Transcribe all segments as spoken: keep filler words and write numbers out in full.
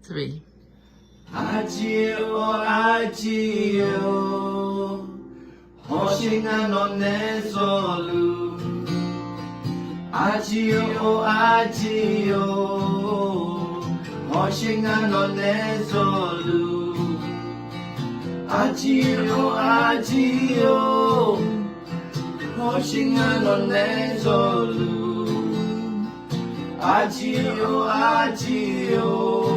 Three. Arjir-or arjir-or, hawsher ngar nawqnae zawluf. Arjir-or arjir-or, hawsher ngar nawqnae zawluf. Arjir-or arjir-or, hawsher ngar nawqnae zawluf. Arjir-or arjir-or,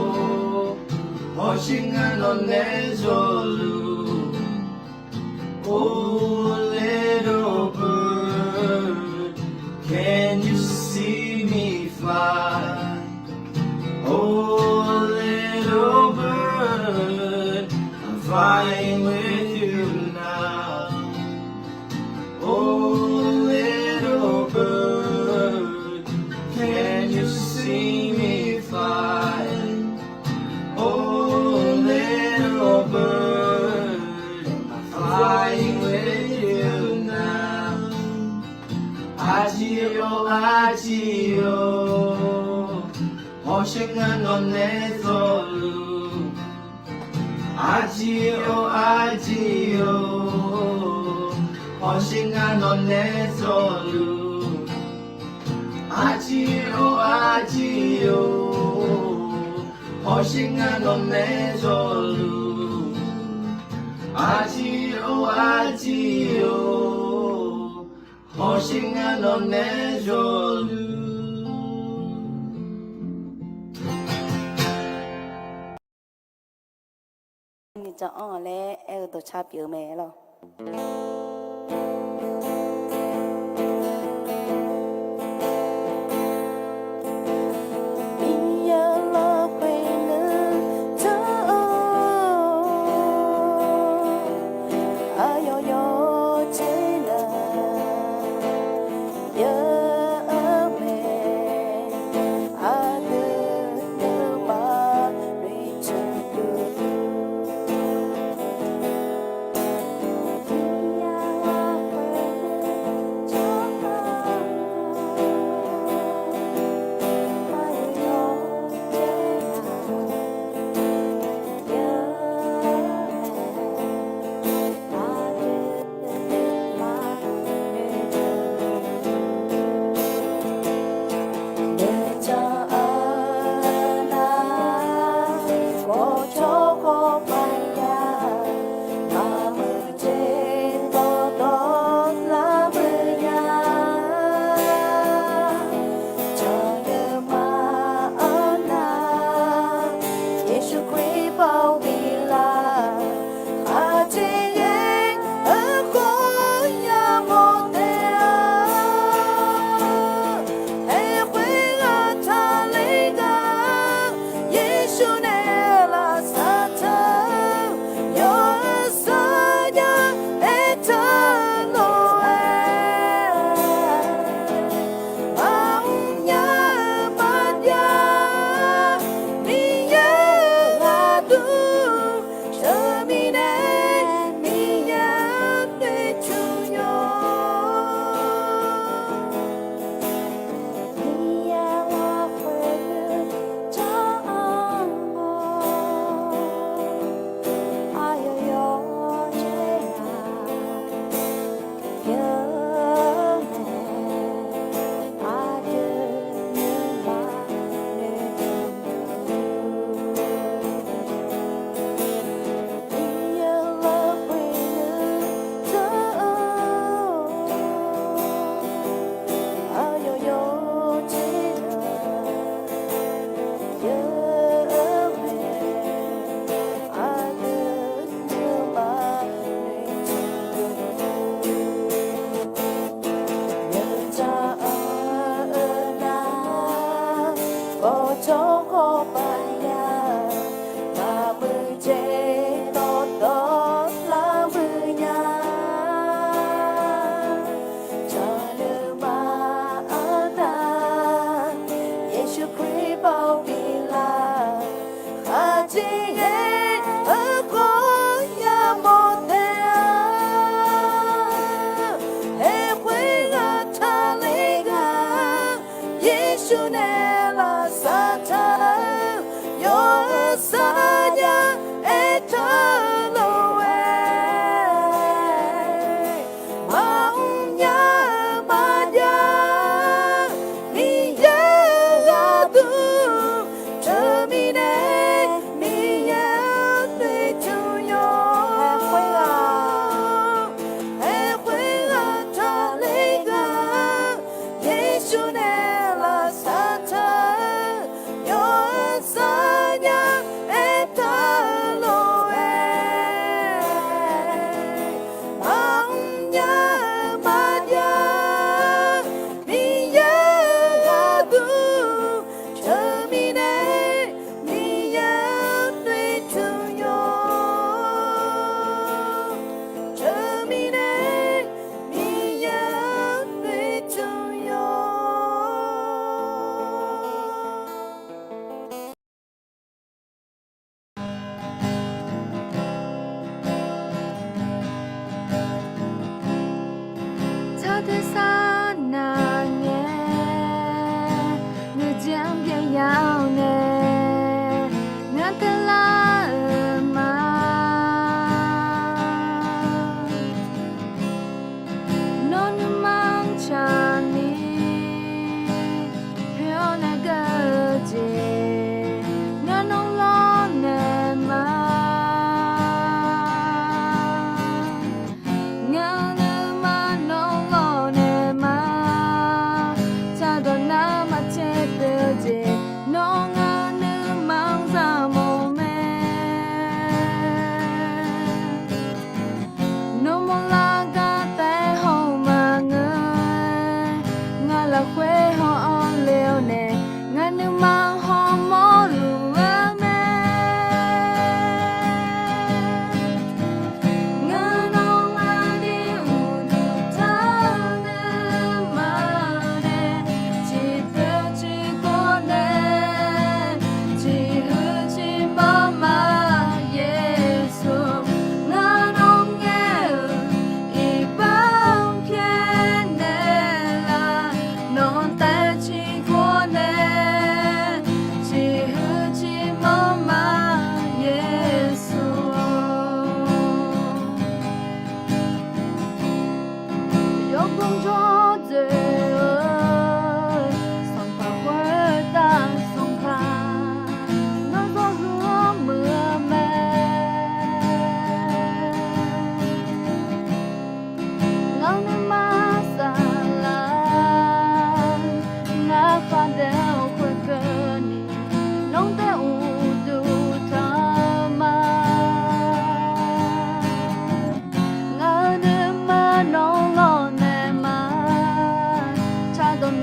hawsher ngar nawqnae zawluf. Oh little bird, can you see me fly? Oh little bird, I'm flying with you now. Oh little bird, can you see me fly? Oh little bird, I'm flying with you now. Arjir-or arjir-or, hawsher ngar nawqnae zawluf. Arjir-or arjir-or, hawsher ngar nawqnae zawluf. Arjir-or arjir-or, hawsher ngar nawqnae zawluf. Arjir-or arjir-or, hawsher ngar nawqnae zawluf. Nyiq janr-anr-aq laer aer-eu dawqcar pyeuf-eu mae lawq. Miqyaer lafkhoer nuijan-or, aqyawf yawqjeq nar yar-eu mae, aqdui nuima noeqtmq luf. Yeqsur Kali baoq biflaf, aqjeq yaer-eu khawf yamawr taef-a. Aerkhoer ghaq taqler ghaq, Yeqsur nae lavsav taq-eu, yawqha sarjax aertaq-eu lof-aer, maqmr nya-eu maqbyav, Miqyaer-euq aqdui, teumirnae Miqyaer-anr noeqtmq yawq. Miqyaer lafkhoer nuijan-or, aqyawf yawqjeq nar yar-eu mae, aqdui nuima noeqtmq luf. Miqyaer lafkhoer nuijan-or, aqyawf yawqjeq nar yar-eu mae, aqdui nuima noeqtmq luf. Nuijan-eu nar, bawqjawr khawf maqyar, maqmuiq jeq dawqtawvluf lar muiq nya. Jan nuima-anr nar, Yeqsur Kali baoq biflaf, aqjeq yaer-eu khawf yamawr taef-a. Aerkhoer ghaq taqler ghaq, Yeqsur nae lavsav taq-eu,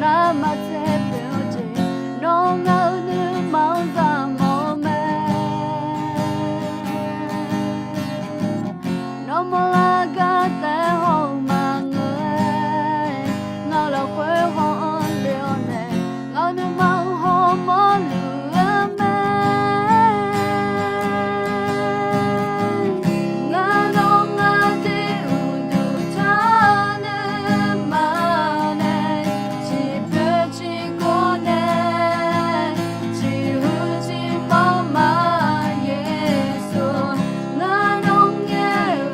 Ngar maqtser poeq-eu jeq, nawr ngaq-euq nuima-anr zaqmawf-eu mae. Nawmaf lar gar taef haw-eu maqngeur-aer, ngaq lafkhoer haw-anr le-awr nae, ngaq-euq nuima-anr hawmawr luf-eu mae. Ngar nawr ngar deuq uqduq taq-eu nuima nae, ciqpoeq ciqgawr nae, ciqhuiq ciqmanr ma Yeqsur. Ngar nawr ngaer-eu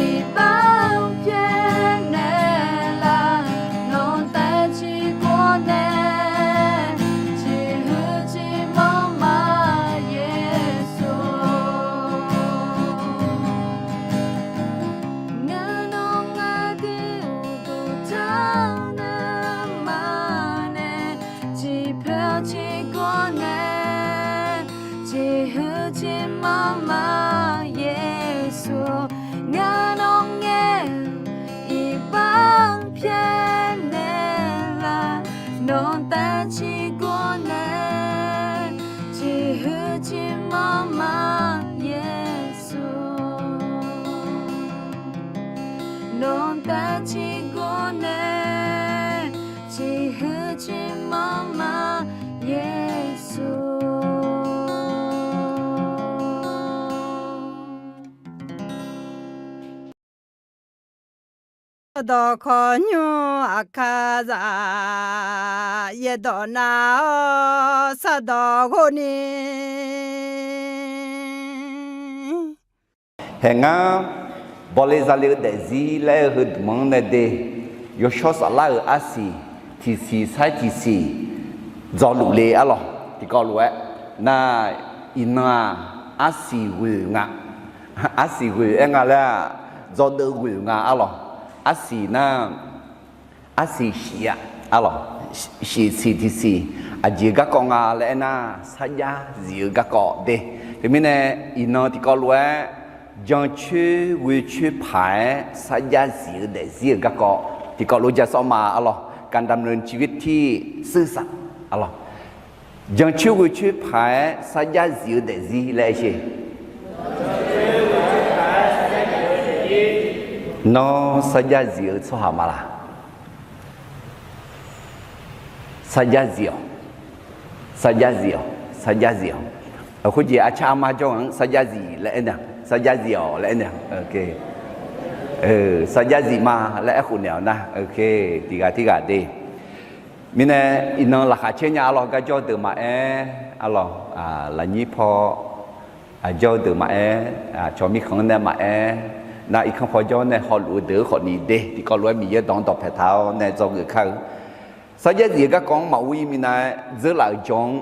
iqbax pyaeqnaeq laf, nawq taef ciqgawr nae, ciqhuiq ciqmanr ma Yeqsur. Ngar nawr ngar deuq uqduq taq-eu nuima nae, ciqpoeq ciqgawr nae, ciqhuiq ciqmanr ma Yeqsur. Ngar nawr ngaer-eu iqbax pyaeqnaeq laf, nawq taef ciqgawr nae, ciqhuiq ciqmanr ma Yeqsur. Nawq taef ciqgawr nae, ciqhuiq ciqmanr ma Yeqsur. Sardawq khawqnymr aqkar zaq, yaerdawq nav-awr sardawq ghov ni. Haeq ngar, bawle zale-eu daefzir laer-eu heudmq-anr nae de, yawshawr saflar-euq arsiq tiqsiq sair tiqsiq dzawluf le arlawq. Tiqkawv lof-aer nar, iqnan-aq, arsiq ghoeq nga. Arsiq ghoeq aer nga laer-aq, dzawdeuv ghoeq nga arlawq. Arsiq nar, arsiq shif-a arlawq. Shif siq tiqsiq aqjeq-eu garkawv nga laer aernar, sarjax zif-eu garkawv de. Teumirnae, iqnan tiqkawv lof-aer jancoer ghoecoer paq-aer sarjax zif-eu daefzir-euq garkawv tiqkawv lof-aer ja sawr ma arlawq. การดำเนินชีวิตที่ซื่อสัตย์ arlawq. Jancoer ghoecoer paq-aer sarjax zif-eu daefzir laer aer sher. Nawr sarjax zif-eu tsawrhaq ma laq? Sarjax zif-awq. Sarjax zif-awq. Sarjax zif-awq. Khoerjeq arcar armar jawr-anr sarjax zif laer aernaeq, sarjax zif-awq laer aernaeq. Sarjax zif ma laer aerkhof naeq-awq nar, tiqghaq tirghaq de. Mirnae, iqnan laqkhaq caer nya arlawq. Garjawr deuq maqaer arlawq, lafnyir paw, aqjawr deuq maqaer, cawq mirkhanq-anr nae maqaer, nar irkanr paw jawr nae hawluf-eu deuq-eu khawfni de. Tiqkawv lof-aer Miqyaer dawq-anr dawqpaeq taq-awr nae dzawgeuf kar-eu. Sarjax zif-eu garkawv-anr maqur-ir minav-aer dzeurlaf-euq jawr-anr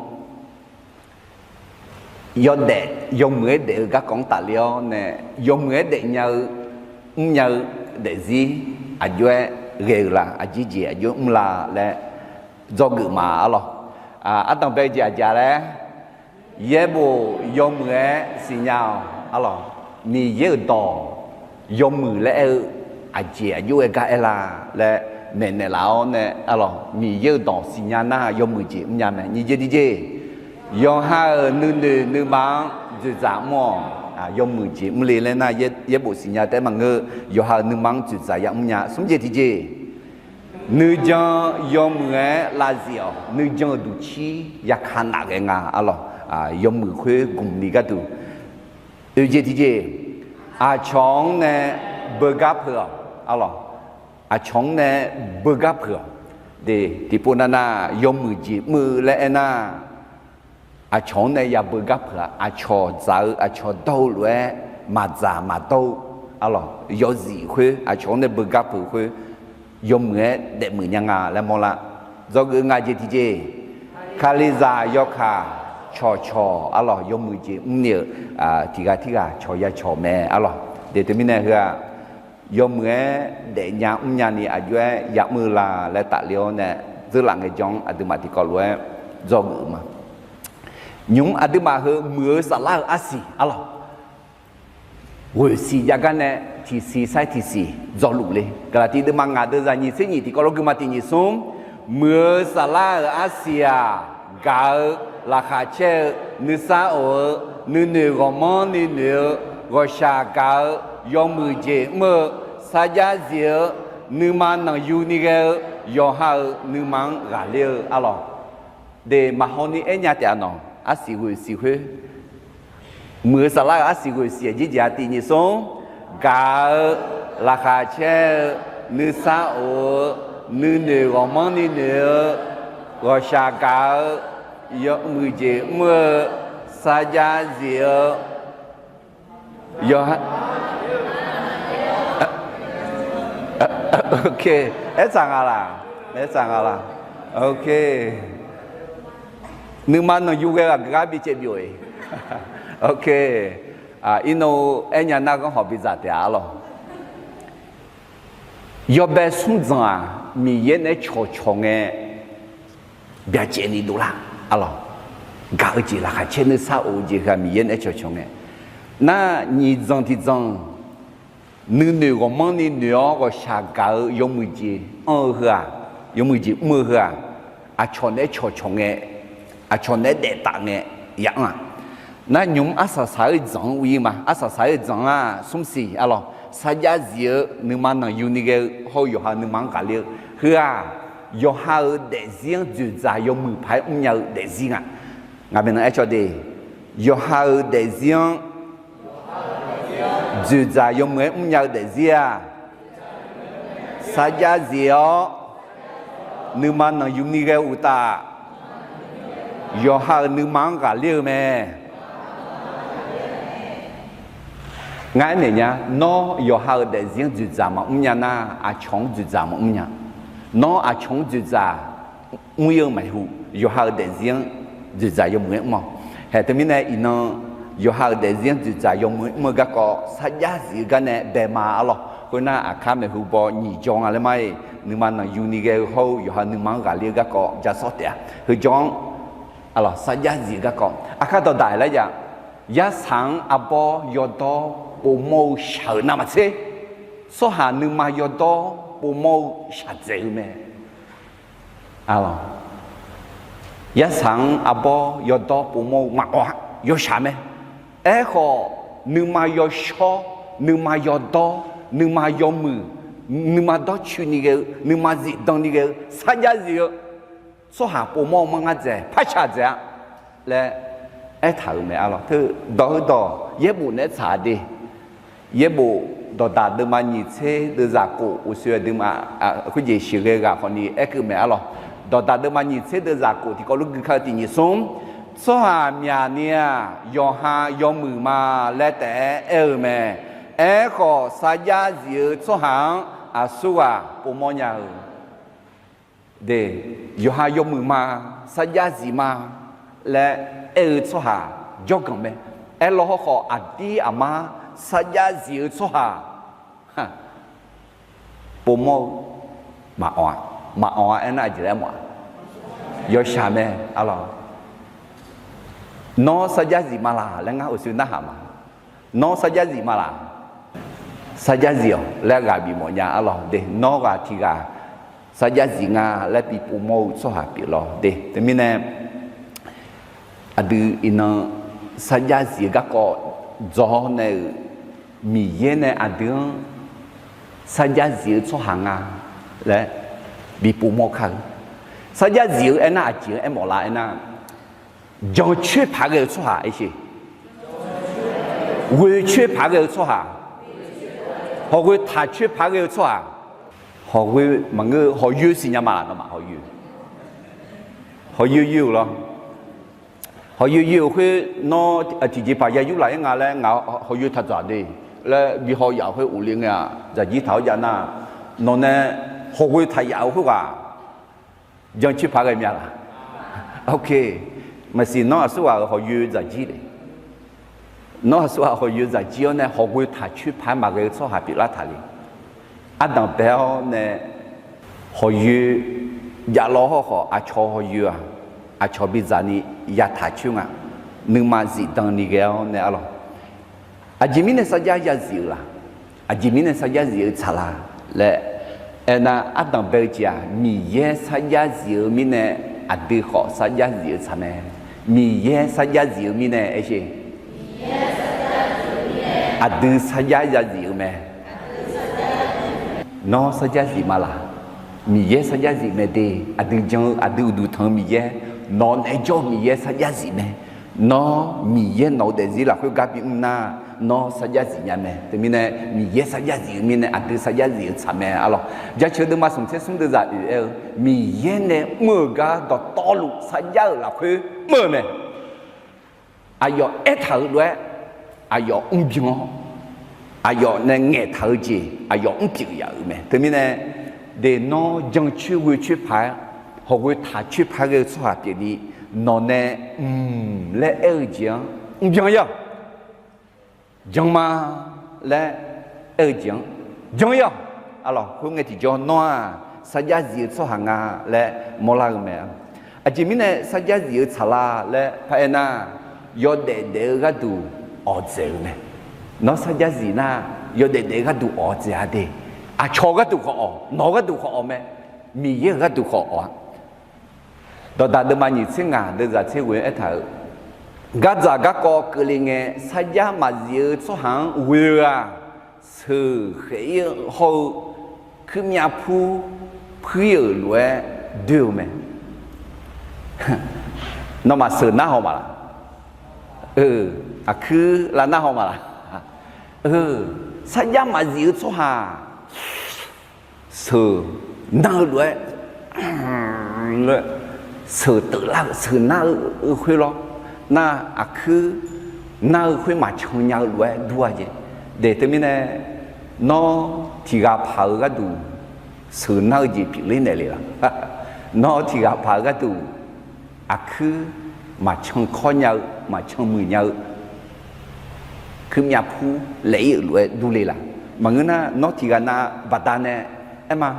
yawdaef yawmuiq-aer daef-eu garkawv-anr tafler-awr nae, yawmuiq-aer daefnya-eu mrnya-eu daefzir aqjox-aer ghae-eu la? Aqjeq jeq aqjox-aer mr la laer dzawgeuf ma arlawq. Ardanq bae-eu jeq aqjeq laer, yaerbof yawmuiq-aer siqnya-awq arlawq. Miqyaer-euq dawq yawmuiq laer aer-eu aqjeq aqjox-aer gar aer la laer maeqnaeq laf-awr nae arlawq, Miqyaer-euq dawq siqnya nar yawmuiq jeq mrnya mae. Nyiq jeq tiqjeq, yawqha-euq nuinoeq nuima-anr dzoeqdzaq mr-awq. Yawmuiq jeq mr le laer nar, yaerbof siqnya taef-aer maqngeur, yawqha-euq nuima-anr dzoeqdzaq ya mrnya. Smr jeq tiqjeq, nuijan yawmuiq-aer lavzif-awq. Nuijan-euq duqcir yaka naf ghae nga arlawq. Yawmuiq khoer gmq ni gharduq. Oeq jeq tiqjeq, aqcawq-anr nae beugar peuq-awq arlawq. Aqcawq-anr nae beugar peuq-awq. De, tiqpov navnav yawmuiq jeq mr-eu laer aernar, aqcawq-anr nae yabeugar peuq-a. Aqcawq dzaq-eu aqcawq dawr-eu lof-aer maqdzaq maqdawr-eu arlawq, yawzif khoer aqcawq-anr nae beugar peuq khoer yawmuiq-aer daefmuiq nya nga laer mawrlar. Dzawgeuf nga jeq tiqjeq, Kalizaq yawkaq cawqcawq arlawq, yawmuiq jeq mrni-euq tiqghaq tirghaq cawq ya cawq mae arlawq. De teumirnae heu-aq, yawmuiq-aer daefnya mrnya ni aqjox-aer ya'mr-eu la laer tafler-awr nae, dzeurlaf ngaejawr-anr aqduimaf tiqkawv lof-aer dzawgeuf ma. Nymq-mr aqduimaf heu muiq-eu saflar-euq arsiq arlawq, ghoeqsiq jav gar nae tiqsiq sair tiqsiq dzawluf le. Gaqlaqtiv deuvma ngaq deuvzaq nyiq tser nyiq tiqkawv lof guima tiq nyiq smr, Muiq-eu saflar-euq arsiq-aq, gaq-eu, laqkhaq caer-eu, nuisar of-eu, nuinoeq ghawqmanrni noeq-eu, ghawqshaq gaq-eu, yawmuiq jeq mr-eu, sarjax zif-eu, nuima nanqyuni ghae-eu, yawqha-euq nuima-anr ghaqler-eu arlawq. De, maqhaw ni aernya taef-a nawq, arsiq ghoeq siq khoer. Muiq-eu saflar-euq arsiq ghoeq siq-aq, jirjeq-a tiq nyiq smr, gaq-eu, laqkhaq caer-eu, nuisar of-eu, nuinoeq ghawqmanrni noeq-eu, ghawqshaq gaq-eu, yawmuiq jeq mr-eu, sarjax zif-eu, yawqha, ok, aertsaq nga laq? Aertsaq nga laq? Ok. Nuima nanqyu ghae-eu aqgeu gar bicaev byov-iq. Ok. Irnov aernya nar ghanr hawq bidzaq taef-a arlawq. Yawbae smr dzanq-aq, Miqyaer naeq-aer cawqcawq ngae, byacaevni dovlar arlawq. Gaq-eu jeq, laqkhaq caer, nuisar of-eu jeq heu-aq, Miqyaer naeq-aer cawqcawq ngae. Nar, nyiq dzanq tiq dzanq, nuinoeq ghawqmanrni noeq-awr ghawqshaq gaq-eu yawmuiq jeq anr-eu heu-aq, yawmuiq jeq mr-eu heu-aq, aqcawq naeq-aer cawqcawq ngae, aqcawq naeq-aer daef taf ngae, ya anr-aq. Nar, nymq-mr arsaq saq-eu dzanq-anr uir ma. Arsaq saq-eu dzanq-aq, smr siq arlawq, sarjax zif-eu nuima nanqyuni ghae-eu hawr-eu yawqha nuima-anr ghaqler-eu heu-aq, yawqha-euq daefzir-anr dzoeqdzaq yawmuiq paq-aer mrnya-eu daefzir nga. Ngaq maeqnan aercawq de, yawqha-euq daefzir-anr dzoeqdzaq yawmuiq-aer mrnya-eu daefzir-aq, sarjax zif-awr nuima nanqyuni ghae-eu uqtaf, yawqha-euq nuima-anr ghaqler-eu mae. Ngar aernaeq nya, nawr yawqha-euq daefzir-anr dzoeqdzaq maqmr nya nar, aqcawq-anr dzoeqdzaq maqmr nya. Nawr aqcawq-anr dzoeqdzaq mr-ir-eu maeqhu, yawqha-euq daefzir-anr dzoeqdzaq yawmuiq-aer mr-awq. Haeq teumirnae iqnan yawqha-euq daefzir-anr dzoeqdzaq yawmuiq-aer mr-eu garkawv sarjax zif-eu gar nae bae ma arlawq. Khoernar, aqkar maeqhu baw nyiq jawr nga laer ma-iq, nuima nanqyuni ghae-eu hawr-eu yawqha nuima-anr ghaqler-eu garkawv ja sawr taef-a. Heu jawr-anr arlawq, sarjax zif-eu garkawv aqkar dawqdaq-iq laer jav. Yarsaq-anr arbawr yawdawr povmawr-eu shaq-euq navmaqtser, tsawrhaq nuima yawdawr povmawr-eu shaqdzaeq-eu mae. Arlawq, yarsaq-anr arbawr yawdawr povmawr-eu maqawq-a, yawshaq mae. Aerkhawf, nuima yawshawr, nuima yawdawr, nuima yawmuiq, nuima dawrcoeni ghae-eu, nuima zifdan ni ghae-eu sarjax zif-eu tsawrhaq povmawr-eu manr ngar dzaeq, parshaq dzaeq-a laer aertaq-euq mae arlawq. Teu dawq heudawq yaerbof naeq-aer tsaq de. Yaerbof dawqdaq deuvma nyiq tser deuvzaq kof uqshoe aqduimaf khoerjeq sheuqghae ghaq khawfni aerkeuv mae arlawq. Dawqdaq deuvma nyiq tser deuvzaq kof tiqkawv lor gui kar-eu tiq nyiq smr, tsawrhaq myaqni-aq, yawqha yawmuiq ma laer taef-aer aer-eu mae. Aerkhawf, sarjax zif-eu tsawrhaq-anr aqsurghaq povmawr nya-eu de, yawqha yawmuiq ma, sarjax zif ma laer aer-eu tsawrhaq jawrganq mae. Aerlaw hawrkhawf, aqdir aqmar sarjax zif-eu tsawrhaq povmawr-eu maqawq-a. Maqawq-a aernar, aqjeq laer mawf-a? Yawshaq mae arlawq. Nawr sarjax zif ma laq laer ngar uqshoe narhaq ma. Nawr sarjax zif ma laq? Sarjax zif-awq laer ghaq bifmawf nya arlawq de. Nawr ghaq tiq ghaq sarjax zif nga laer bi povmawr-eu tsawrhaq pyeuflar de. Teumirnae aqdui iqnan sarjax zif-eu garkawv dzaw nae-euq, Miqyaer nae aqdui-anr sarjax zif-eu tsawrhaq nga laer bi povmawr kar-eu. Sarjax zif-eu aernar, aqjeq-anr aermawf lar aernar, jancoer paq ghae-eu tsawrhaq aershe, ghoecoer paq ghae-eu tsawrhaq, hawqghoe taqcoer paq ghae-eu tsawrhaq, hawqghoe maqngeur-eu hawqyoe siqnya ma laq? Nawmaf hawqyoe, hawqyoe yoe-euq lawr. Hawqyoe yoe-euq khoer nawr tiqjeqpaq ya yurlaf-ir nga laer ngaq hawqyoe taqdzaq de laer bi haw yaf-euq khoer ghofle ngae-aq, dzaqjir taq-awr jav nar, nawq nae hawqghoe taq yaf-euq khoerghaq jancoer paq ghae mya laq? Ok. Maqsiq, nawr aqsurghaq-euq hawqyoe dzaqjir le. Nawr aqsurghaq hawqyoe dzaqjir-awr nae hawqghoe taqcoer paq-aer maqghae-eu tsawrhaq pyeuflar taq le. Ardanq bae-awr nae hawqyoe javlawr hawrkhawf, aqcawq hawqyoe-aq, aqcawq bidzaq ni yataq coer nga. Nuima zifdan ni ghae-awr nae arlawq, aqjeq mirnae sarjax yazif-eu laq? Aqjeq mirnae sarjax zif-eu tsaq laq laer Aernar, ardanq bae-eu jeq-aq, Miqyaer sarjax zif-eu mirnae aqdui khawf sarjax zif-eu tsaq mae. Miqyaer sarjax zif-eu mirnae aer sher. Aqdui sarjax yazif-eu mae. Nawr sarjax zif ma laq? Miqyaer sarjax zif mae de. Aqdui jan-eu, aqdui uqduq tanq-eu Miqyaer, nawq nae jawr-eu Miqyaer sarjax zif mae. Nawr Miqyaer nawq-eu daefzir lafkhoer gar bimr nar, nawr sarjax zif nya mae. Teumirnae Miqyaer sarjax zif-eu mirnae aqdui sarjax zif-eu tsaq mae arlawq. Jaceuq deuvma smq tser smr deuvzaq oeq aer-eu, Miqyaer nae mr-euq gar dawqtawvluf sarjax-euq lafkhoer mr-eu mae. Aqyawf aertaq-euq lof-aer aqyawf mrbyan-awr, aqyawf nae ngaeqtaq-eu jeq aqyawf mrpyeuf yaf-euq mae. Teumirnae, de nawr jancoer ghoecoer paq-aer, hawqghoe taqcoer paq ghae-eu tsawrhaq pyeufni, nawq nae mq laer aer-eu jeq-anr mrbyan-ir-awq. Jan ma laer aer-eu jeq-anr jan-ir-awq. Arlawq, khoerngae tiqjawr nawr-aq sarjax zif-eu tsawrhaq nga laer mawrlar-eu mae. Aqjeq mirnae sarjax zif-eu tsaqlar laer paraer nar, yawdaef daef-eu gharduq awqdzaeq-eu mae. Nawr sarjax zif nar, yawdaef daef-eu gharduq awqdzaeq-a de. Aqcawq gharduq khawf awq, nawq gharduq khawf awq mae. Miqyaer-euq gharduq khawf awq-a. Dawqdaq deuvma nyiq tser ngaq deuvzaq tser ghoe-anr aertaq-euq, gardzaq garkawv keuvle ngae sarjax maqzif-eu tsawrhaq-anr ghoe-eu-aq, sheuq khaef-ir hawr-eu kuirmyav pur puir-euq lof-aer doer-eu mae. Nawmaf sheuq narhaw maqlaq? Aqkuir lav narhaw maqlaq? Sarjax maqzif-eu tsawrhaq sheuq nar-eu lof-aer, sheuq teuflar-eu sheuq nar-eu khoer lawr, nar aqkuir nar-eu khoer maqcan nya-eu lof-aer dur-a jeq. De teumirnae, nawr tiq ghaq paq-eu gharduq sheuq nar-eu jeq pyeufler naeq le laq? Nawr tiq ghaq paq-eu gharduq aqkuir maqcan kawr nya-eu, maqcan muiq nya-eu, kuirmyav pur laef-ir-euq lof-aer durle laq? Maqngeur nar, nawr tiq ghaq nav baqdanae aer ma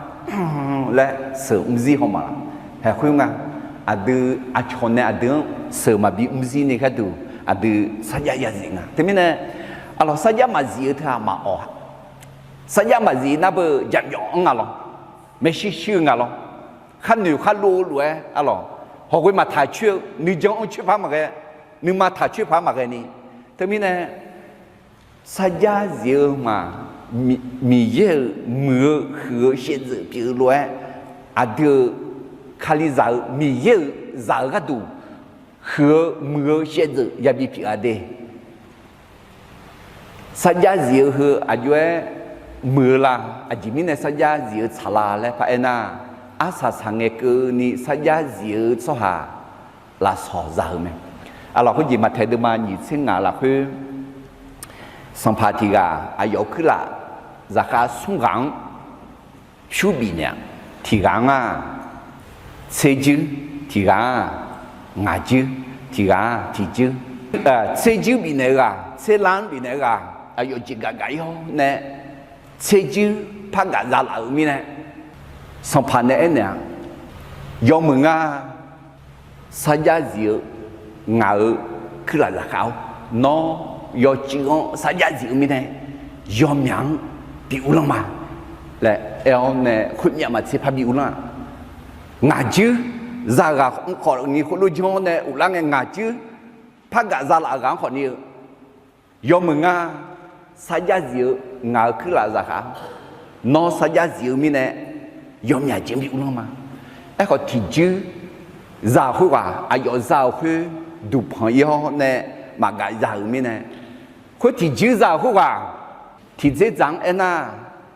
laer sheuq mr zir haw maqlaq? Haeq khoer nga. Aqdui aqcawq nae aqdui-anr sheuq maqbi mr zir ni gharduq aqdui sarjax yazif nga. Teumirnae, arlawq, sarjax maqzif-eu teu-aq maqawq-a. Sarjax maqzif nar beu jaqmyawf-anr nga lawr, maeqshi shir-eu nga lawr, khar noeq khar lov-eu lof-aer arlawq, hawqghoe maqtaq coer-eu nuijan-anr coer par maqghae, nuima taq coer par maqghae ni. Teumirnae, sarjax zif-eu ma, Miqyaer-euq muiq-eu huiq-eu shaevdzeuf pyeuf-eu lof-aer, aqdui-euq Kalizaq-eu Miqyaer-euq zaq-eu gharduq huiq-eu muiq-eu shaevdzeuf yabi pyeuf-a de. Sarjax zif-eu heu aqjox-aer muiq-eu la? Aqjeq mirnae sarjax zif-eu tsaqlar laer paraer nar, arsaq saqngae keuvni sarjax zif-eu tsawrhaq lafsawq za-eu mae. Arlawq, khoerjeq maqtaeq deuvma nyiq tser ngaq lafkhoer sanqpaq tiq ghaq aqyawf-euq kuirlaf zaqkhav smr ghaq-anr pyur bifnaeq-a. Tiq ghaq-anr-aq tser juir, tiq ghaq-anr ngaq juir, tiq ghaq-anr tiq juir. Tser juir bifnaeq-eu ghaq, tser lar-anr bifnaeq-eu ghaq, aqyawf jeqgaf gaf-ir-awr nae tser juir par gaf za laf-euq mirnae, sanqpaq nae aernaeq-a, yawmuiq ngar sarjax zif-eu ngaq-euq kuirlaf zaqkhav-awr, nawr yawcuiv-anr sarjax zif-eu mirnae, yawmyaq-anr bi uvlanr ma laer aer-awr nae khoermyav maqtser par bi uvlanr-aq, ngaq juir, zaqghaq khawf ni khoerlof janr-awr nae uvlar ngae ngaq juir par gaf za laf-euq ghaq-anr khawf ni-eu, yawmuiq ngar sarjax zif-eu ngaq-euq kuirlaf zaqkhav-awr, nawr sarjax zif-eu mirnae, yawmyaq jeq bi uvlanr ma. Aerkhawf tiqjuir za-euq khoerghaq aqyawf za-euq khoer duqpanq-ir-awr nae maqgaf za-euq mirnae, khoer tiqjuir za-euq khoerghaq tiqdzer dzaq-anr aernar,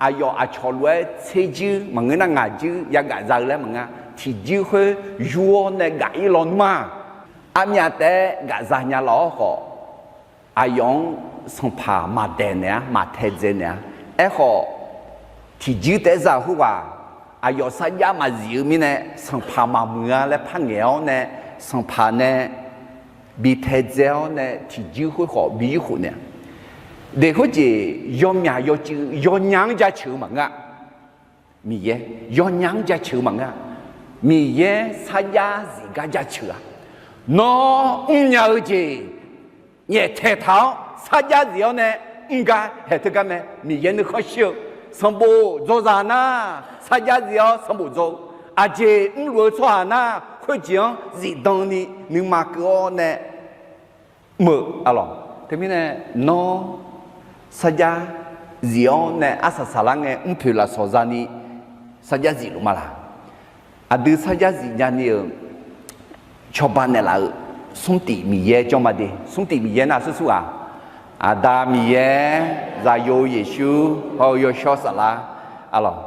aqyawf aqcawq lof-aer tser juir maqngeur nar ngaq juir yagaf za-eu laer maqnga, tiqjuir khoer yur-awr nae gaf-ir lawnmr ma. Armyav taef-aer gaf za nya laf-awr khawf, aqyawf-anr sanqpaq maqdaeq naeq-a, maqtaedzae naeq-a. Aerkhawf, tiqjuir taef-aer za-euq khoerghaq aqyawf sarjax maqzif-eu mirnae, sanqpaq maqmuiq-a laer par ngaeq-awr nae, sanqpaq nae bi taedzae-awr nae tiqjuir khoer khawf bi yurkhof naeq-a. Deq khoerjeq yawmyaq yawcuiv yawnya-anr jaceuq-eu maqngeur-a. Miqyaer yawnya-anr jaceuq-eu maqngeur-a. Miqyaer sarjax zif gar jaceuq-a. Nawr mrnya-eu jeq nyaeftaeq taq-awr sarjax zif-awr nae mr gar haeq teugar mae. Miqyaer nuikhanr shir-eu sanqbof dzawzaq nar, sarjax zif-awr sanqbof dzaw-eu, aqjeq mrluf-eu tsawrhaq nar, khoerjeq-anr zifdan ni nuima keuv-awr nae mr-eu arlawq. Teumirnae nawr sarjax zif-awr nae arsaq saqlar ngae mrpoeq lafsawq zani sarjax zifluf ma laq? Aqdui sarjax zifnya ni-euq cawba naeqlaf-euq smrtif Miqyaer jawr ma de. Smrtif Miqyaer nar aqsur sur-aq, Aqda Miqyaer, Zaqyo Yeqsur, hawr-eu Yawshawr Saflar arlawq.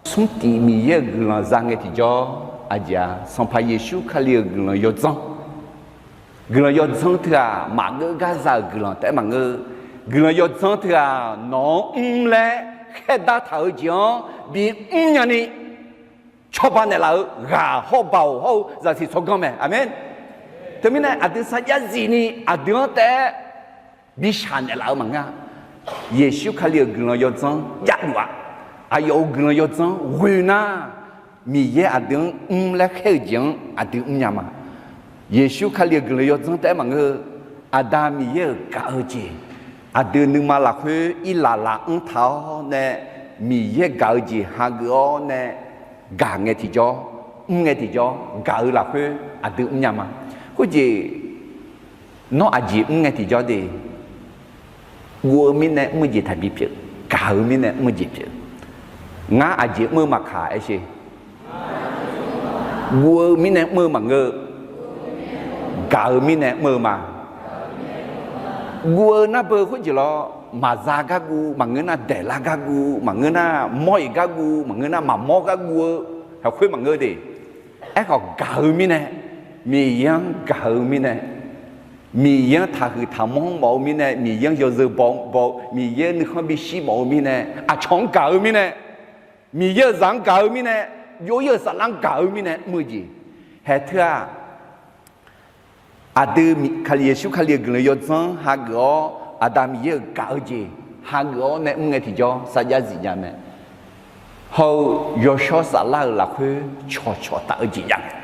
Smrtif Miqyaer-euq guiqlanq za ngae tiqjawr, aqjeq-aq Sanqpaq Yeqsur Kali-euq guiqlanq yawdzanr, guiqlanq yawdzanr teu-aq maqngeur gar za-euq guiqlanq taef-aer maqngeur. Guiqlanq yawdzanr teu-aq nawq-anr mr laer khaerdar taq-eu jeq-anr bimr nyani cawba naeqlaf-eu ghaq hawr-eu baoq hawr-eu zaqsiq tsawrganr mae. Aqmeq. Teumirnae aqdui sarjax zifni aqdui-anr taef-aer bishaq naeqlaf-eu maqngeur-a. Yeqsur Kali-euq guiqlanq yawdzanr javluf-aq, aqyawf-euq guiqlanq yawdzanr ghoe nar, Miqyaer aqdui-anr mr laer khaer-eu jeq-anr aqdui mrnya ma. Yeqsur Kali-euq guiqlanq yawdzanr taef-aer maqngeur-eu, Aqda Miqyaer-euq gaq-eu jeq, aqdui nuima lafkhoer irlaf laf-anr taq-awr nae, Miqyaer gaq-eu jeq hageuf-awr nae gaq ngae tiqjawr, mr ngae tiqjawr, gaq-eu lafkhoer aqdui mrnya ma. Khoerjeq nawr aqjeq mr ngae tiqjawr de, guv-eu mirnae mr-eu jeq taqbi pyeuf, gaq-eu mirnae mr-eu jeq pyeuf. Ngar aqjeq mr-eu maqkaq aer sher. Guv-eu mirnae mr-eu maqngeur-eu, gaq-eu mirnae mr-eu ma. Guv-eu nar beu khoerjeq lawr, maqza gar guv maqngeur nar, daeqlar gar guv maqngeur nar, mawr-iq gar guv maqngeur nar, maqmawr gar guv-eu haq khoer maqngeur de. Aerkhawf gaq-eu mirnae, Miqyaer-anr gaq-eu mirnae, Miqyaer-anr taqhuiq taqmanr mawf-eu mirnae, Miqyaer-anr yawzeu baw baw, Miqyaer nuikhanr bishir mawf-eu mirnae, aqcawq-anr gaq-eu mirnae, Miqyaer-euq zaq-anr gaq-eu mirnae, jov-ir-euq saflar-anr gaq-eu mirnae mr-eu jeq. Haeq teu-aq, aqdui Kali, Yeqsur Kali-euq guiqlanq yawdzanr hageuf-awr, Aqda Miqyaer-euq gaq-eu jeq hageuf-awr nae mr ngae tiqjawr sarjax zifnya mae. Hawr-eu Yawshawr Saflar-euq lafkhoer cawqcawq taf-eu jeq jav ngae,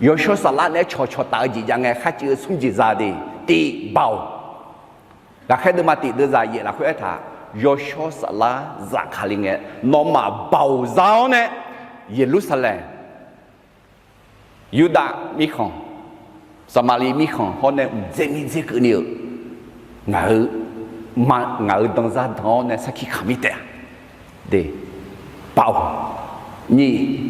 Yawshawr Saflar naeq-aer cawqcawq taf-eu jeq jav ngae, kharcuiv-eu smr jeq za de. Tif, baoq. Ghaqkhaer deuvma tif deuvzaq yaef lafkhoer aertaq, Yawshawr Saflar zafkale ngae, nawmaf baoq za-awr nae, Yeqlursaqlaeq, Yurdav mirkhanq, Saqmaqliv mirkhanq hawr nae mqdzer mirdzer keuvni-euq ngaq-eu ma, ngaq-euq danzar dan-awr nae sarkir kamq mir taef-a. De, baoq. Nyiq,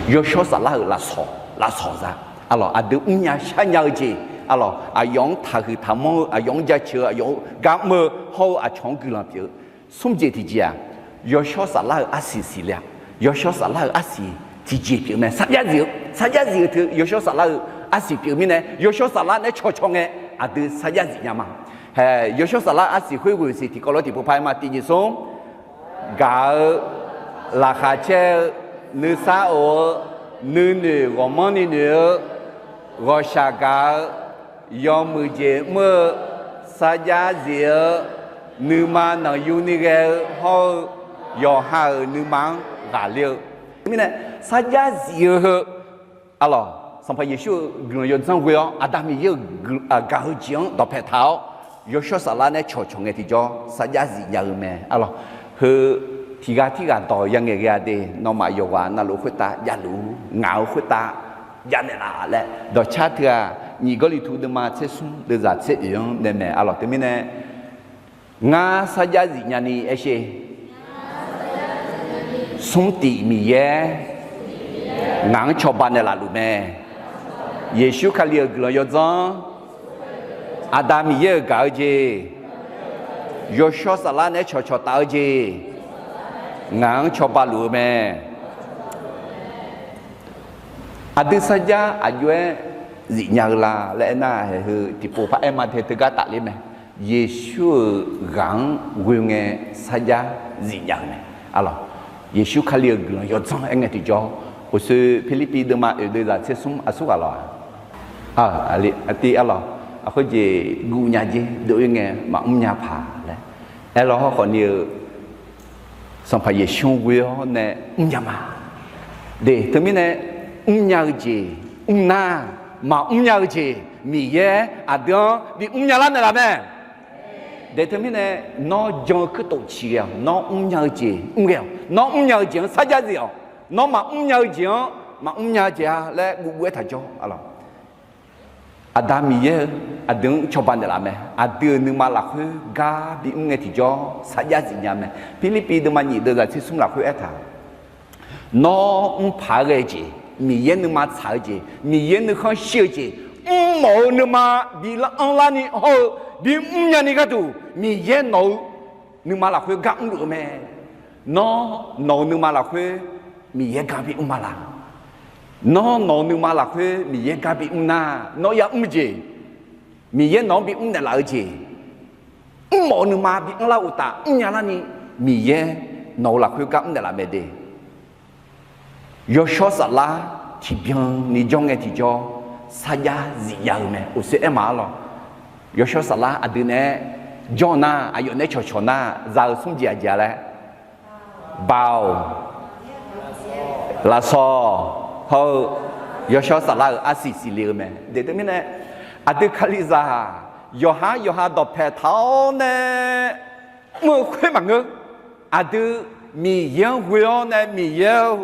Yawshawr Saflar-euq lafsawq, lafsawq za. Arlawq, aqdui mrnya sharnya-eu jeq, arlawq, aqyawf-anr taqhuiq taqmanr-eu, aqyawf-anr jaceuq-eu, aqyawf-anr gar mr-eu hawr-eu aqcawq-anr guiqlanq pyeuf-eu. Smr jeq tiqjeq-aq, Yawshawr Saflar-euq arsiq siqle-a. Yawshawr Saflar-euq arsiq tiqjeq pyeuf mae. Sarjax zif-eu, sarjax zif-eu teu Yawshawr Saflar-euq arsiq pyeuf mirnae, Yawshawr Saflar naeq-aer cawqcawq ngae, aqdui sarjax zifnya ma. Haeq, Yawshawr Saflar arsiq khoer ghoeq siq tiqkawv lof tiqpov par-aer ma. Tiq nyiq smr, gaq-eu, laqkhaq caer-eu, nuisar of-eu, nuinoeq ghawqmanrni noeq-eu, ghawqshaq gaq-eu, yawmuiq jeq mr-eu, sarjax zif-eu, nuima nanqyuni ghae-eu hawr-eu, yawqha-euq nuima-anr ghaqler-eu. Mirnae, sarjax zif-eu heu, arlawq, Sanqpaq Yeqsur-euq guiqlanq yawdzanr ghoe-awr, Aqda Miqyaer-euq gaq-eu jeq-anr dawqpae taq-awr, Yawshawr Saflar naeq-aer cawqcawq ngae tiqjawr sarjax zifnya-eu mae. Arlawq, heu tiqghaq tirghaq dawq yangaeq ghae-a de, nawmaf yawqghaq navluf khoertav javluf-ur, ngaq-euq khoertav javnaeq laf laer dawqcar teu-aq, nyiq Gawrliqtu deuvma tser smr deuvzaq tser oeq-anr nae mae. Arlawq, teumirnae, ngar sarjax zifnya ni aer sher. Smrtif Miqyaer ngaq-anr cawba naeqlaf luf mae. Yeqsur Kali-euq guiqlanq yawdzanr, Aqda Miqyaer-euq gaq-eu jeq, Yawshawr Saflar naeq-aer cawqcawq taf-eu jeq, ngaq-anr cawba luf-eu mae. Aqdui sarjax aqjox-aer zifnya-eu la laer aernar, haeq heu tiqpov par-aer ma te teugar tafler mae. Yeqsur-euq ghaq-anr ghoe ngae sarjax zifnya-eu mae. Arlawq, Yeqsur Kali-euq guiqlanq yawdzanr aer ngae tiqjawr, uqshoe Pirlirpiv deuvma oeq deuvzaq tser smr aqsur ghaq lawq-aq, aqli aqtiv arlawq, aqkhoer jeq guvnya jer dov-ir ngae maqmr nya paq laer aerlawr hawrkhawf ni-eu Sanqpaq Yeqsur-anr ghoe-awr nae mrnya ma. De, teumirnae mrnya-eu jeq mr nar, maqmr nya-eu jeq Miqyaer aqdui-anr bimr nya lar naeqlaf mae. Daeq teumirnae, nawr jan-eu kuirtof ciq ghae-awq. Nawr mrnya-eu jeq mr ghae-awq. Nawr mrnya-eu jeq-anr sarjax zif-awq. Nawr maqmr nya-eu jeq-anr maqmr nya-eu jeq-a laer guvguv aertaq jawr-a lawq. Aqda Miqyaer-eu aqdui-anr cawba naeqlaf mae. Aqdui-euq nuima lafkhoer gar bimr ngae tiqjawr sarjax zif nya mae. Pirlirpiv deuvma nyiq deuvzaq tser smr lafkhoer aertaq Nawr mrpaq-aer ghae-eu jeq, Miqyaer nuima tsaq-eu jeq, Miqyaer nuikhanr shir-eu jeq, mrmawf-eu nuima bi anrlarni hawr-eu bimr nyani gharduq, Miqyaer nawq-eu nuima lafkhoer gar mrluf-eu mae. Nawr nawq-euq nuima lafkhoer Miqyaer gar bimr ma laq? Nawr nawq-euq nuima lafkhoer Miqyaer gar bimr nar, nawr yamr jeq, Miqyaer nawq-anr bimr naeqlaf-eu jeq, mrmawf-eu nuima bi anrlar uqtaf mrnya larni, Miqyaer nawq-eu lafkhoer gar mr naeqlaf mae de. Yawshawr saflar tiqbyan ni jawr ngae tiqjawr, sarjax zif nya-eu mae. Uqshoe aer ma-ar lawq. Yawshawr saflar aqdui naeq-aer jawr nar, aqyawf naeq-aer cawqcawq nar, za-eu smr jeq aqjeq-a laer, Baoq, lafsawq, hawr-eu yawshawr saflar-euq arsiq siqle-eu mae. Daeq teumirnae, aqdui Kalizaq-aq, yawqha yawqha dawqpae taq-awr nae mr-eu khoer maqngeur. Aqdui Miqyaer-anr ghoe-awr nae, Miqyaer-or,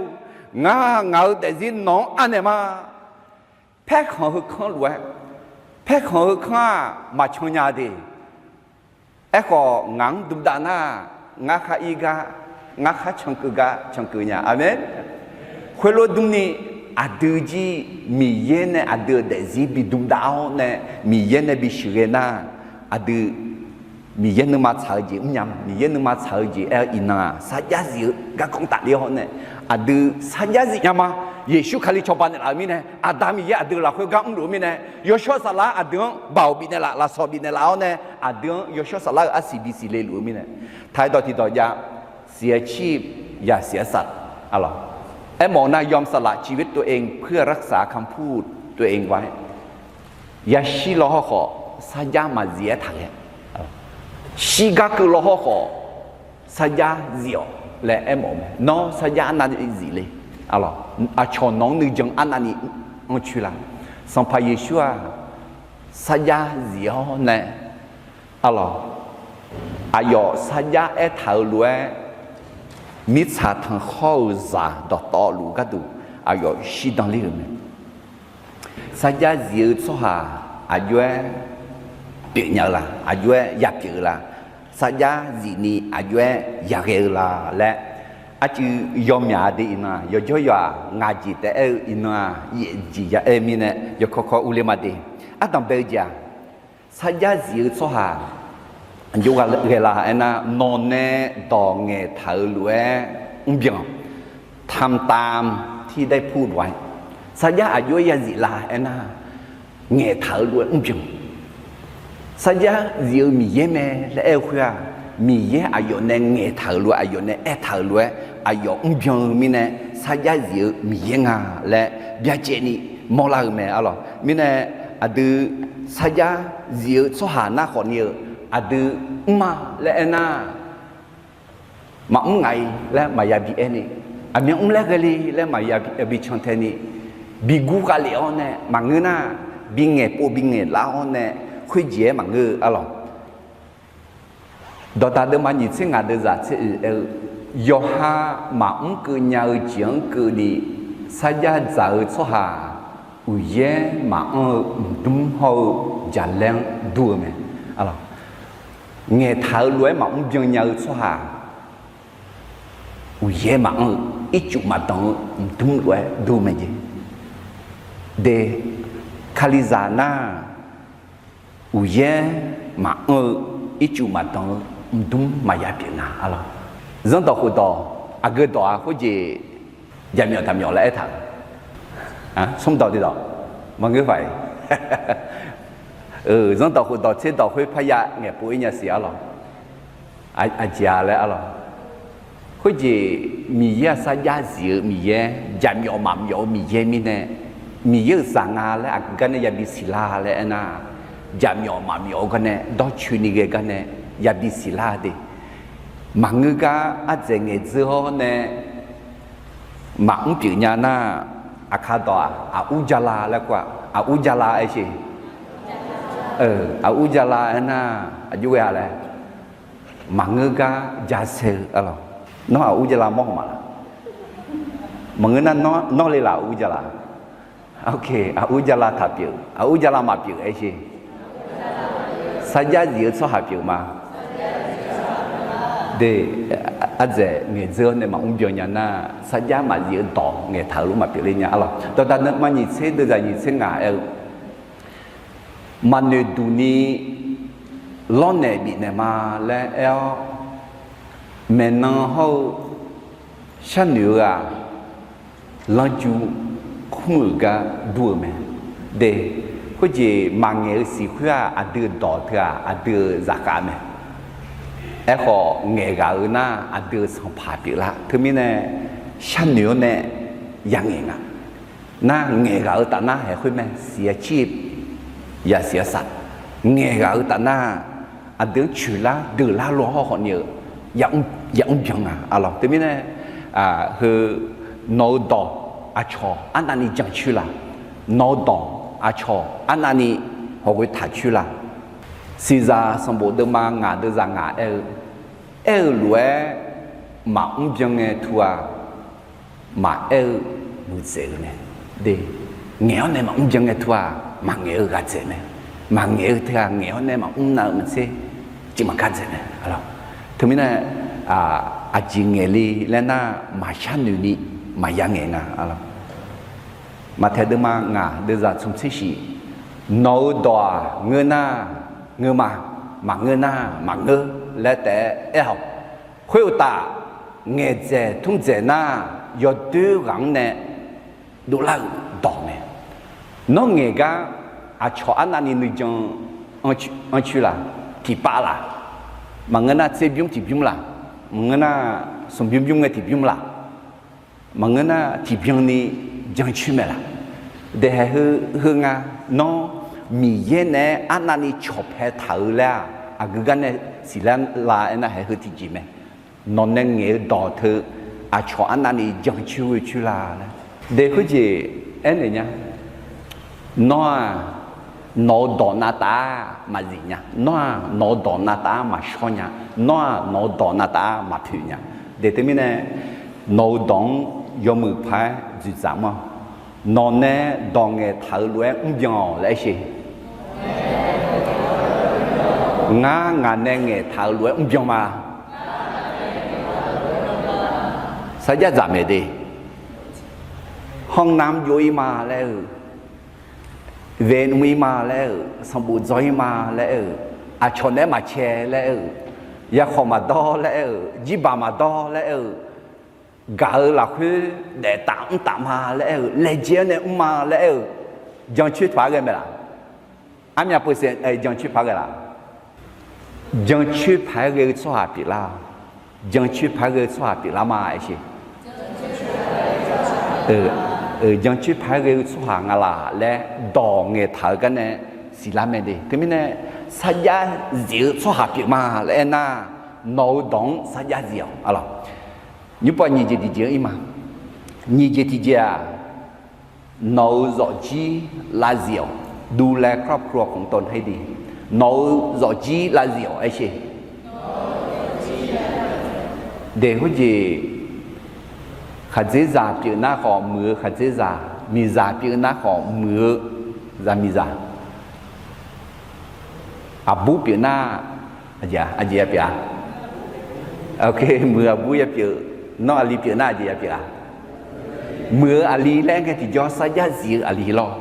ngar ngaq-euq daefzir nawq-anr anaeq ma. Paerkhanq heu kanr lof-aer, paerkhanq heu kanr-aq maqcan nya de. Aerkhawf, ngaq-anr duqdav nar, ngar khar ir gar, ngar khar cankeuv gar cankeuv nya. Aqmeq. Khoerlof dmrni, aqdui jir Miqyaer nae aqdui-euq daefzir bi duqdav-awr nae, Miqyaer nae bi sheuqghae nar, aqdui Miqyaer nuima tsaq-eu jeq mrnya, Miqyaer nuima tsaq-eu jeq aer-eu iqnan-aq, sarjax zif-eu garkawv tafler-awr nae, aqdui sarjax zif nya ma. Yeqsur Kali cawba naeqlaf-eu mirnae, Aqda Miqyaer aqdui lafkhoer gar mrluf-eu mirnae, yawshawr saflar aqdui-anr baoq bifnaeq laf, lafsawq bifnaeq laf-awr nae, aqdui-anr yawshawr saflar-euq arsiq bisiqle luf-eu mirnae, ไทย dawq tiqdawq jav, เสียชีพ อย่าเสียสัตย์ a lawq. Aermawf-eu nar, ยอมสละชีวิตตัวเองเพื่อรักษาคำพูดตัวเองไว้ Yashir law hawrkhawf sarjax maqzif-aer taqghae. Shirgar keuv law hawrkhawf sarjax zif-awq laer aermawf-eu mae. Nawr sarjax arnavni zifle. Aqcawq nawq-anr nuijan arnavni anrcoer la? Sanqpaq Yeqsur-aq sarjax zif-awr nae, a lawq, aqyawf sarjax aertaq-eu lof-aer, mirtsaq tanqkhawr-euq zaq dawqtawvluf gharduq aqyawf shirdan ler-euq mae. Sarjax zif-eu tsawrhaq aqjox-aer pyeufnya-eu la? Aqjox-aer yapyeuf-eu la? Sarjax zifni aqjox-aer yaghae-eu la laer, arcuiv yawmyaq de iqnan-aq, yawjawr yawq-aq, ngaq jeq taef aer-eu iqnan-aq, yaef jeq ya aer-eu mirnae yawkawr kawr urler ma de. Ardanq bae-eu jeq-aq, sarjax zif-eu tsawrhaq aqjox ghae la aernar, nawq nae dawq ngaeqtaq-eu lof-aer mrbyan, ทำตามที่ได้พูดไว้ sarjax aqjox-aer yazif la aernar, ngaeqtaq-eu lof-aer mrbyan. Sarjax zif-eu Miqyaer mae laer aer-eu khoer-aq, Miqyaer aqyawf nae ngaeqtaq-euq lof-aer, aqyawf nae aertaq-euq lof-aer, aqyawf mrbyan-eu mirnae, sarjax zif-eu Miqyaer nga laer byacaevni mawrlar-eu mae, a lawq. Mirnae aqdui sarjax zif-eu tsawrhaq nar khawfni-eu, aqdui mr-a laer aernar, maqmr ngaq-i laer maqya bi aerni, aqmyan mr laer ghae le laer maqya bi cantae ni, bi gur khav lef-awr nae maqngeur nar, bi ngaeqpov bi ngaeqlar-awr nae khoerjeq-aer maqngeur-eu, a lawq. Dawqdaq deuvma nyiq tser ngaq deuvzaq tser oeq aer-eu, yawqha maqmr keuv nya-eu jeq-anr keuvni sarjax dzaq-eu tsawrhaq, uqyaer maqanr-eu mqdmr hawr-eu jaqlaer-anr dur-eu mae. Ngaeqtaq-eu lof-aer maqmr byan nya-eu tsawrhaq, uqyaer maqanr-eu, ircuf maqdanq-eu mqdmr lof-aer dur mae jeq. De, Kalizaq nar, uqyaer maqanr-eu, ircuf maqdanq-eu mqdmr maqya pyeuf nga, a lawq. Zanrdawq khofdawq aqgeu dawq-a khoerjeq, jaqmyawf taqmyawf laer aertaq-eu, smrdawq tiqdawq maqngeur paq-iq. Zanrdawq khofdawq tserdawq khoer parya ngaeqpov-ir nya siq, a lawq. Aqjeq-a laer, a lawq. Khoerjeq, Miqyaer-aq sarjax zif-eu Miqyaer, jaqmyawf maqmyawf-eu Miqyaer mirnae, Miqyaer-euq zaq nga laer aqgeu gar nae yabi siqlar laer aernar, jaqmyawf maqmyawf-eu gar nae dawrcoeni ghae gar nae yabi siqlar de. Maqngeur gar ardzaeq ngaeqdzeur-awr nae maqmr pyeuf nya nar, aqkar dawq-aq, aqur jala laer kur-aq, aqur jala aer sher. Aqur jala aernar, aqjox ghae-a laer. maqngeur gar jasae-eu arlawq. Nawr aqur jala mawr haw ma laq? Maqngeur nar, nawr le laf aqur jala? Ok, aqur jala taq pyeuf, aqur jala maqpyeuf aer sher. Sarjax zif-eu tsawrhaq pyeuf ma. De, ardzaeq ngaeqdzeur-awr nae maqmr byan nya nar, sarjax maqzif-eu dawq ngaeqtaq-euq lof maqpyeuf ler nya arlawq. Dawqdaq nuima nyiq tser deuvzaq nyiq tser ngaq aer-eu, maqnoeq duq ni lawrnaeq bifnaeq ma laer aer-awr, maeqnan hawr-eu sharnoeq-eu-aq, lanrju khmr-euq gar dur-euq mae. De, khoerjeq maqngaeq-eu siq khoer-aq, aqdui-euq dawq teu-aq, aqdui-euq zaqkhav mae. Aerkhawf, ngaeqghaq-eu nar, aqdui-euq sanqpaq pyeuflar. Teumirnae, sharnoeq-awr nae yangaeq nga. Nar ngaeqghaq-eu taf nar haeq khoer mae, siq-a cir, yasiq-a saq. Ngaeqghaq-eu taf nar, aqdui-anr coeqlar deuqlar lo hawr khawf ni-eu, yamr byan nga arlawq. Teumirnae, heu, nawq-eu dawq aqcawq arnavni jancoer la? Nawq-eu dawq aqcawq arnavni hawqghoe taqcoer la? Siqzaq sanqbof deuvma ngaq deuvzaq ngaq aer-eu, aer-eu lof-aer maqmr byan ngae tu-aq, maqaer-eu muiqdzaeq-eu mae. De, ngaeq-awr nae maqmr byan ngae tu-aq, maqngaeq-eu ghaq dzaeq mae. Maqngaeq-eu teu-aq, ngaeq-awr nae maqmr nav-eu maqtser, tiq maqgar dzaeq mae. Teumirnae, aqjeq ngaeq le laer nar, maqshar noeq ni maqya ngaeq nga arlawq. Maqtaeq deuvma ngaq deuvzaq tsmq tser shif, nawq-eu dawq-aq ngeur nar ngeur ma, maqngeur nar maqngeur laer taef-aer aer-awq. Khoeruqtaf, ngaeqdzaeq tmrdzaeq nar, yawdoer ghaq-anr nae dovlar-euq dawq mae. Nawr ngaeq gar aqcawq arnavni nuijan anrcoer la? Tiqpav laq? Maqngeur nar tserbymr tiqbymr laq? Maqngeur nar smqbymr bymr ngae tiqbymr laq? Maqngeur nar tiqbyan ni jancoer mae laq? Daeqhaeq heu heu nga. Nawr Miqyaer naeq-aer arnavni cawqpae taq-eu laer-aq, aqgeu gar nae siqlar la aernar haeq heu tiqjeq mae. Nawq nae ngaeq-eu dawq teu aqcawq arnavni jancoer ghoecoer la laer. Daeq khoerjeq aernaeq nya. Nawr-aq, nawq-eu dawq navtaf-aq maqzif nya. Nawr-aq, nawq-eu dawq navtaf-aq maqshawr nya. Nawr-aq, nawq-eu dawq navtaf-aq maqpoeq nya. Daeq teumirnae, nawq-eu dawq-anr yawmuiq paq-aer dzoeqdzaq mr-awq. Nawq nae dawq ngaeqtaq-eu lof-aer mrbyan-awq laer aer sher. Ngar ngaq nae ngaeqtaq-eu lof-aer mrbyan ma. Sarjax dzaq maeq de. ห้องน้ำ jov-ir ma laer aer-eu, vaeq nmr-ir ma laer aer-eu, sanqbof dzaw-ir ma laer aer-eu, aqcawq naeq-aer maqcae laer aer-eu, yakhawf maqdawr laer aer-eu, jirbaq maqdawr laer aer-eu, gaq-eu lafkhoer daef taf mr taf ma laer aer-eu, laejae-anr nae mr ma laer aer-eu, jancoer paq-aer ghae mae laq? Armyav peuqsaef jancoer paq-aer ghae laq? Jancoer paq-aer ghae-eu tsawrhaq pyeuflar-awq. Jancoer paq-aer ghae-eu tsawrhaq pyeuflar ma aer sher. Jancoer paq-aer ghae-eu tsawrhaq nga laq laer dawq ngaeqtaq-eu gar nae siqlar mae de. Teumirnae, sarjax zif-eu tsawrhaq pyeuf ma laer aernar, nawq-eu dawq-anr sarjax zif-awq arlawq. Nymrpov nyiq jeq tiqjeq-anr ir ma. Nyiq jeq tiqjeq-aq, nawq-eu zawqjir lavzif-awq. ดูแลครอบครัวของตนให้ดี. Nawq-eu zawqjir lavzif-awq aer sher. Daeq khoerjeq, khaqdzerzaq pyeuf nar khawf muiq-eu khaqdzerzaq, miqzaq pyeuf nar khawf muiq-eu zaqmiqzaq. Aqbur pyeuf nar, aqjeq aqjeq ya pyeuf-a? Muiq-eu aqbur ya pyeuf. Nawr aqli pyeuf nar aqjeq ya pyeuf-a? Muiq-eu aqli laer ngae tiqjawr sarjax zif-eu aqli lawr.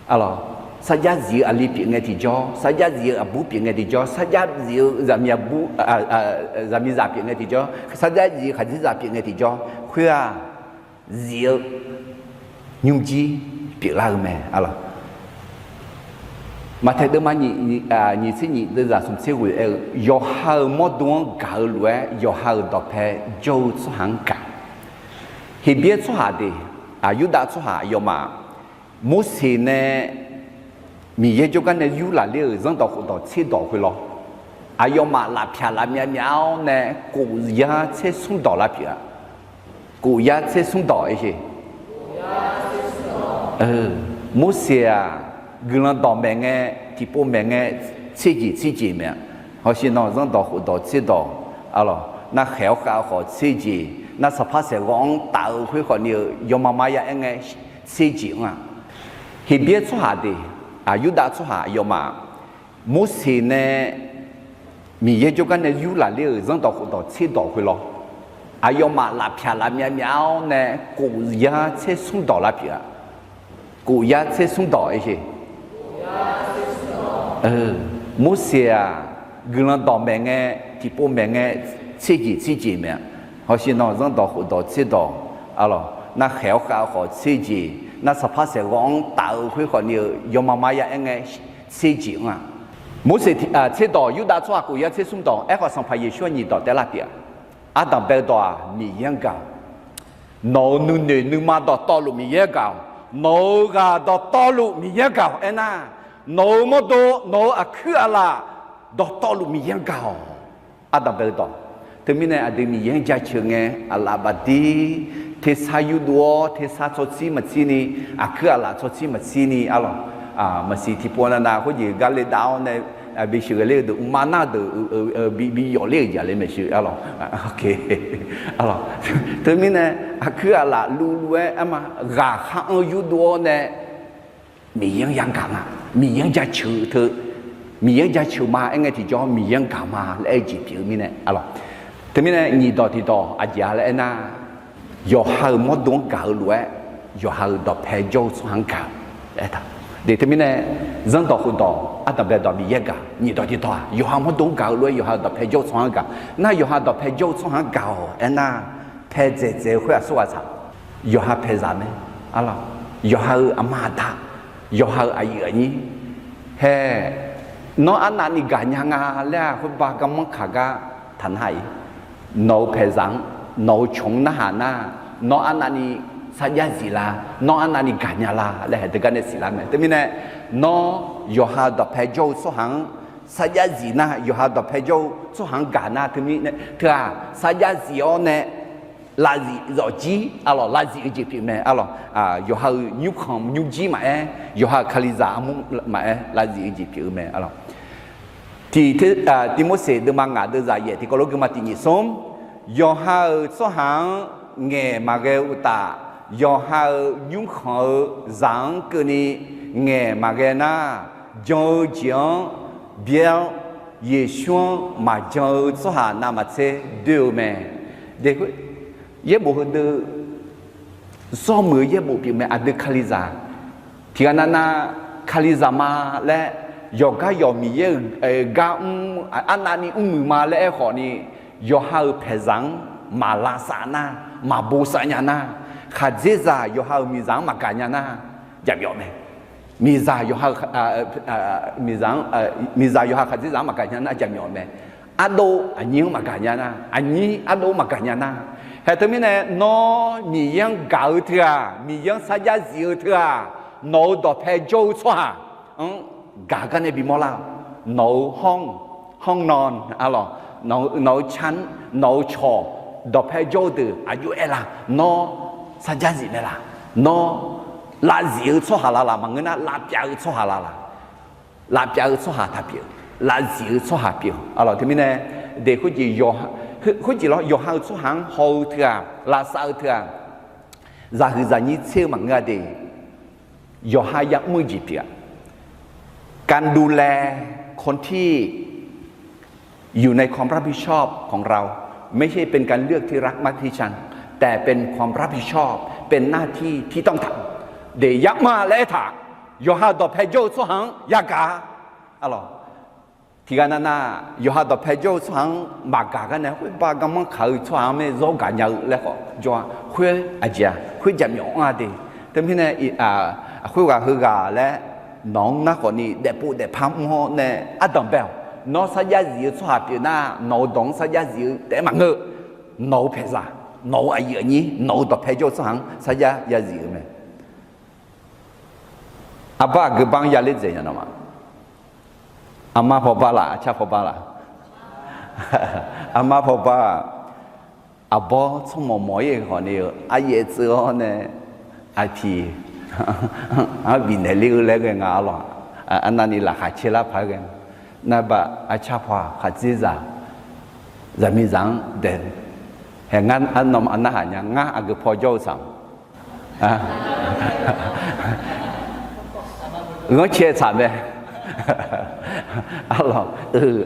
Arlawq, sarjax zif-eu aqli pyeuf ngae tiqjawr, sarjax zif-eu aqbur pyeuf ngae tiqjawr, sarjax zif-eu zaqmiq aqbur, zaqmiqzaq pyeuf ngae tiqjawr, sarjax zif-eu khaqdzerzaq pyeuf ngae tiqjawr, khoer-aq, zif-eu nymrjir pyeuflar-eu mae arlawq. Maqtaeq deuvma nyiq tser nyiq deuvzaq smq tser ghoeq aer-eu, yawqha-euq mawrdo-anr gaq-eu lof-aer yawqha-euq dawqpae jawr-eu tsawrhaq-anr gaq. Heqbyaer tsawrhaq de, Yurdav tsawrhaq aqyawfmaf Morseq nae Miqyaer jawrgar nae yurlaf ler-euq zanrdawq khofdawq tserdawq khoerlawr, aqyawfmaf lafpyaq lafmyav myav-awr nae kof yar tser smr dawq lar pyeuf-a. Kof yar tser smr dawq aer sher. Morseq-aq, guiqlanq dawq maeq ngae, tiqpov maeq ngae, tserjeq tserjeq maeq-a. Hawsher nawr zanrdawq khofdawq tserdawq, arlawq, nar khaeq-awr khav-eu khawf tserjeq, nar saqpar saeqghawv-anr taf-eu khoer khawfni-eu yawma maya aer ngae tserjeq-anr-aq, Heqbyaer tsawrhaq deuq, aq, Yurdav tsawrhaq aqyawfmaf, Morseq nae Miqyaer jawrgar nae yurlaf ler-euq zanrdawq khofdawq tserdawq khoerlawr, aqyawfmaf lafpyaq lafmyav myav-awr nae kof yar tser smr dawq lar pyeuf-a. Kof yar tser smr dawq-aer, Morseq-aq, guiqlanq dawq maeq ngae, tiqpov maeq ngae, tserjeq tserjeq maeq-a. Hawsher nawr zanrdawq khofdawq tserdawq, arlawq, nar khaeq-awr khav-eu khawf tserjeq, nar saqpar saeqghawv-anr taf-eu khoer khawfni-eu yawma maya aer ngae tserjeq-anr-aq, Morseq tserdawq Yurdav tsawrhaq kof yar tser smr dawq aerkhawf Sanqpaq Yeqsur-anr nyiq dawq taev lar pyeuf-a. Ardanq bae-eu dawq-aq Miqyaer-anr gaq-awq. Nawq-euq nuinoeq nuima dawqtawvluf Miqyaer-anr gaq-awq. Nawq-euq ghaq dawqtawvluf Miqyaer-anr gaq-awq aernar, nawq-euq mawrdo, nawq-euq aqkuir aqlaf dawqtawvluf Miqyaer-anr gaq-awq. Ardanq bae-eu dawq. Teumirnae aqdui Miqyaer-anr jaceuq ngae, aqlaf bafdir, tersar yurdov-awr tersar tsawrtsir maqtsirni, aqkuir aqlaf tsawrtsir maqtsirni, arlawq, maqsiq tiqpov navnav khoerjeq gar le dav-awr nae, bisheuq ghae ler-eu deuq, mqma nar-eu deuq, bi yawf ler-euq jeq le maeqshi, arlawq. Teumirnae aqkuir aqlaf luvluv-aer arma ghaqkhav-anr yurdov-awr nae, Miqyaer-anr yagaq nga, Miqyaer-anr jaceuq teu, Miqyaer-anr jaceuq ma aer ngae tiqjawr Miqyaer-anr gaq ma laer aer-eu jeq pyeuf-eu mirnae, arlawq. Teumirnae nyiq dawq tiqdawq aqjeq-a laer aernar, yawqha-euq mawrdo-anr gaq-eu lof-aer, yawqha-euq dawqpae jawr-eu tsawrhaq-anr gaq-awq laer aertaq. Teumirnae zanrdawq khofdawq ardanq bae dawq Miqyaer gaq, nyiq dawq tiqdawq-aq yawqha mawrdo-anr gaq-eu lof-aer yawqha-euq dawqpae jawr-eu tsawrhaq-anr gaq. Nar yawqha dawqpae jawr-eu tsawrhaq-anr gaq-awq aernar, pae dzaeq dzaeq-eu khoer aqsur ghaq tsaq, yawqha paeqzaq mae, arlawq, yawqha-euq aqma aqda, yawqha-euq aqyuif aqnyir, hae, nawr arnavni gaqnya nga laer-aq khoerba garmanr kaq gar taqnar-iq, nawq-euq paeqzaq-anr, nawq-euq cawq-anr narhaq nar, nawr arnavni sarjax zif la, nawr arnavni gaqnya la laer haeq deugar nae siqlar mae. Teumirnae, nawr yawqha dawqpae jawr-eu tsawrhaq-anr sarjax zif nar, yawqha dawqpae jawr-eu tsawrhaq-anr gaq nar, teumirnae teu-aq sarjax zif-awr nae lavzif zawqjir, arlawq, lavzif-eu jeq pyeuf mae, arlawq. Yawqha-euq nymrkhanq nymrjir maqaer, yawqha-euq Kalizaq armur maqaer, lavzif-eu jeq pyeuf-eu mae, arlawq. Tiq, Tiqmorseq deuvma ngaq deuvzaq yaef tiqkawv lof geuvma tiq nyiq smr, yawqha-euq tsawrhaq-anr ngaeq maqghae-eu uqtaf, yawqha-euq nymrkhanq-eu zaq-anr keuvni ngaeq maqghae nar, jan-eu jeq-anr byaer-awr, Yeqsur-anr maqjan-eu tsawrhaq navmaqtser doer-eu mae. Yaerbof heudeuq, zawrmuiq-eu yaerbof pyeuf mae, aqdui Kalizaq. Tiqghaq navnav Kalizaq ma laer, yawqgar yawq Miqyaer-euq gar mr, arnavni mrmuiq ma laer aerkhawfni, yawqha-euq paeqzaq-anr maq lavsav nar, maq bosav nya nar, khaqdzerzaq yawqha-euq miqzaq-anr maqgaq nya nar, jaqmyawf mae. Miqzaq yawqha, miqzaq, miqzaq yawqha khaqdzerzaq-anr maqgaq nya nar jaqmyawf mae. Ardov aqnyir-anr maqgaq nya nar, aqnyir ardov-anr maqgaq nya nar. Hae teumirnae nawr Miqyaer-anr gaq-eu teu-aq, Miqyaer-anr sarjax zif-eu teu-aq, nawq-euq dawqpae jawr-eu tsawrhaq-anr gaq gar nae bimawr lar-awq. Nawq-euq hawr, hawr nan, arlawq, nawq-euq can, nawq-euq cawq, dawqpae jawr-eu deuq aqjox aer la, nawr sarjax zif mae la, nawr lavzif-eu tsawrhaq la laq, maqngeur nar lavpyav-eu tsawrhaq la laq, lavpyav-eu tsawrhaq taq pyeuf, lavzif-eu tsawrhaq pyeuf-awq, arlawq. Teumirnae, de khoerjeq, khoerjeq lawr, yawqha-euq tsawrhaq-anr haw-eu teu-aq, lavsav-eu teu-aq, zaqhuiq zaqnyir tser-eu maqngeur-a de, yawqha ya'mr-eu jeq pyeuf-a. การดูแลคนที่ อยู่ในความรับผิดชอบของเรา ไม่ใช่เป็นการเลือกที่รักมักที่ชัง แต่เป็นความรับผิดชอบ เป็นหน้าที่ที่ต้องทำ de ya'mr-a laer aertaq, yawqha dawqpae jawr-eu tsawrhaq-anr yagaq-a, arlawq. Tiqghaq navnav yawqha dawqpae jawr-eu tsawrhaq-anr maqgaq gar nae khoerba garmanr kaq-eu tsawrhaq-anr maer zawr gaqnya-eu laer khawf jawr-a, khoer aqjeq-aq khoer jaqmyawf anr-a de. Teumirnae, khoerghaq heughaq laer nawq-anr nar khawfni daefpov daefpar mr-awr nae ardanq bae-awq. Nawr sarjax zif-eu tsawrhaq pyeuf nar, nawq-euq dawq-anr sarjax zif-eu taef-aer maqngeur. Nawq-euq paeqzaq, nawq-euq aqyuif aqnyir, nawq-euq dawqpae jawr-eu tsawrhaq-anr sarjax yazif-eu mae. Arbar aqgeu bar-anr yaler dzaeq nya nawmaf. Armar pawbar laf, arcar pawbar laf. Armar pawbar-aq, aqbawr tsawrmawq mawq-ir khawfni-eu aryaev tseuv-awr nae, aqpiq-anr bifnaeq ler-eu laer ghae nga arlawq. Arnavni laqkhaq caer lar paq-aer ghae nga. Navbaf arcar paw-aq khaqdzerzaq, zaqmiqzaq-anr dae, hae ngar arnawmaf narhaq nya, ngar aqgeu paw jawr-eu tsaq-a, ghanrcae tsaq mae. Arlawq,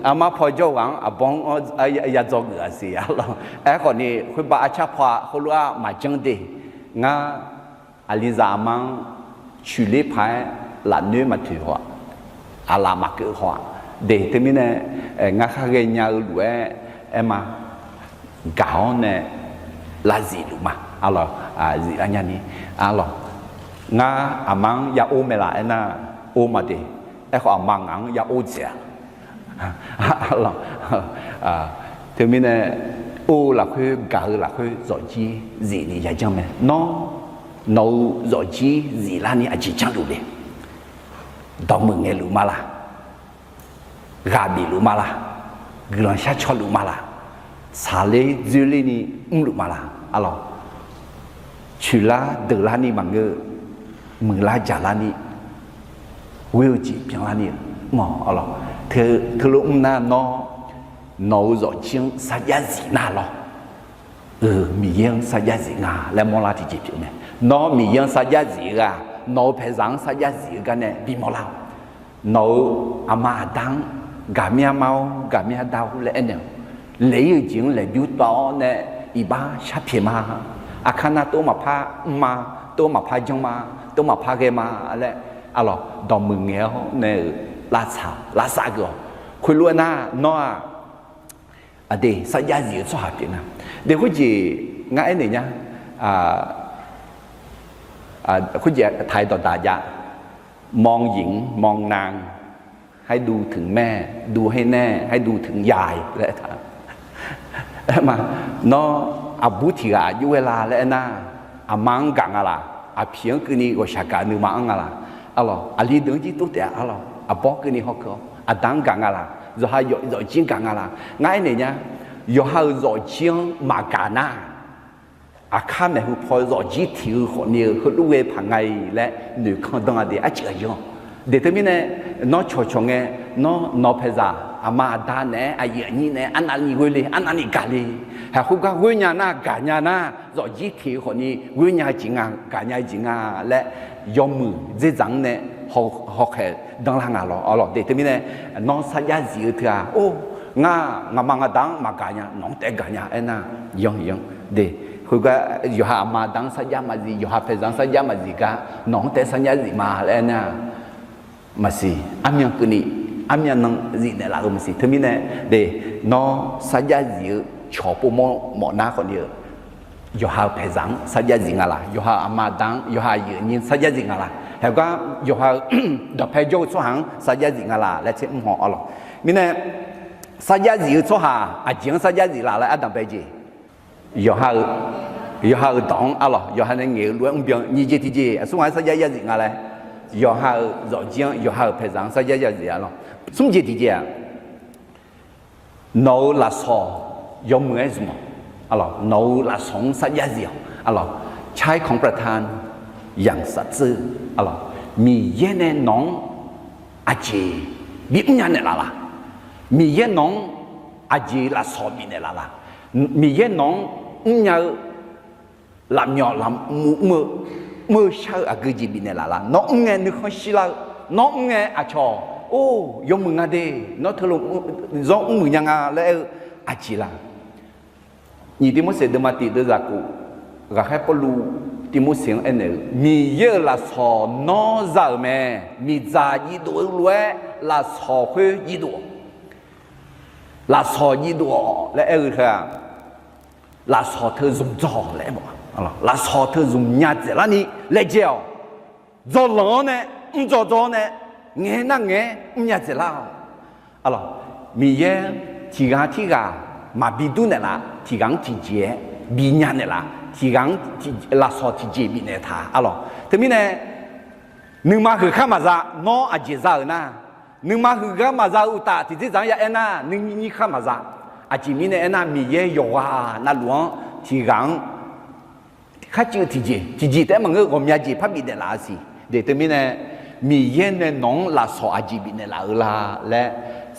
armar paw jawr-eu ghaq-anr aqbawr-anr ya dzawgeuf-aq siq arlawq. Aerkhawf ni khoerbav arcar paw-a heulof-aer maqjanr de. Ngar aqlizaq aqma-anr coeqler paq-aer lafnoer maqtoeq haw-aq, aqlaf maqkeuv haw-aq de. Teumirnae ngar khar ghaenya-eu lof-aer aer ma. Gaq-awr nae lavzif luf ma. Arlawq, ziflar nyani, arlawq, ngar aqma-anr ya or mae laf aernar, or ma de. Aerkhawf aqma ngaq-anr ya or dzaeq-a. Arlawq, teumirnae or-eu lafkhoer gaq-eu lafkhoer zawqjir zifni yajanr mae. Nawr nawq-euq zawqjir ziflarni aqjeq janrluf le? Dawqmuiq ngaeqluf ma laq? Ghaq bifluf ma laq? Guiqlanq shar cawluf ma laq? Tsaqler dzoerlerni mrluf ma laq? Arlawq, coeqlar deuqlarni maqngeur, muiqlar jaqlarni, ghoer-eu jeq byanlarni mr-awq. Arlawq, teulof mr nar nawr nawq-euq zawqjir-anr sarjax zif nar lawr. Miqyaer-anr sarjax zif nga laer mawrlar tiqjeq pyeuf mae. Nawr Miqyaer-anr sarjax zif-eu ghaq, nawq-euq paeqzaq-anr sarjax zif-eu gar nae bimawr lar-awq. Nawq-euq aqma aqda-anr gaqmya ma-or, gaqmya da-or laer aernaeq-awq. Laeq-ir-euq jeq-anr laeqbymr tawv-awr nae iqbax sharpyaeq ma. Aqkar nar tov maqpar mr ma, tov maqpar janr ma, tov maqpar ghae ma laer, arlawq, dawqmuiq ngaeq-awr nae-euq lavtsaq lavsav geuf-awq. Khoerlof-aer nar nawr-aq, aqdui sarjax zif-eu tsawrhaq pyeuf nga. De khoerjeq ngar aernaeq nya, khoerjeq taq-aer dawqdaq jav, มองหญิง มองนาง ให้ดูถึงแม่ ดูให้แน่ ให้ดูถึงยาย laer aertaq. Aer ma, nawr aqbur tiq ghaq jov ghae la laer aernar, aqma-anr gaq nga laq? Aqpiq-anr keuvni ghawqshaq gaq nuima-anr nga laq? Arlawq, aqli deuq-anr jir tov taef-a. Arlawq, aqbawr keuvni hawkeuv-awr aqda-anr gaq nga laq? Zawqha zawqjir-anr gaq nga laq? Ngar aernaeq nya, yawqha-euq zawqjir-anr maqgaq nar, aqkar maeqhu paw zawqjir tiq-eu khawfni-eu heulof ghae paq nga-iq laer noeqkanr dan-a de. Arcuiv aqyawf, de teumirnae nawr cawqcawq ngae, nawr nawq-eu paeqzaq aqma aqda naeq-aer aqyuif aqnyir naeq-aer arnavni ghoer le, arnavni gaq le. Haiq khoergar ghoer nya nar, gaq nya nar, zawqjir tiq-eu khawfni ghoer nya-eu jeq nga, gaq nya-eu jeq nga laer yawmuiq dzerdzaq-anr nae hawkhaeq danlar nga lawr. Arlawq, de teumirnae nawr sarjax zif-eu teu-aq, or, ngar ngaqma ngaqda-anr maqgaq nya, nawq-anr taef gaq nya aernar, yanr yanr de. Khoergar yawqha aqma aqda-anr sarjax maqzif, yawqha paeqzaq-anr sarjax maqzif gar nawq-anr taef sarjax zif ma laer aernar, maqsiq. Armyan keuvni, armyan nan zifnaeq laf-eu maqsiq. Teumirnae de, nawr sarjax zif-eu cawq povmawr mawf nar khawfni-eu, yawqha-euq paeqzaq-anr sarjax zif nga laq? Yawqha aqma aqda-anr, yawqha aqyuif aqnyir sarjax zif nga laq? Haiq gar yawqha-euq dawqpae jawr-eu tsawrhaq-anr sarjax zif nga laq laer tser mr haw. Arlawq, mirnae sarjax zif-eu tsawrhaq aqjeq-anr sarjax zif laf laer ardanq bae jeq, yawqha-eu, yawqha-euq dawq-anr, arlawq, yawqha nae ngaeq-eu lof-aer mrbyan nyiq jeq tiqjeq aqsur ngaq-aer sarjax yarzif nga laer, yawqha-euq zawqjir-anr, yawqha-euq paeqzaq-anr sarjax yarzif. Arlawq, smr jeq tiqjeq-aq, nawq-euq lafsawq yawmuiq-aer zmq-awq. Arlawq, nawq-euq lafsawq-anr sarjax zif-awq. Arlawq, ใช้ของประทานอย่างสัตย์ซื่อ. Arlawq, Miqyaer nae nawq-anr aqjeq bimr nya naeqlaf laq? Miqyaer nawq-anr aqjeq lafsawq bifnaeq laf laq? Miqyaer nawq-anr mrnya-eu lafmyawf lafmuv mr-eu, mr-eu shar-eu aqgeu jeq bifnaeq laf laq? Nawr mr ngae nuikhanr shirlar-eu, nawr mr ngae aqcawq, or, yawmuiq nga de, nawr teulof zanr mrmuiq nya nga laer aer-eu aqjeq laq? Nyiq Tivmorseq deuvma tiq deuvzaq khof, ghaqkhaer Pawrluv Tivmorseq-anr aernaeq-eu, Miqyaer-euq lafsawq nawr za-euq mae. Miqdzaq jiv dov-eu lof-aer lafsawq khoer jiv dov-awq. Lafsawq jiv dov-awq laer aer-eu heu-aq, lafsawq teu zmq dzaw-awq laer aer-awq. Lafsawq teu zmq nya dzaeqlarni laejae-awq. Dzawlanq-anr nae, mrdzaw dzaw-anr nae, ngaeq nar ngaeq-aer mrnya dzaeqlar-awq. Arlawq, Miqyaer tiq ghaq tirghaq maqbi dur naeqlaf, tiq ghaq-anr tiqjeq-aer bi nya naeqlaf, tiq ghaq-anr lafsawq tiqjeq bifnaeq taq. Arlawq, teumirnae nuima huiq khar maqza. Nawr aqjeq za-euq nar, nuima huiq gar maqza-eu uqtaf tiqdzerdzaq-anr ya aer nar, nuinyir khar maqza. Aqjeq mirnae aernar, Miqyaer yawqghaq navluf-anr tiq ghaq-anr kharcuiv tiqjeq, tiqjeq taef-aer maqngeur, ghawqmya jeq parbif naeqlaf-a siq. De teumirnae, Miqyaer nae nawq-anr lafsawq aqjeq bifnaeq laf-eu la laer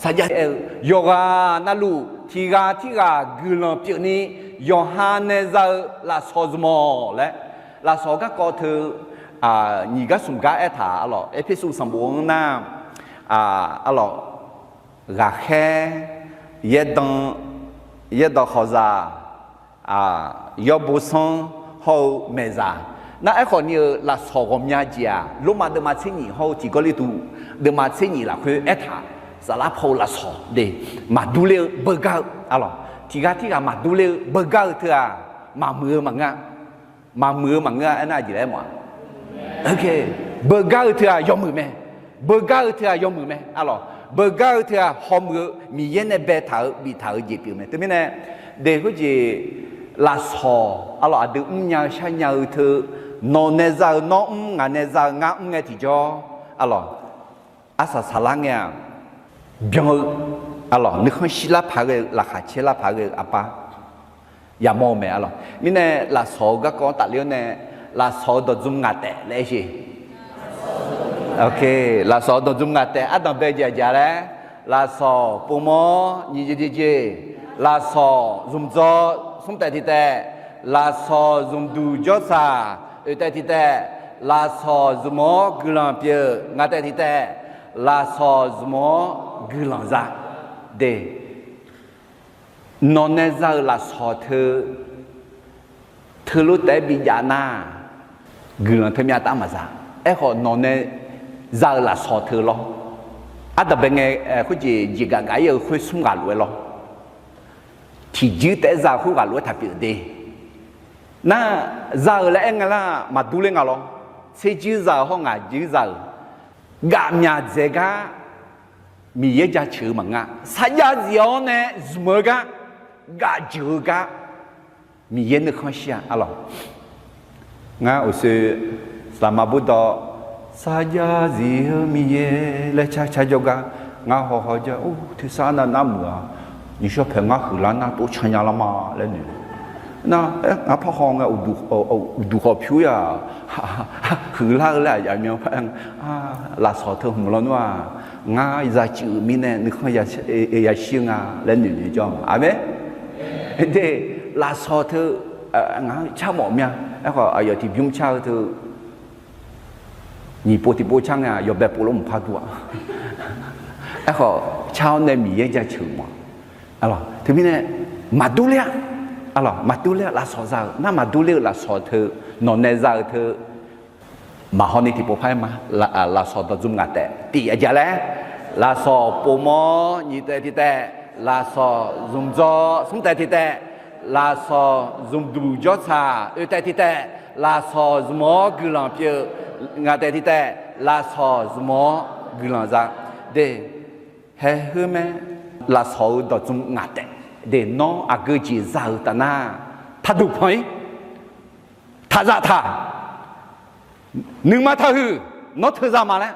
Sarjax aer-eu, yawqghaq navluf tiq ghaq tirghaq guiqlanq pyeufni yawqha nae za-eu lafsawq zmq-awq laer, lafsawq garkawv teu nyiq gar smq gar aertaq arlawq. Erpersu sanqbof-anr nar, arlawq, ghaqkhaer, yaerdan, yaerdawq khawqzaq, yawrbo sanr hawr-eu maeqzaq. Nar aerkhawf ni-euq lafsawq ghawqmya jeq-aq, Lormav deuvma tser nyiq hawr-eu tiq Gawrliqtu deuvma tser nyiq lafkhoer aertaq, saflar paw-eu lafsawq de, maqdur ler-eu beugar-eu arlawq. Tiq ghaq tirghaq maqdur ler-eu beugar-eu teu-aq, maqmuiq-eu maqngeur-a. Maqmuiq-eu maqngeur-a aernar aqjeq laer mawf-a. Beugar-eu teu-aq yawmuiq mae. Beugar-eu teu-aq yawmuiq mae arlawq. Beugar-eu teu-aq hawmuiq-eu Miqyaer nae baetaq-eu biftaq-eu jeq pyeuf mae. Teumirnae, de khoerjeq lafsawq arlawq aqdui mrnya-eu sharnya-eu teu, nawq nae za-eu nawr mr, ngaq nae za-eu ngar mr ngae tiqjawr arlawq, arsaq saqlar ngae-aq, byan-eu arlawq, nuikhanr shir lar paq ghae-eu, laqkhaq caer lar paq ghae-eu aqbar yamawr-eu mae arlawq. Mirnae lafsawq-eu garkawv-anr tafler-awr nae, lafsawq-eu dawqdzm ngaq taef laer aer-eu, lafsawq-eu dawqdzm ngaq taef ardanq bae jeq aqjeq laer, lafsawq povmawr nyiq jeq tiqjeq, lafsawq zmqdzawr smr taef tiq taef, lafsawq zmqduq jawrsaq oeq taef tiq taef, lafsawq zmq-awr guiqlanq pyeuf ngaq taef tiq taef, lafsawq zmq-awr guiqlanq za de. Nawq nae za-euq lafsawq teu, teulof taef-aer bijav nar, guiqlanq teu myav taf maqza. Aerkhawf nawq nae za-euq lafsawq teu lawr, ardanq bae ngae, khoerjeq jeqgaf gaf-ir-eu khoer smr ghaq lof-aer lawr, tiqjir taef-aer za-eu khoerghaq lof-aer taq pyeuf de. Nar, za-euq laer aer nga lar maqdur ler nga lawr. Tserjir za-euq hawr ngaqjir za-euq, gaf myaq dzaeq gar Miqyaer jaceuq-eu maqngeur-a. Sarjax zif-awr nae zmq-eu gar, gaf jeuq-eu gar, Miqyaer nuikhanr shir-a arlawq. Ngar uqshoe saqlaqma bawrdawv, sarjax zif-eu Miqyaer laer car car jawrgar, ngar hawhaw jar, or, tersar nav nar muiq-a, nyiqshawr paeq ngar huiqlar nar tov can nya lar ma laer noeq. Nar, ngar parhaw ngae, uqduq khawf pyur-ir-aq, huiqlar-eu laer aqyawf myan par-aer, lafsawq teu hmq lawnmr-aq, ngar zacuif-euq mirnae nuikhanr yashir-eu nga laer noeq noeq jawr-a. Aqmeq. De, lafsawq teu ngaq-anr car mawf mya. Aerkhawf aqyawf tiqbymr car-eu teu nyiq pov tiqpov car ngae-aq, yawbae pov lof mq par dur-a. Aerkhawf car-awr nae Miqyaer jaceuq mawf-a. Teumirnae maqdur ler-a. Arlawq, maqdur ler-a. Lafsawq za-euq nar maqdur ler-eu lafsawq teu, nawq nae za-eu teu, maqhaw ni tiqpov par-aer ma. Lafsawq dawqdzm ngaq taef tiq aqjeq laer, lafsawq povmawr nyiq taef tiq taef, lafsawq zmqdzawr smr taef tiq taef, lafsawq zmqduq jawrsaq oe taef tiq taef, lafsawq zmq-awr guiqlanq pyeuf ngaq taef tiq taef, lafsawq zmq-awr guiqlanq za de. Haeq heu mae, lafsawq-eu dawqdzm ngaq taef de, nawr aqgeu jeq za-euq taf nar, taqduq panq-ir, taqzaf taq, nuima taqhuiq, nawr teuza ma laer,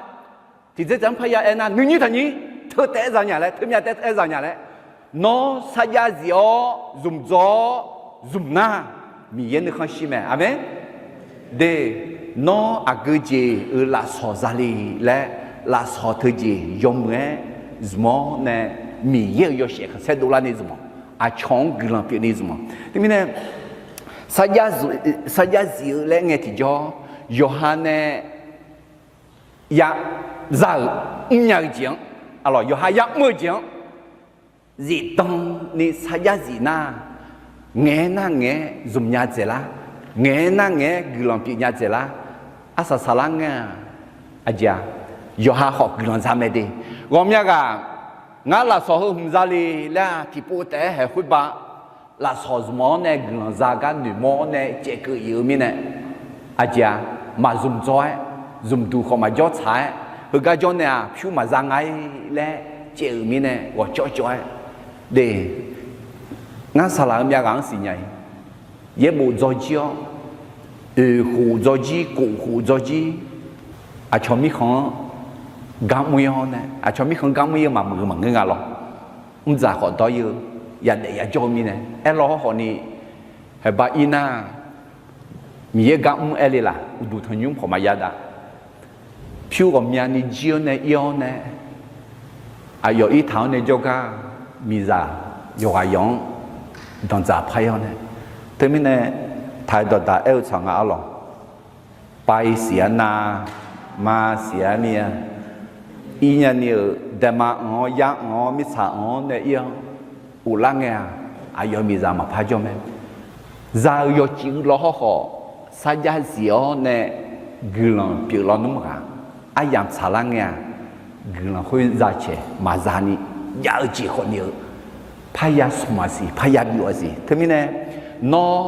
tiqdzer dzaq-anr parya aernar nuinyir taqnyir, teu taef-aer za nya laer, teu myav taef-aer za nya laer, nawr sarjax zif-awr zmqdzawr-awr zmq nar, Miqyaer nuikhanr shir mae. Aqmeq. De, nawr aqgeu jeq-euq lafsawq za le laer, lafsawq teujeq yawmuiq-aer zmq-awr nae, Miqyaer-euq yawshaef khanqsaer dovlar ni zmq-awq. Aqcawq-anr guiqlanq pyeuf ni zmq-awq. Teumirnae sarjax zif-eu laer ngae tiqjawr, yawqha nae ya za-euq mrnya-eu jeq-anr, arlawq, yawqha ya mr-eu jeq-anr zifdan ni sarjax zif nar, ngaeq-aer nar ngaeq-aer zmq nya dzaeqlar, ngaeq-aer nar ngaeq-aer guiqlanq pyeuf nya dzaeqlar, arsaq saqlar ngae-aq, aqjeq-aq, yawqha khawf guiqlanq za mae de. Ghawqmya ghaq, ngar lafsawq heu hmq za le laer-aq, tiqpov taef-aer haeq khoerba lafsawq zmq-awr nae guiqlanq za gar noeqmawr-awr nae caevkeuv ir-eu mirnae, aqjeq-aq, maqzmq dzawr-aer, zmqduq khawf maqjawr tsaq-aer, heugar jawr nae-aq pyur maqza nga-ir laer caev-euq mirnae ghawqcawv cawv-aer de. Ngar saqlaq-eu myav ghaq-anr siqnya-iq, yaerbof dzawrjir-awr, oeq khof dzawrjir, kof khof dzawrjir, aqcawq mirkhanq-anr gar mr-ir-awr nae, aqcawq mirkhanq gar mr-ir-eu maqmuiq-eu maqngeur nga lawr. Mrdzaq khawf dawr-ir-eu, yadaef yajawr-eu mirnae aerlawr hawrkhawf ni, haeqba ir nar, Miqyaer gar mr aer le laq, uqduq tanqnymr khawf maqya dav. Pyur ghawqmyani jir-awr nae ir-awr nae, aqyawf irtaq-anr nae jawrgar miqzaq yawqghaq yawq-anr danqdzaq par-ir-awr nae, teumirnae taq-eu dawqdaq aer-eu tsaq nga arlawq. Pav-ir siq-ar nar, ma siq-ar mir-a, ir nyani-euq daema anq-awr yar anq-awr mirtsaq anq-awr nae ir-awr uvlar ngae-aq, aqyawf miqzaq maqpar jawr mae. Za-eu yawcif-eu law hawrkhawf, sarjax zif-awr nae guiqlanq pyeuf lawnmr ghaq, aryamq tsaqlar ngae-aq, guiqlanq khoer zacaeq maqza ni, jav-eu jeq khawf ni-eu parya smq-aq siq, parya byov-aq siq. Teumirnae, nawr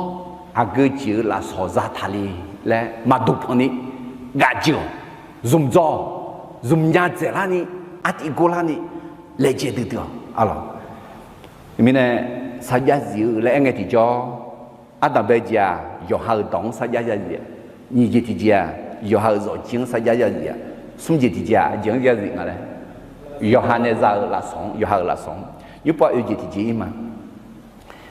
aqgeu jeq-euq lafsawq zataq le laer maqduq panqni, gafjeuq-awq, zmqdzawr-awq, zmqnya dzaeqlarni, artiv gorlarni, laejae duidui-awq arlawq. Teumirnae, sarjax zif-eu laer aer ngae tiqjawr, ardanq bae jeq-aq yawqha-euq dawq-anr sarjax zarzif-a, nyiq jeq tiqjeq-aq yawqha-euq zawqjir-anr sarjax zarzif-a, smr jeq tiqjeq-aq aqjeq-anr zarzif nga laer, yawqha nae za-eu lafsawq-anr, yawqha-euq lafsawq-anr. Nymrpov oe jeq tiqjeq ir ma.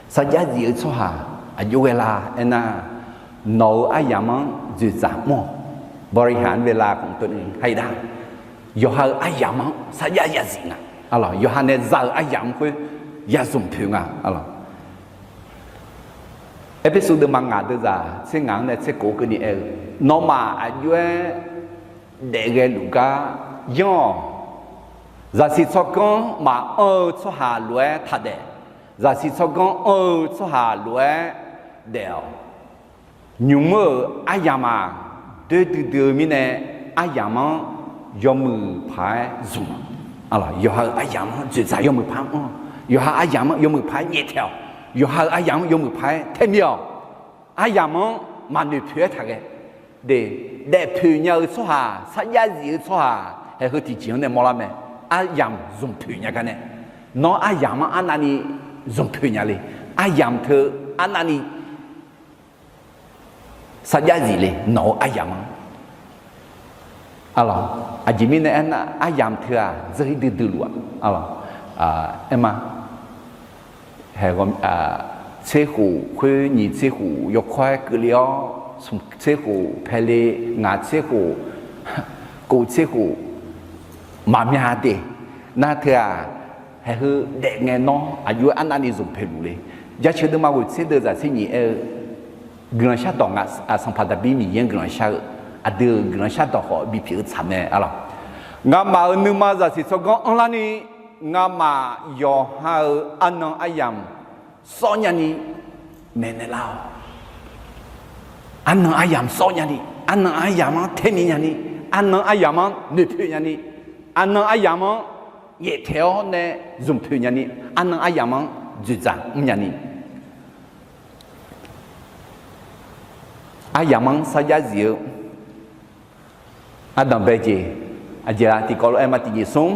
Sarjax zif-eu tsawrhaq aqjox ghae la aernar, nawq-euq aryamq-anr dzoeqdzaq mr-awq. Bawriqhaq-anr bae la khmq tov ni haida, yawqha-euq aryamq-anr sarjax zarzif nga. Arlawq, yawqha nae za-euq aryamq-anr khoer ya zmq poeq nga arlawq. Erpersu deuvma ngaq deuvzaq tser ngaq-anr nae tser kof keuvni aer-eu, nawmaf aqjox-aer daef ghae luf gar yanr-awq. Zaqsiq tsawrganr maqanr-eu tsawrhaq lof-aer taqdaef. Zaqsiq tsawrganr anr-eu tsawrhaq lof-aer daef-awq. Nymq mr-euq aryamq-aq, doer duidui-eu mirnae, aryamq-anr yawmuiq paq-aer zmq-awq. Yawqha-euq aryamq-anr dzoeqdzaq yawmuiq paq-aer mr-awq. Yawqha aryamq-anr yawmuiq paq-aer nyaeftaeq-awq. Yawqha-euq aryamq-anr yawmuiq paq-aer taemir-awq. Aryamq-anr maqnoeq poeq-aer taqghae. De, daefpoeq nya-eu tsawrhaq, sarjax zif-eu tsawrhaq, haeq heu tiqjeq-anr nae mawrlar mae. Aryamq zmq poeq nya gar nae, nawr aryamq-anr arnavni zmq poeq nya le. Aryamq teu arnavni sarjax zif le, nawq-euq aryamq-anr. Arlawq, aqjeq mirnae aernar, aryamq teu-aq dzeur-ir duidui luf-aq. Arlawq, aerma, tser khof khoer nyiq tser khof yawkawr-aer keuvle-awr, smq tser khof paele, ngaq tser khof, kof tser khof, maqmya de. Nar teu-aq, haeq heu daef ngae nawr aqjox-aer arnavni zmq poeq luf le. Jaceuq deuvma ghoeq tser deuv zaq tser nyiq aer-eu, guiqlanq shardawq nga, Sanqpaq Daqbir Miqyaer-anr guiqlanq shar-eu, aqdui-euq guiqlanq shardawq khawf bipyeuf-eu tsaq mae arlawq. Ngamaf-euq nuima zaqsiq tsawrganr anrlarni, ngamaf yawqha-euq arnan aryamq sawr nyani maeqnaeq lar-awq. Arnan aryamq sawr nyani, arnan aryamq-anr taemir nyani, arnan aryamq-anr noeqpoeq nyani, arnan aryamq-anr nyaeftaeq-awr nae zmq poeq nyani, arnan aryamq-anr dzoeqdzaq mr nyani, aryamq-anr sarjax zif-eu ardanq bae jeq, aqjeq-aq tiqkawv lof-aer ma tiqjeq smr,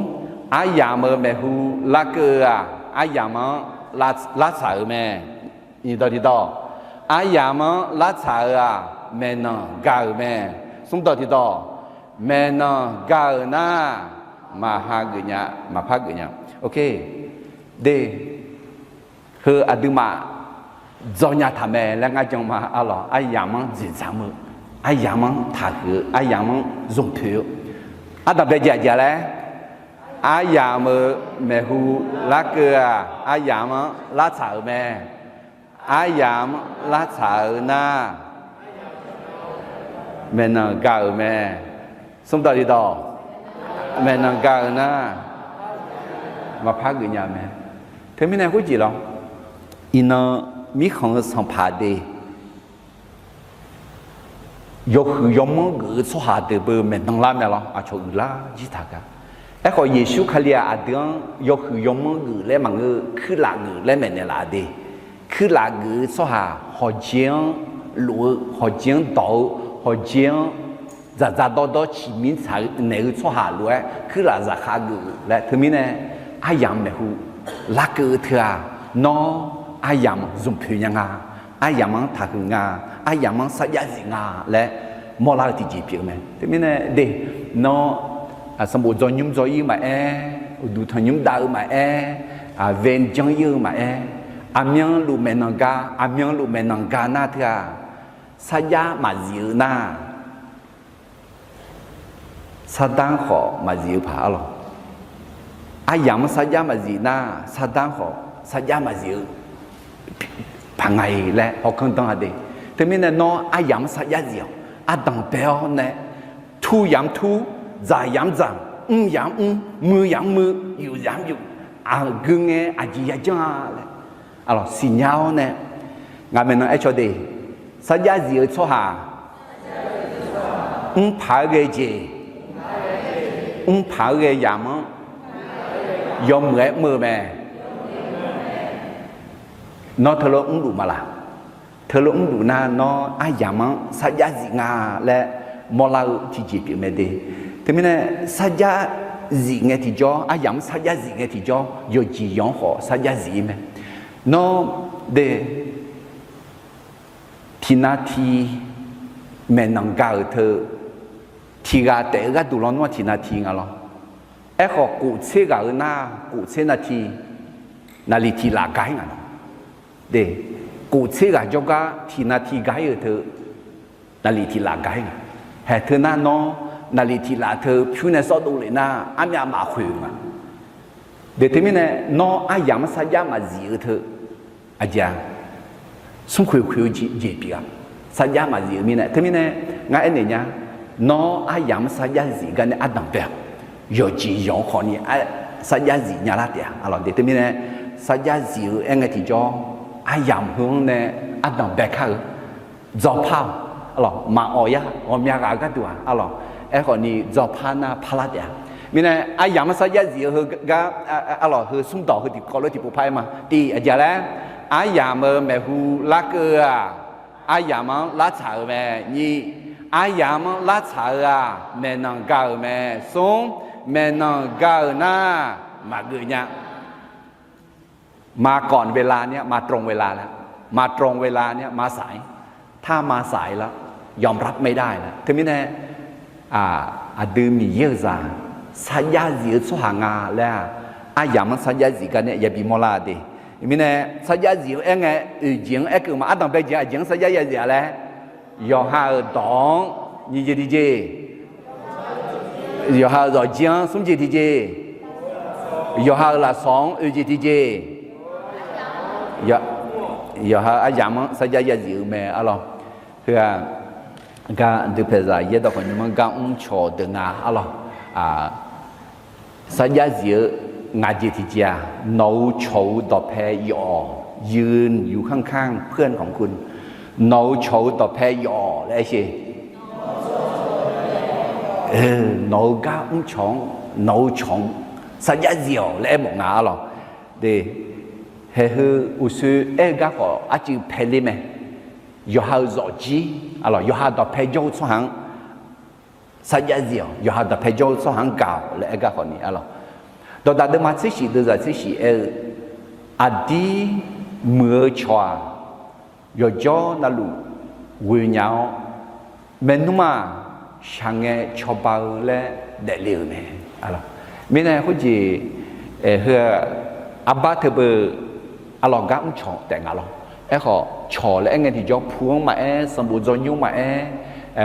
aryamq-euq maeqhu larkeuv-eu-aq, aryamq-anr lartsaq-euq mae. Nyiqdawq tiqdawq, aryamq-anr lartsaq-euq-aq, maeqnan ga-euq mae. Smrdawq tiqdawq, maeqnan ga-euq nar, maqha geuf nya, maqpar geuf nya. Ok, de, heu aqduimaf dzawnya taq mae laer ngar jan ma arlawq. Aryamq-anr dzoeqdzaq mr-eu, aryamq-anr taqhuiq-eu, aryamq-anr zmq poeq-eu, ardanq bae jeq aqjeq laer, aryamq-euq maeqhu larkeuv-aq, aryamq-anr lartsaq-euq mae. Aryamq-anr lartsaq-eu nar, maeqnan ga-euq mae. Smrdawq tiqdawq, maeqnan ga-euq nar, maqpar geuf nya-eu mae. Teumirnae khoerjeq lawr, iqnan mirkhanq-eu sanqpaq de, yawhuiq yawmanr geuf-eu tsawrhaq deuq beu maeqnan lar mae lawr, aqcawq uiqlar jir taq gar. Aerkhawf, Yeqsur Kali-aq aqdui-anr yawhuiq yawmanr geuf laer maqngeur-eu, kuirlaf geuf laer maeqnaeq laf de. Kuirlaf geuf-eu tsawrhaq, hawqjeq-anr lof-eu, hawqjeq-anr dawq-eu, hawqjeq-anr dzaqdzaq dawrdawr ciqmir tsaq naeq-eu tsawrhaq lof-aer kuirlaf zaqkhav geuf laer. Teumirnae, aryamq maeqhu larkeuv-eu teu-aq, nawr aryamq zmqpoeq nya nga, aryamq-anr taqhuiq nga, aryamq-anr sarjax zif nga laer mawrlar-eu tiqjeq pyeuf-eu mae. Teumirnae de, nawr sanqbof dzaw nymr dzaw ir-eu maqaer, uqduq tanqnymr dav-eu maqaer, vae janr ir-eu maqaer, aqmyanluf maeqnan gar, aqmyanluf maeqnan gar nar teu-aq, sarjax maqzif-eu nar, sardar khawf maqzif-eu paq arlawq. aryamq-anr sarjax maqzif nar, sardanr khawf sarjax maqzif-eu paq nga-iq laer hawkanr danr-a de. Teumirnae nawr aryamq-anr sarjax zif-awq. Ardanq bae-awr nae, tur yamq-anr tur, dzaq yamq-anr dzaq, mr yamq-anr mr, muiq yamq-anr muiq, yuf yamq-anr yuf, aqgeu ngae aqjeq yajanr-a laer, aqlawq siqnya-awr nae, ngaq maeqnan aer caw de, sarjax zif-eu tsawrhaq mrpaq-aer ghae jeq, mrpaq-aer ghae yamq-anr yawmuiq-aer mr-eu mae. Nawr teulof mrluf ma laq? Teulof mrluf nar, nawr aryamq-anr sarjax zif nga laer mawrlar-eu tiqjeq pyeuf mae de. Teumirnae sarjax zif ngae tiqjawr, aryamq-anr sarjax zif ngae tiqjawr, yawqjeq yawq-anr khawf sarjax zif-ir mae. Nawr de, tiqnav tiq maeqnan ga-euq teu, tiq ghaq taef-eu gharduq lawnmr-aq tiqnav tiq nga lawr. Aerkhawf, kof tser ghaq-eu nar, kof tser nav tiq, naqliq tiq laf ga-ir nga lawr. De, kof tser ghaq jawrgar tiqnav tiq ga-ir-euq teu, naqliq tiq laf ga-ir nga. Haeq teu nar nawr, naqliq tiq laf teu pyur nae sawr dovlef nar, armyav maqkhoeq-eu nga. De teumirnae, nawr aryamq-anr sarjax maqzif-eu teu, aqjeq-a, smrkhoeq khoeq-eu jeq pyeuf-a. Sarjax maqzif-eu mirnae, teumirnae, ngar aernaeq nya, nawr aryamq-anr sarjax zif gar nae ardanq bae-awq. Yawqjeq yawq-anr khawfni sarjax zif nya lar taef-a. Aqlawq de teumirnae, sarjax zif-eu aer ngae tiqjawr, aryamq heu-anr nae ardanq bae kar-eu, dzawrpar-awq. Aqlawq maqawq yar, ghawqmya ghaq-eu gharduq-aq, aqlawq, aerkhawfni dzawrpar nar parlar taef-a. Mirnae aryamq-anr sarjax zif-eu heugar, aqlawq heu smrdawq heu tiqkawv lof tiqpov par-aer ma. Tiq aqjeq laer, aryamq-euq maeqhu larkeuv-aq, aryamq-anr lartsaq-euq mae. Nyiq, aryamq-anr lartsaq-eu-aq, maeqnan ga-euq mae. Smr, maeqnan ga-euq nar, maqgeuf nya. มาก่อนเวลาเนี่ย มาตรงเวลาแล้ว มาตรงเวลาเนี่ย มาสาย ถ้ามาสายแล้ว ยอมรับไม่ได้แล้ว Teumirnae, aqdui Miqyaer-euq zaq sarjax zif-eu tsawrhaq nga laer-aq, aryamq-anr sarjax zif gar nae yabi mawrlar de. Mirnae sarjax zif-eu aer ngae, oeq jeq-anr aerkeuv ma. Ardanq bae jeq aqjeq-anr sarjax ya zif-a laer, yawqha-euq dawq-anr nyiq jeq tiqjeq, yawqha-euq zawqjir-anr smr jeq tiqjeq, yawqha-euq lafsawq-anr oeq jeq tiqjeq, yawqha aryamq-anr sarjax ya zif-eu mae arlawq. Heu-aq, gar duipaeqzaq yaerdawq khawf nymr-anr gar mrcawq deuq nga arlawq. Sarjax zif-eu ngaq jeq tiqjeq-aq, nawq-euq cawq-eu dawqpae yawf-awq, yuf yuf khanr khanr เพื่อนของคุณ nawq-euq cawq-eu dawqpae yawf-awq laer aer sher. Nawq-eu gar mrcawq-anr, nawq-eu cawq-anr sarjax zif-awq laer aermawf nga arlawq. De, haeqheu uqshoe aer-eu gar khawf arcuiv paeler mae. Yawqha-euq zawqjir, arlawq, yawqha dawqpae jawr-eu tsawrhaq-anr sarjax zif-awq, yawqha dawqpae jawr-eu tsawrhaq-anr gaq-awq laer aer gar khawfni arlawq. Dawqdaq deuvma tser shif deuvzaq tser shif aer-eu, aqdir muiq-eu cawq-aq, yawqjawr navluf ghoenya-awr, maernmr-aq, shaqngae cawba-eu laer daefle-euq mae. Mirnae khoerjeq, heu-aq, arbar teubeu arlawq gar mrcawq taef nga lawr. Aerkhawf, cawq laer aer ngae tiqjawr pu-anr maqaer, sanqbof dzawnymr maqaer,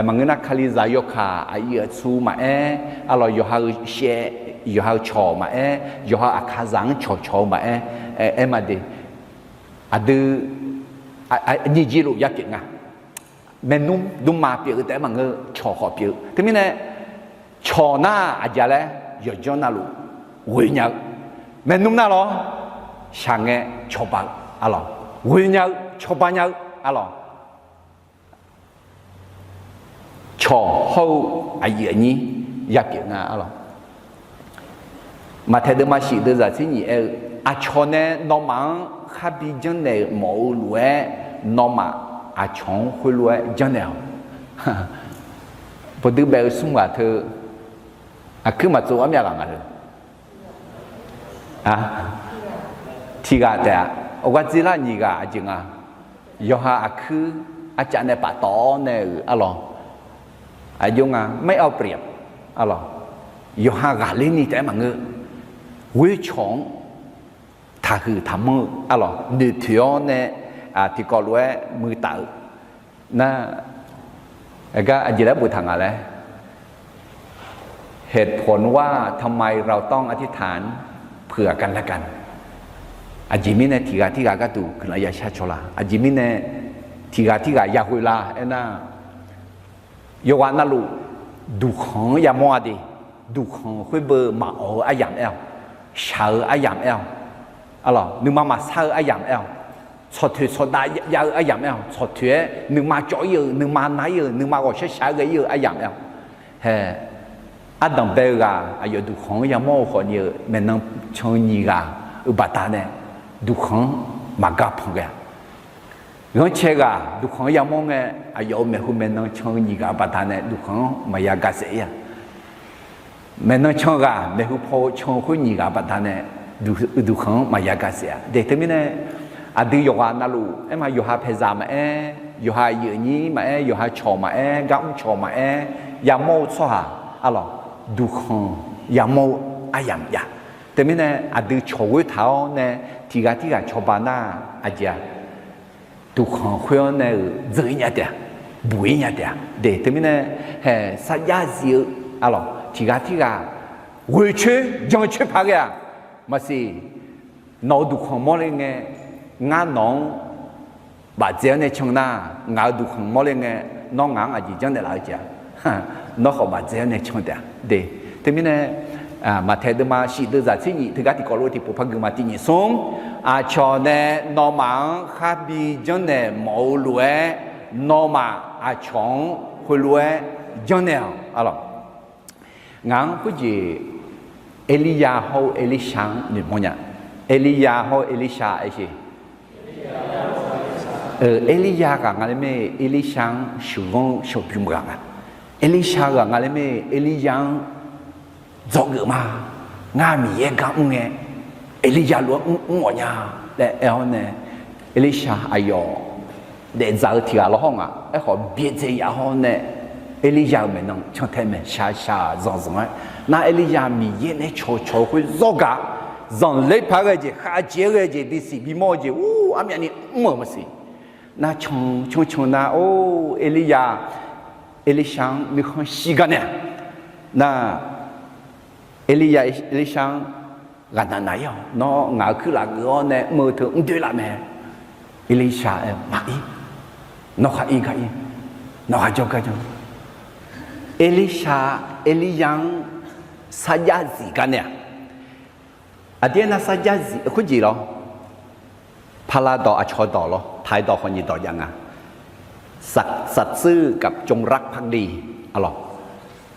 maqngeur nar Kalizaq yawkaq aqyuif aqtsu maqaer, arlawq yawqha-euq shaev, yawqha-euq cawq maqaer, yawqha-euq aqkazaq-anr cawqcawq-eu maqaer, aer ma de. Aqdui nyiq jeq luf ya pyeuf nga. Maernmr dmrma pyeuf-eu taef-aer maqngeur, cawq khawf pyeuf-eu. Teumirnae, cawq nar aqjeq laer, yawqjawr navluf ghoenya-eu, maernmr nar lawr, shaqngae cawba-eu, arlawq, ghoenya-eu cawba nya-eu, arlawq, cawq hawr-eu aqyuif aqnyir ya pyeuf nga arlawq. Maqtaeq deuvma shif deuvzaq tser nyif aer-eu, aqcawq nae nawmaf-anr kharbi janrnaeq-euq mawf-eu lof-aer, nawmaf aqcawq-anr khoerlof-aer janrnaeq-awq. Bawqdui baef-eu smr ghaq teu, aqkuir maqtsov armyav ghaq nga le. Tiq ghaq taef-a. Awqghaq dzirlar nyiq ghaq aqjeq nga. Yawqha aqkuir arcav nae paftawf-awr nae-euq arlawq, aqjox nga ไม่เอาเปรียบ arlawq. Yawqha ghaqler ni taef-aer maqngeur. Ghoercawq-anr taqhuiq taqmanr-eu arlawq, noeqtoeq-awr nae tiqkawv lof-aer muiqtaf-eu nar, gar aqjeq laer boftaq nga laer, เหตุผลว่าทำไมเราต้องอธิษฐาน peuq-aq gaqnae gaq. Aqjeq mirnae tiqghaq tirghaq gharduq guiqlanq yashar caw la? Aqjeq mirnae tiqghaq tirghaq yaghoe la aernar, yawqghaq navluf duqkhanq-anr yamawr-a de. Duqkhanq khoer beu maqawq-eu aryamq aer-awq. Shaq-eu aryamq aer-awq. Arlawq, nuima maqsar-eu aryamq aer-awq. Tsawqtoeq tsawqdav jav-eu aryamq aer-awq. Tsawqtoeq-aer nuima cawv-ir-eu, nuima nar-ir-eu, nuima ghawqshar shaq-aer ghae-ir-eu aryamq aer-awq. Hae, ardanq bae-eu ghaq aqyawf duqkhanq-anr yamawr-eu khawfni-eu maeqnan can-eu nyiq ghaq-euq baqdanae duqkhanq-anr maqgar panq ghae-a. Ghanrcae ghaq duqkhanq-anr yamawr ngae, aqyawf-euq maeqhu maeqnan can-eu nyiq ghaq-euq baqdanae duqkhanq-anr maqya ga saef-ir-a. Maeqnan can ghaq maeqhu paw can-eu khoer nyiq ghaq baqdanae duqkhanq-anr maqya ga saef-a. De teumirnae aqdui yawqghaq navluf aerma yawqha paeqzaq maqaer, yawqha aqyuif aqnyir maqaer, yawqha cawq maqaer, gar mr cawq maqaer, yamawr-eu tsawrhaq arlawq, duqkhanq yamawr-eu aryamq jav. Teumirnae aqdui cawq ghoer taq-awr nae tiqghaq tirghaq cawba nar aqjeq-a, duqkhanq khoer-anr nae-euq dzeur-ir nya taef-a, buq-ir nya taef-a. De teumirnae hae sarjax zif-eu arlawq, tiqghaq tirghaq ghoeq coer jan coer paq ghae-aq, maqsiq, nawq-euq duqkhanq mawrle ngae ngar nawq-anr bafdzae-awr nae can nar, ngaq-euq duqkhanq mawrle ngae nawr ngaq-anr aqjeq janrnaeq laf-eu jeq-a. Nawr khawf bafdzae-awr nae can taef-a. De, teumirnae Maqtaeq deuvma shif deuvzaq tser nyif teugar tiqkawv lof tiqpov par gui ma. Tiq nyif smr, aqcawq nae nawmaf-anr kharbi janrnaeq mawf-eu lof-aer, nawmaf aqcawq-anr khoerlof-aer janrnaeq-awq arlawq. Ngaq-anr khoerjeq Erlirya hawr-eu Erlirshaq-anr noeqmawr nya. Erlirya hawr-eu Erlirshaq aer-eu, Erlirya ghaq nga laer mae, Erlirshaq-anr sheuqghanr sheuqbymr ghaq nga. Erlirshaq ghaq nga laer mae, Erlirya-anr dzawgeuf ma. Ngar Miqyaer gar mr ngae, Erlirya lof-aer mr mr-awq nya laer aer-awr nae, Erlirshaq aqyawf daefdzaq-eu tiq ghaq lawr hawr nga. Aerkhawf byaerdzae yaf hawr nae, Erlirya-euq maeqnan cantae maeqshaq shaq zanqzanq-aer, nar Erlirya Miqyaer nae cawqcawq-eu khoer zawr gaq, zanqler paq ghae jeq, khavjeq-aer ghae jeq, bisiq bimawr-eu jeq, ur, armyavni mr-euq maqsiq. Nar can can can nar, or, Erlirya Erlirshaq-anr nuikhanr shir gar nae-aq, nar Erlirya Erlirshaq-anr ghaqnaq naq-ir-awq. Nawr ngaq-euq kuirlaf geuf-awr nae mr-eu teu mr doer laf mae. Erlirshaq aer-eu, maqir. Nawr khar ir gar ir. Nawr khar jawr gar jawr. Erlirshaq Erlirya-anr sarjax zif gar nae-aq, aqdir aernar sarjax zif khoerjeq lawr. Pala dawq aqcawq dawq lawr, taiq dawq khawf nyiq dawq jav nga. ศักดิ์ซื่อกับจงรักภักดี arlawq.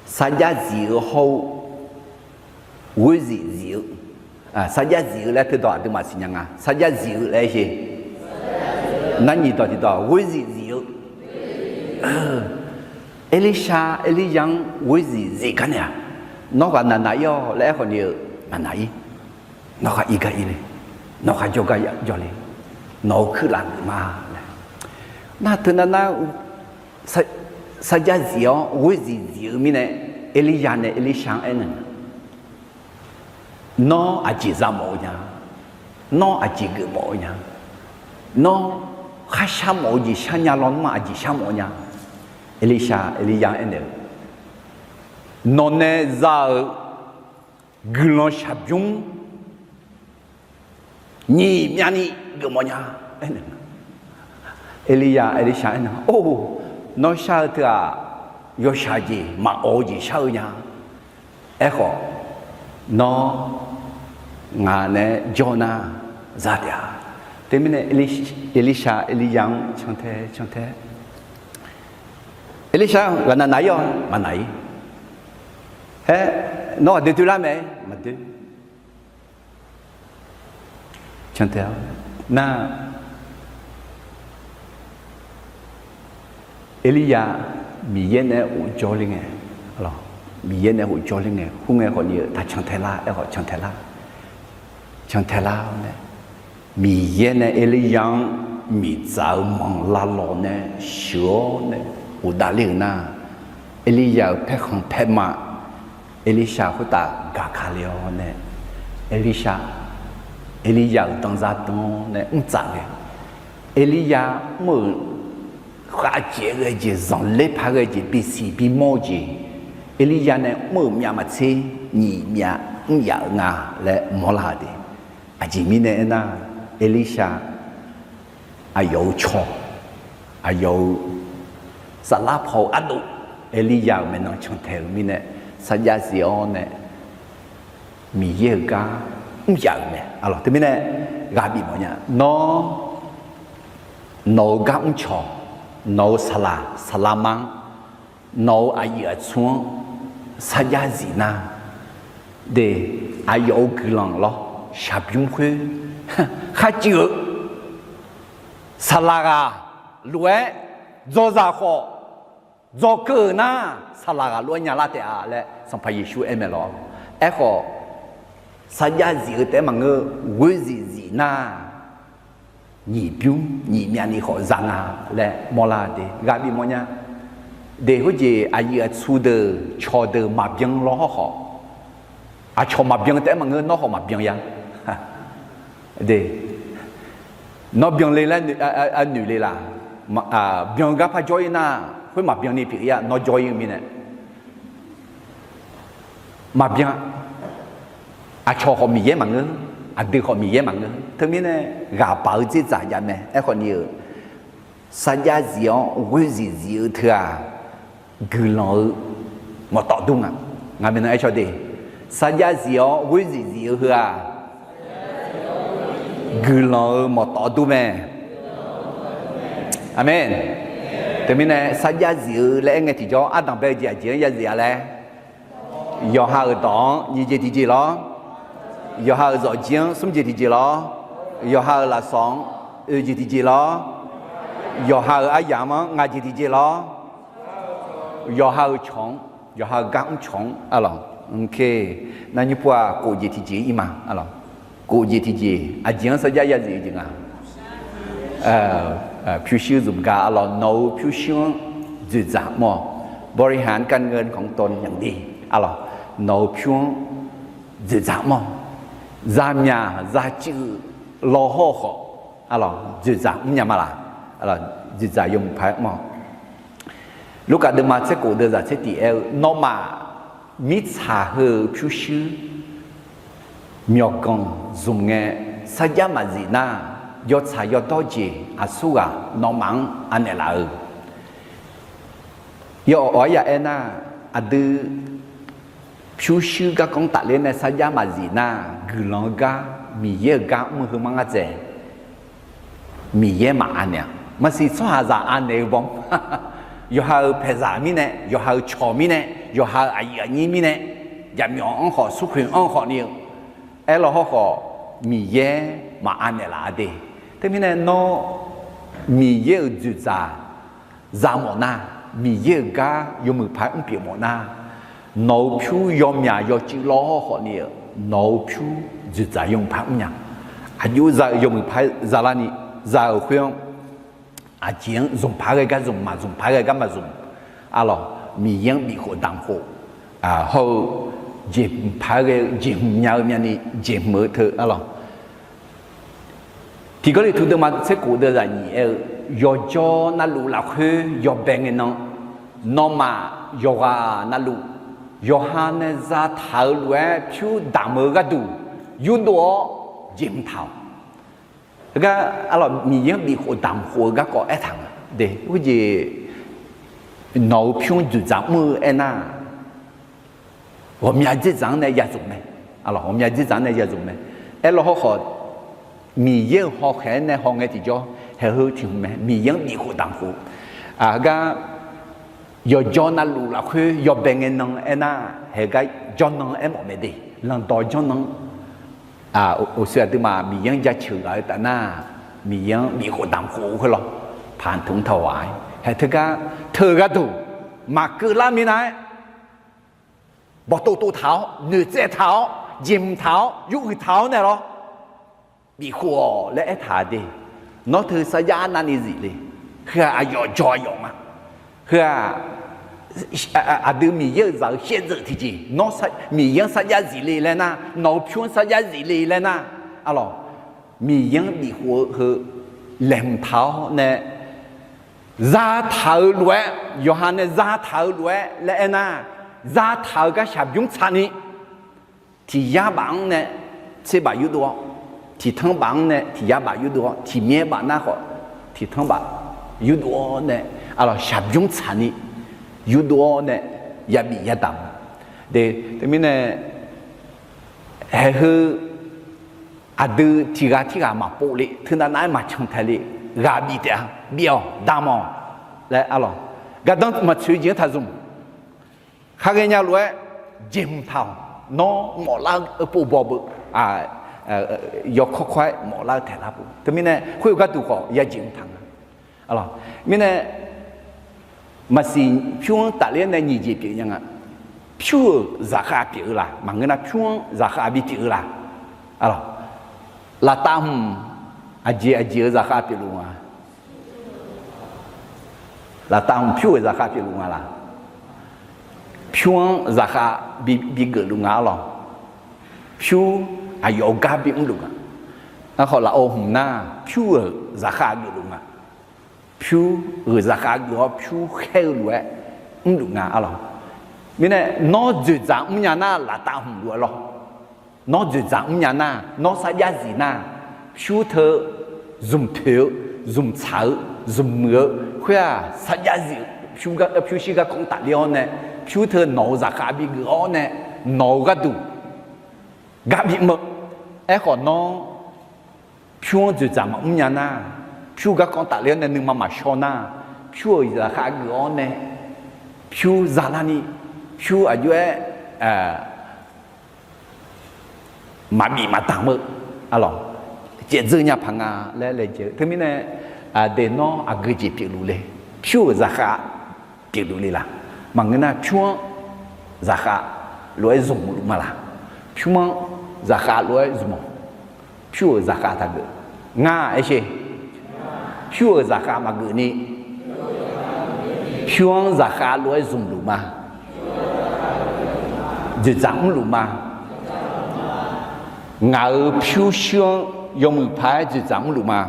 Sarjax zif-eu hawr-eu ghoer zif zif-eu, sarjax zif-eu laer teudawq aqduimaf siqnya nga. Sarjax zif-eu laer aer-eu, nar nyiq dawq tiq dawq ghoer zif zif-eu. Erlirshaq Erlirya-anr ghoer zif zif gar nae-aq, nawr ghaqnaq naq-ir-awq laer aerkhawf ni-eu, naq naq-ir. Nawr khar ir gar ir le. Nawr khar jawr gar jawr le. Nawq-euq kuirlaf geuf ma laer. Nar teunav nar, sarjax zif-awr ghoer zif zif-eu mirnae, Erlirya nae Erlirshaq-anr aernaeq nga, nawr aqjeq za mawf-eu nya? Nawr aqjeq geuf mawf-eu nya? Nawr kharshar mawf-eu jeq sharnya lawnmr-aq, aqjeq shar mawf-eu nya? Erlirshaq Erlirya-anr aernaeq-eu, nawqnae za-euq guiqlanq shaqbymr nyiq myavni geufmawf nya. Erlirya Erlirshaq aernaeq, or, nawr shar-eu teu-aq, yawshaq jeq maqawq-eu jeq shar-eu nya. Aerkhawf, nawr ngaq naeq-aer jawr nar za taef-a. Teumirnae Erlirshaq Erlirya-anr cantae cantae, Erlirshaq-anr ghaqnaq naq-ir-awq, maqnaq-ir. Aer, nawr aqdui doerlar mae, maqdoer. Cantae-awr nar, Erlirya Miqyaer nae-aer ghofjawr ler ngae, Miqyaer nae-aer ghofjawr ler ngae, khoerngae khawf ni-eu taq cantae lar, aerkhawf cantae lar, cantae lar-awr nae, Miqyaer nae Erlirya-anr miqdzaq-eu manq lavlawq nae sheuq-awr nae ghofdav ler-euq nar, Erlirya-euq paerkhanq paerma Erlirshaq khoertav gaqka le-awr nae, Erlirshaq, Erlirya-euq danzar dan-awr nae mrtsaf ghae, Erlirya mr-euq khavjeq ghae jeq, zanqler paq ghae jeq, bisiq bimawr-eu jeq, Erliryav nae mr-euq myav maqtser nyiq myav mr yaf-euq nga laer mawrlar-euq de. Aqjeq mirnae aernar, Erlirshaq aqyawf-euq cawq, aqyawf-euq saflar paw-eu ardov, Erliryav-euq maeqnan cantae-euq mirnae, sarjax zif-awr nae Miqyaer-euq gar mr yaf-euq mae. Aqlawq teumirnae ghaq bif mawfnya. Nawr, nawq-euq gar mrcawq, nawq-euq saqlaq saqlaqma-anr, nawq-euq aqyuif aqtsu-anr sarjax zif nar, de, aqyawf-euq guiqlanq lawr shaqbymr khoer kharcuiv-eu saqlaq ghaq lof-aer dzawzaq khawf, dzawkeuv-euq nar, saqlaq ghaq lof-aer nyalar taef-a laer Sanqpaq Yeqsur aer mae lawr. Aerkhawf, sarjax zif-eu taef-aer maqngeur, ghoer zif zif nar, nyiq bymr nyiq myavni khawf za nga laer mawrlar de. Ghaq bif mawfnya. De, khoerjeq aqyuif aqtsu deuq cawqdeuq maqbyan law hawrkhawf, aqcawq maqbyan taef-aer maqngeur, nawr khawf maqbyan ya. De, nawr byanle laer noeq le laq? Byan-eu gar par jawr-ir nar, khoer maqbyan ni pyeuf-ir-a, nawr jawr-ir-eu mirnae maqbyan. Aqcawq khawf Miqyaer maqngeur, aqdui khawf Miqyaer maqngeur. Teumirnae ghaq baq-eu dzerdzaq jav mae. Aerkhawf ni-euq, sarjax zif-awr ghoer zif zif-eu teu-aq, guiqlanq-eu mawqtawf dur nga. Ngaq maeqnan aer caw de, sarjax zif-awr ghoer zif zif-eu heu-aq, guiqlanq-eu mawqtawf dur mae. Aqmeq. Teumirnae sarjax zif-eu laer aer ngae tiqjawr, ardanqbae-eu jeq aqjeq-anr ya zif-a laer, yawqha-euq dawq-anr nyiq jeq tiqjeq lawr, yawqha-euq zawqjir-anr smr jeq tiqjeq lawr, yawqha-euq lafsawq-anr oeq jeq tiqjeq lawr, yawqha-euq aryamq-anr ngaq jeq tiqjeq lawr, yawqha-euq cawq-anr, yawqha-euq gar mrcawq-anr, aqlawq, navnymr pov-aq, khof jeq tiqjeq ir ma, aqlawq, khof jeq tiqjeq aqjeq-anr sarjax ya zif-eu jeq nga. Pyurshuir zmq gar, aqlawq, nawq-euq pyurshuir-anr dzoeqdzaq mawr-awq. บริหารการเงินของตนอย่างดี aqlawq, nawq-euq pyur-anr dzoeqdzaq mawr-awq. Zaqmyaq zaqcuiv law hawr-eu khawf, aqlawq, dzoeqdzaq mrnya ma laq? Dzoeqdzaq yawmuiq paq-aer mr-awq. Lurkaf deuvma tser khof deuv zaq tser tiq aer-eu, nawmaf mirtsaq heu-euq pyurshuir myawqganq zmq ngae, sarjax maqzif nar, yawtsaq yawdawr jeq aqsurghaq nawmaf-anr anaeq laf-eu. Yawawq-aer ya aernar, aqdui pyurshuir garkawv-anr tafler nae sarjax maqzif nar, guiqlanq-eu gar, Miqyaer-euq gar mr-eu heu mar ngar dzaeq. Miqyaer maqanaeq-a. Maqsiq tsawrhaqzaq anaeq-eu bawr, yawqha-euq paeqzaq mirnae, yawqha-euq cawq mirnae, yawqha-euq aqyuif aqnyir mirnae, jaqmyawf-anr khawf, smrkhoeq-anr khawf ni-eu aerlaw hawrkhawf, Miqyaer maqanaeq laf-a de. Teumirnae nawr Miqyaer-euq dzoeqdzaq za mawf nar, Miqyaer-euq gar yawmuiq paq-aer mr pyeuf mawf nar, nawq-euq pyur yawmyaq yawcuiv law hawrkhawf ni-eu, nawq-euq pyur dzoeqdzaq yawmuiq paq-aer mrnya. Aqjox za-eu yawmuiq paq-aer zalarni, za-euq khoer-anr, aqjeq-anr zmq paq-aer ghae gar zmq, maqzmq paq-aer ghae gar maqzmq, aqlawq, Miqyaer-anr bifkhof damq khof, hawr-eu jeqhmq paq-aer ghae-eu jeqhmq nya-eu myavni jeqhmq-eu teu, aqlawq, Tiq Gawrliqtu deuvma tser khof deuv zaq nyiq aer-eu, yawqjawr navluf lafkhoer yawbae ngae nan, nawmaf yawqghaq navluf yawqha nae zataq-euq lof-aer pyur damq-eu gharduq yurdov-awr jeqhmq taq-awq. Heugar, aqlawq, Miqyaer-anr bifkhof damq khof-eu garkawv aertaq nga de. Khoerjeq nawq-euq pyur-anr dzoeqdzaq mr-eu aernar, ghawqmya dzerdzaq-anr nae ya zmq mae. Aqlawq, ghawqmya dzerdzaq-anr nae ya zmq mae. Aerlaw hawrkhawf, Miqyaer-euq hawkhaeq-aer nae hawngae tiqjawr, haeq heu tiq hmq mae, Miqyaer-anr bifkhof damq khof. Heugar, yawqjawr navluf lafkhoer yawbae ngae nan aernar, haeq gar jawrnan aermawf mae de. Lanqdawq jawrnan, uqshoe aqduimaf Miqyaer-anr jaceuq ghaq-eu taf nar, Miqyaer-anr bifkhof damq khof-eu khoer lawr, paq tmq taq-awq-a. Haeq teugar teu-eu gharduq maqkeuv lar minav-aer, bawqtov tov taq-awr, noeqtsaev taq-awr, jeqhmq taq-awr, yur uiq taq-awr nae lawr, bifkhof-awq laer aertaq de. Nawr teu sarjax arnavni zif le. Heu-aq aqyawf jawq aqyawf ma. Heu-aq, aqdui Miqyaer-euq zaq-eu shaerzeuq tiqjeq, nawr Miqyaer-anr sarjax zif le laer nar, nawq-euq pyur-anr sarjax zif le laer nar, aqlawq, Miqyaer-anr bifkhof-eu heu laeqhmq taq-awr nae zataq-eu lof-aer, yawqha nae zataq-eu lof-aer laer aernar, zataq-eu gar shaqbymr tsaqni, tiq yar baf-anr nae tserbaf yurdov-awr, tiq tanr baf-anr nae tiq yar baf yurdov-awr, tiq myaer baf nar khawf, tiq tanr baf yurdov-awr nae, aqlawq shaqbymr tsaqni yurdov-awr nae yabif yadamq. De, teumirnae, haeq heu aqdui tiq ghaq tirghaq maqpov le, teunav nav-aer maqcan tae le, ghaq bif taef-a, bif-awq, damq-awq laer, aqlawq, gardanr maqtsoeq jeq-anr taq zmq. Khar ghaenya lof-aer jeqhmq taq-awq. Nawr mawflar-eu pov baw beu, yawkawr kawr-aer mawflar-eu taeqlar pov. Teumirnae khoer-eu gharduq khawf yajeq hmq taq nga. Mirnae, maqsiq pyur-anr tafler-awr nae nyiq jeq pyeuf nya nga. Pyur-euq zaqkhav pyeuf-eu la? Maqngeur nar, pyur-anr zaqkhav bipyeuf-eu la? Laftav hmq aqjeq aqjeq-eu zaqkhav pyeufluf nga? Laftav hmq pyur-euq zaqkhav pyeufluf nga la? Pyur-anr zaqkhav bi, bigeufluf nga, aqlawq. Pyur aqyawf-eu gar bimrluf nga. Aerkhawf, lafov hmq nar, pyur-euq zaqkhav geufluf nga. Pyur-euq zaqkhav geuf-awr pyur khaer-eu lof-aer mrluf nga, aqlawq. Mirnae, nawr dzoeqdzaq mrnya nar, laftav hmq lof-aer lawr. Nawr dzoeqdzaq mrnya nar, nawr sarjax zif nar, pyur teu zmq toeq-eu, zmq tsaq-eu, zmq muiq-eu khoer-aq, sarjax zif-eu pyur shir garkawv-anr tafler-awr nae, pyur teu nawq-euq zaqkhav bigeuf-awr nae, nawq-euq gharduq gar bimr-eu. Aerkhawf, nawr pyur-anr dzoeqdzaq maqmr nya nar, pyur garkawv-anr tafler-awr nae nuima maqshawr nar, pyur-euq zaqkhav geuf-awr nae, pyur zalarni, pyur aqjox-aer maqbif maqdamq-eu, aqlawq, caevdzeur nya paq nga laer laejae-eu. Teumirnae, aqdui nawr aqgeu jeq pyeufluf le? Pyur-euq zaqkhav pyeufluf le la? Maqngeur nar, pyur-anr zaqkhav lof-aer zmqluf ma la? Pyur-anr zaqkhav lof-aer zmq-awq. Pyur-euq zaqkhav taqgeuf nga, aer sher. Pyur-euq zaqkhav maqgeuf ni, pyur-anr zaqkhav lof-aer zmqluf ma. Dzoeqdzaq mrluf ma. Ngaq-euq pyurshuir-anr yawmuiq paq-aer dzoeqdzaq mrluf ma.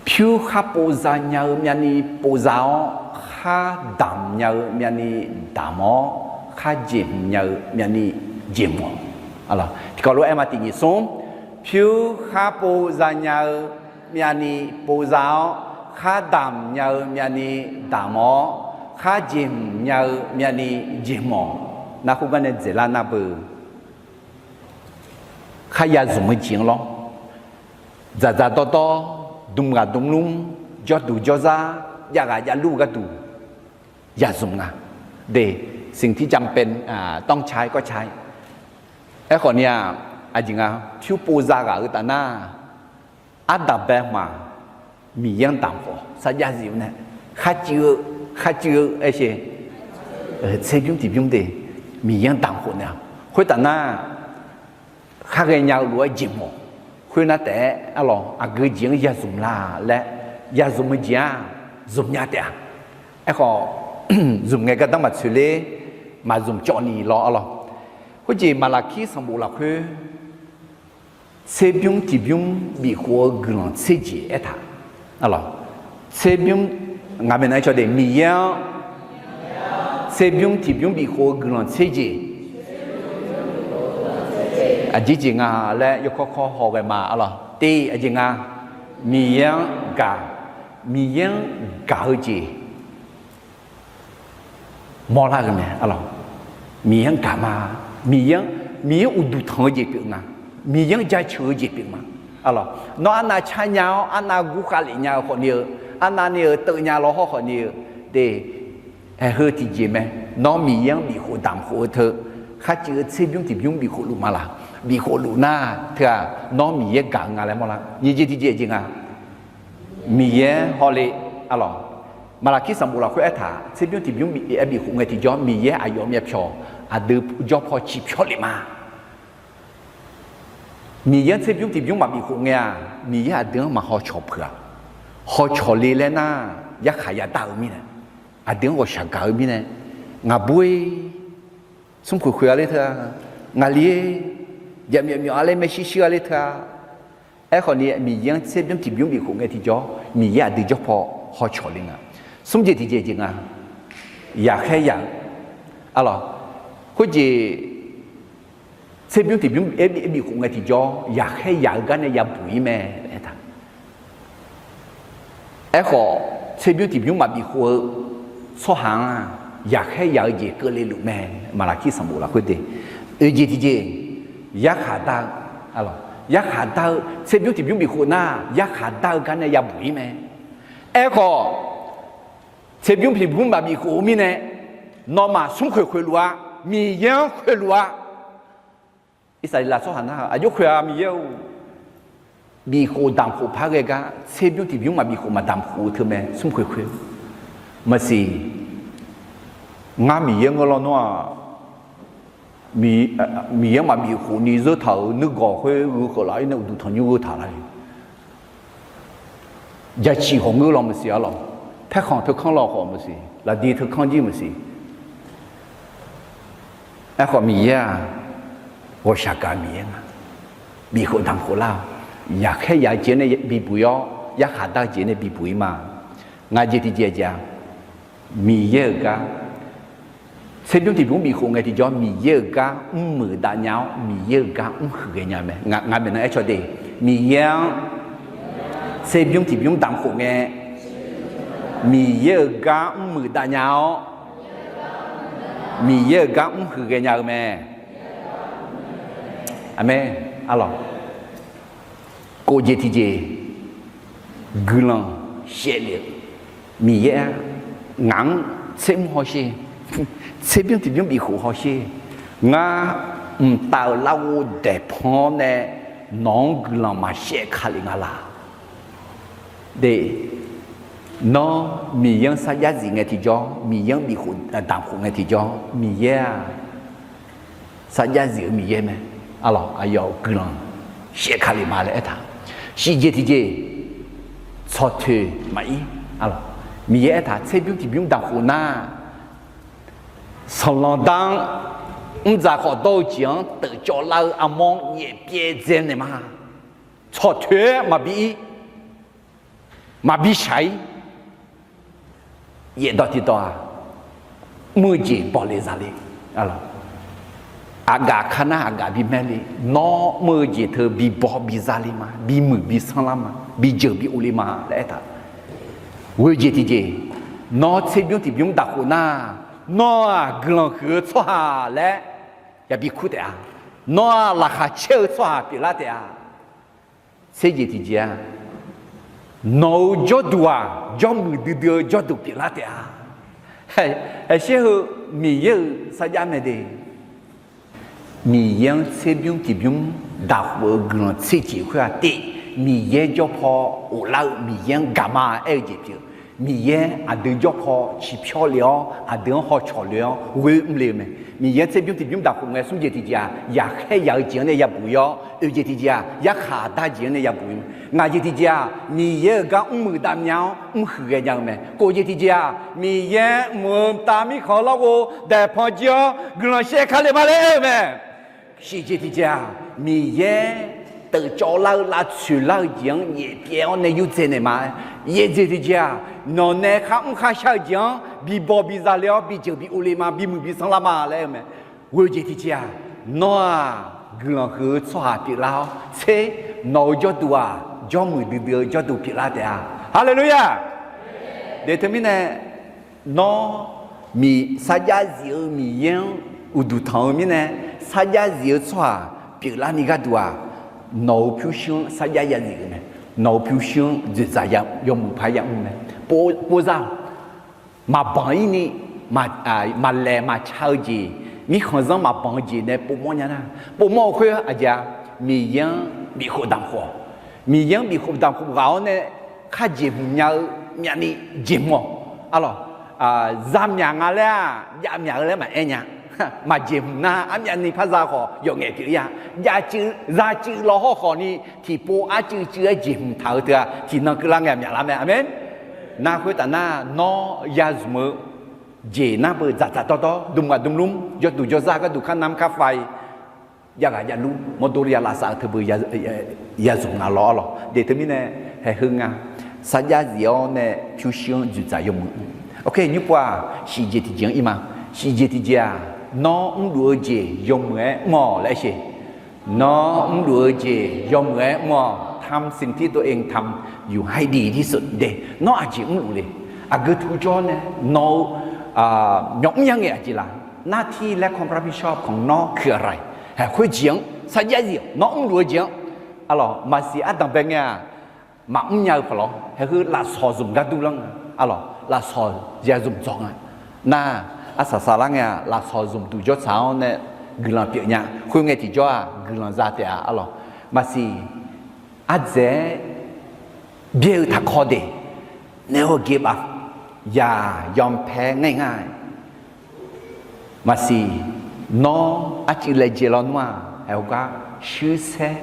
Pyur khar pov za nya-eu myavni pov za-awr, khar damq nya-eu myavni damq-awr, khar jeqhmq nya-eu myavni jeqhmq-awq. Tiqkawv lof-aer ma tiq nyiq smr, pyur khar pov za nya-eu myavni pov za-awr, khar damq nya-eu myavni damq-awr, khar jeqhmq nya-eu myavni jeqhmq-awq. Nar khoergar nae dzaeqlar nar beu. Kharya zmq-eu jeq-anr lawr. Dzaqdzaq dawrdawr, dm ghaq dm lmr, jawrduq jawrzar, jav ghaq javlur gharduq ya zmq nga. De, สิ่งที่จำเป็น ต้องใช้ก็ใช้. Aerkhawf ni-aq, aqjeq nga, pyur pov za ghaq-eu taf nar, ardaq bae hmq-aq, Miqyaer-anr damq khawf sarjax zif-eu nae, kharcuiv-eu, kharcuiv-eu aer sher, tserbymr tiqbymr de, Miqyaer-anr damq khawf nae-aq, khoertaf nar, khar ghaenya-eu lof-aer jeqhmq-awq. Khoernar taef-aer arlawq, aqgeu jeq-anr ya zmq la laer, ya zmq-eu jeq-aq, zmq nya taef-a. Aerkhawf, zmq ngae gardanr maqtsoeq ler, maq zmq cawv ni lawr arlawq. Khoerjeq Maqlaqkir sanqbof lafkhoer tserbymr tiqbymr bifkhof-eu guiqlanq tser jeq aertaq. Arlawq, tserbymr, ngaq maeqnan-aer caw de, Miqyaer-anr tserbymr tiqbymr bifkhof-eu guiqlanq tser jeq aqjeq jeq nga laer yawkawr kawr haw ghae ma arlawq. Tiq, aqjeq nga, Miqyaer-anr gaq, Miqyaer-anr gaq-eu jeq mawrlar-eu mae arlawq. Miqyaer-anr gaq ma. Miqyaer-anr, Miqyaer-anr uqduq tanq-eu jeq pyeuf nga. Miqyaer-anr jaceuq-eu jeq pyeuf ma. Arlawq, nawr arnav car nya-awr arnav gur khavlef nya-eu khawfni-eu, arnav ni-eu teuv nya lawr hawr khawfni-eu, de, aer heu tiqjeq mae. Nawr Miqyaer-anr bifkhof damqkhof-eu teu, kharcuiv-eu tserbymr tiqbymr bifkhof luf ma laq? Bifkhof luf nar teu-aq, nawr Miqyaer gaq-eu nga laer mawrlar. Nyiq jeq tiqjeq jeq nga. Miqyaer hawle, arlawq, Maqlaqkir sanqbof lafkhoer aertaq, tserbymr tiqbymr bif-aer bifkhof ngae tiqjawr, Miqyaer aqyawf myavpyawq aqdui jawr paw ciqpyawr lef ma. Miqyaer-anr tserbymr tiqbymr maqbif khof ngae-aq, Miqyaer aqdui-anr maqhaw cawq peuq-aq. Haw cawq le laer nar, yarkhaq yadar-eu mirnae, aqdui-anr ghawqshaq gaq-eu mirnae, ngaqbur-ir, smrkhoeq khoeq-a ler teu-a, ngaqli-ir, jaqmyawf myawf-a ler maershuir shuir-a ler teu-a. Aerkhawfni Miqyaer-anr tserbymr tiqbymr bifkhof ngae tiqjawr, Miqyaer aqdui jawr paw haw cawq le nga. Smr jeq tiqjeq jeq nga, yaqkhaer yaq-eu, arlawq, khoerjeq tserbymr tiqbymr bif khof ngae tiqjawr yaqkhaer yaq-eu gar nae yabuq-ir mae laer aertaq. Aerkhawf, tserbymr tiqbymr maqbif khof-eu tsawrhaq-anr yaqkhaer yaq-eu jeq keuvle luf mae. Maqlaqkir sanqbof lafkhoer de, oeq jeq tiqjeq, yarkhaq dar-eu, yarkhaq dar-eu, tserbymr tiqbymr bif khof nar yarkhaq dar-eu gar nae yabuq-ir mae. Aerkhawf, tserbymr tiqbymr maqbif khof-eu mirnae, nawmaf smr khoeq khoeq luf-a, Miqyaer-anr khoeq luf-a. Irsaqleqlav tsawrhaq nar-aq, aqjox khoeq-a Miqyaer-or, bif khof damq khof par ghae gar tserbymr tiqbymr maqbif khof maqdamq khof-eu teumae smr khoeq khoeq. Maqsiq, ngar Miqyaer ngeur lawnmr-aq, Miqyaer-anr maqbif khof ni zeur taq-euq nuigawq khoer gheu kheuf laf-ir nae uqduq tanqnymr gheu taq lar-eu. Jaqciq khawf ngeur law maqsiq arlawq. Paerkhanq teukanr law khawf maqsiq, lafdi teukanr jir maqsiq. Aerkhawf Miqyaer-aq, ghawqshaq gaq Miqyaer nga. Bif khof damq khof lar-awq. Yaqkhaer yaq-eu jeq-anr nae bibuq-ir-awr, yarkhaq dar-eu jeq nae bibuq-ir ma. Ngaq jeq tiqjeq jeq-aq, Miqyaer-euq gar, tserbymr tiqbymr bif khof ngae tiqjawr Miqyaer-euq gar mrmuiq dav nya-awr, Miqyaer-euq gar mrhuiq ghaenya mae. Ngaq maeqnan aer caw de, Miqyaer-anr tserbymr tiqbymr damq khof ngae, Miqyaer-euq gar mrmuiq dav nya-awr, Miqyaer-euq gar mrhuiq ghaenya-eu mae. Aqmeq. Arlawq, kof jeq tiqjeq guiqlanq shaevlef-eu Miqyaer-a, ngaq-anr tsermr hawsher, tserbymr tiqbymr bif khof hawsher, ngar mqtav-euq larghov daeqpan-awr nae nawq-anr guiqlanq maqshaev ka lef nga laq. De, nawr Miqyaer-anr sarjax zif ngae tiqjawr, Miqyaer-anr bif khof damq khof ngae tiqjawr, Miqyaer-aq, sarjax zif-eu Miqyaer mae. Arlawq, aqyawf guiqlanq shaev ka lef ma laer aertaq. Shif jeq tiqjeq, tsawq toeq maqir. Arlawq, Miqyaer aertaq, tserbymr tiqbymr damq khof nar, sanqlanq dar-anr mrdzaq khawf dawr-eu jeq-anr teufcawv lar-eu armawr-anr yaef pyaev dzae naeq ma. Tsawq toeq-aer maqbi ir, maqbi shaq-ir. Yaef dawq tiqdawq-aq, mr-eu jeq bawle zale. Aqgaf ka nar aqgaf bimaer le. Nawr mr-eu jeq teu bibaw biza le ma, bimuiq bisanr lar ma, bijeuq bi of le ma laer aertaq. Ghoe jeq tiqjeq, nawr tserbymr tiqbymr daqkhof nar, nawr-aq guiqlanq huiq-eu tsawrhaq laer yabi kur taef-a. Nawr-aq laqkhaq caer-eu tsawrhaq pyeuflar taef-a. Tser jeq tiqjeq-aq, nawq-euq jawrduq-aq jawrmuiq duidui-eu jawrduq pyeuflar taef-a. Haeqsher heu Miqyaer-euq sarjax mae de. Miqyaer-anr tserbymr tiqbymr daqkhof-eu guiqlanq tser jeq khoer-aq tiv, Miqyaer jawr paw ghoflar-eu Miqyaer-anr gaqma aer-eu jeq pyeuf. Miqyaer aqdui jawr paw ciqpyawr le-awr, aqdui-anr hawcawq le-awr ghoe mr le-eu mae. Miqyaer tserbymr tiqbymr daqkhof ngae, smr jeq tiqjeq-aq, yaqkhaer yaq-eu jeq-anr nae yabuq-ir-awr, oeq jeq tiqjeq-aq, yarkhaq dar jeq-anr nae yabuq-ir mae. Ngaq jeq tiqjeq-aq, Miqyaer-euq gar mrmuiq dav nya-awr mrhuiq ghaenya-eu mae. Kof jeq tiqjeq-aq, Miqyaer mq-euq mqtav mirkhanq-eu larghov daeqpanq jir-awr guiqlanq shaev ka le ma laer aer-eu mae. Shif jeq tiqjeq-aq, Miqyaer teufcawv lar-eu lavtsoeq lar-eu jeq-anr yaef pyaev-awr nae yurdzae naeq ma. Yaef jeq tiqjeq-aq, nawq nae kharmr kharshar-eu jeq-anr bibaw biza le-awr bijeuq bi of le ma, bimuiq bisanr lar ma laer aer-eu mae. Ghoe jeq tiqjeq-aq, nawr-aq guiqlanq huiq-eu tsawrhaq pyeuflar-awr tser, nawq-euq jawrduq-aq jawrmuiq duidui-eu jawrduq pyeuflar taef-a. Haleluya! De teumirnae, nawr, miq sarjax zif-eu Miqyaer-anr uqduq tanq-eu mirnae, sarjax zif-eu tsawrhaq pyeuflar ni gharduq-aq, nawq-euq pyurshuir-anr sarjax yazif-euq mae. Nawq-euq pyurshuir-anr dzoeqdzaq ya, yawmuiq par yamr mae. Pov, povzar-awq. Maqbanq-ir ni, maqlaeq maqca-eu jeq, mirkhanqzanr maqbanq-eu jeq nae povmawr nya nar, povmawr-eu khoer aqjeq-a, Miqyaer-anr bifkhof damq khof-awq. Miqyaer-anr bifkhof damq khof ghaq-awr nae, kharjeq hmq nya-eu myavni jeq hmq-awq. Arlawq, zamyaq nga laer-aq, javmyaq-eu laer maqaer nya. Maqjeq hmq nar, armyavni par za khawf yawf ngaef pyeuf-ir-a. Javcuiv, zacuiv law hawr khawf ni, tiqpov arcuiv cuiv-aer jeq hmq taq-eu teu-aq, tiqnan keuvlar ngae myaqlar mae. Aqmeq. Nar khoertaf nar, nawr yazmq-eu jeq nar beu dzaqdzaq dawrdawr, dmq ghaq dmq lmr, jawrduq jawrzar gharduq kar nam kar fav-i, jav ghaq javlur mawrdo ya lavsav-eu teu beu yazmq nga lawr-awr lawq. De teumirnae, haeq heu nga, sarjax zif-awr nae pyurshuir-anr dzoeqdzaq yawmuiq. Ok, nymrpov-aq, shif jeq tiqjeq-anr ir ma. Shif jeq tiqjeq-aq, nawr mrluf-eu jeq yawmuiq-aer mr-awq laer aer sheq. Nawr mrluf-eu jeq yawmuiq-aer mr-awq. ทำสิ่งที่ตัวเองทำอยู่ให้ดีที่สุด de. Nawr aqjeq mrluf le. Aqgeu tur jawr nae nawq-eu myawq mrnya ngae aqjeq laf. หน้าที่ และความรับผิดชอบของ nawr คืออะไร? Khoerjeq-anr sarjax zif-awq. Nawr mrluf-eu jeq-anr, arlawq, maqsiq ardanq bae ngae-aq, maqmr nya-eu paqlawr, haeq heu lafsawq zmq gar dur lar nga, arlawq, lafsawq ya zmq dzawq nga. Nar, arsaq saqlar ngae-aq, lafsawq zmq duq jawr tsaq-awr nae guiqlanq pyeuf nya. Khoerngae tiqjawr-aq, guiqlanq za taef-a, arlawq. Maqsiq, ardzaeq-aer byaer-eu taqkawv de, naeq-awr gevbaf, yaq yawpaer ngae nga. Maqsiq, nawr arcuiv laejae lawnmr-aq, haeq heugar shuirsaer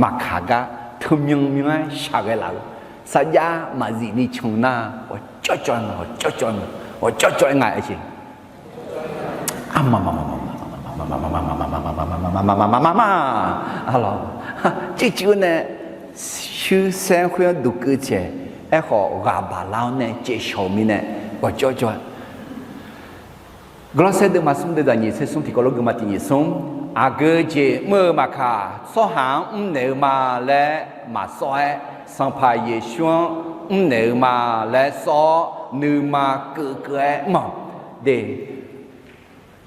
maqkaq gar teumyan myan-aer shaqghae laf-eu sarjax maqzif ni can nar, ghawqcawv cawv-aer nga, ghawqcawv cawv-aer nga, ghawqcawv cawv-aer nga aer jeq. Arlawq, cuivcuiv-eu nae shuirsaer khoer-anr duqkeuv taeq, aerkhawf ghaq baqlar-awr nae caevshawq-eu mirnae ghawqcawv cawv-aer. Gawrlawrsaer deuvma smr deuvzaq nyiq tser smr tiqkawv lof geuma tiq nyiq smr, aqgeu jeq mr-eu maqkaq, tsawrhaq-anr mrnaeq-eu ma laer maqsawr-aer, Sanqpaq Yeqsur-anr mrnaeq-eu ma laer sawr-awr, nuima keuv keuv-aer mr-awq de.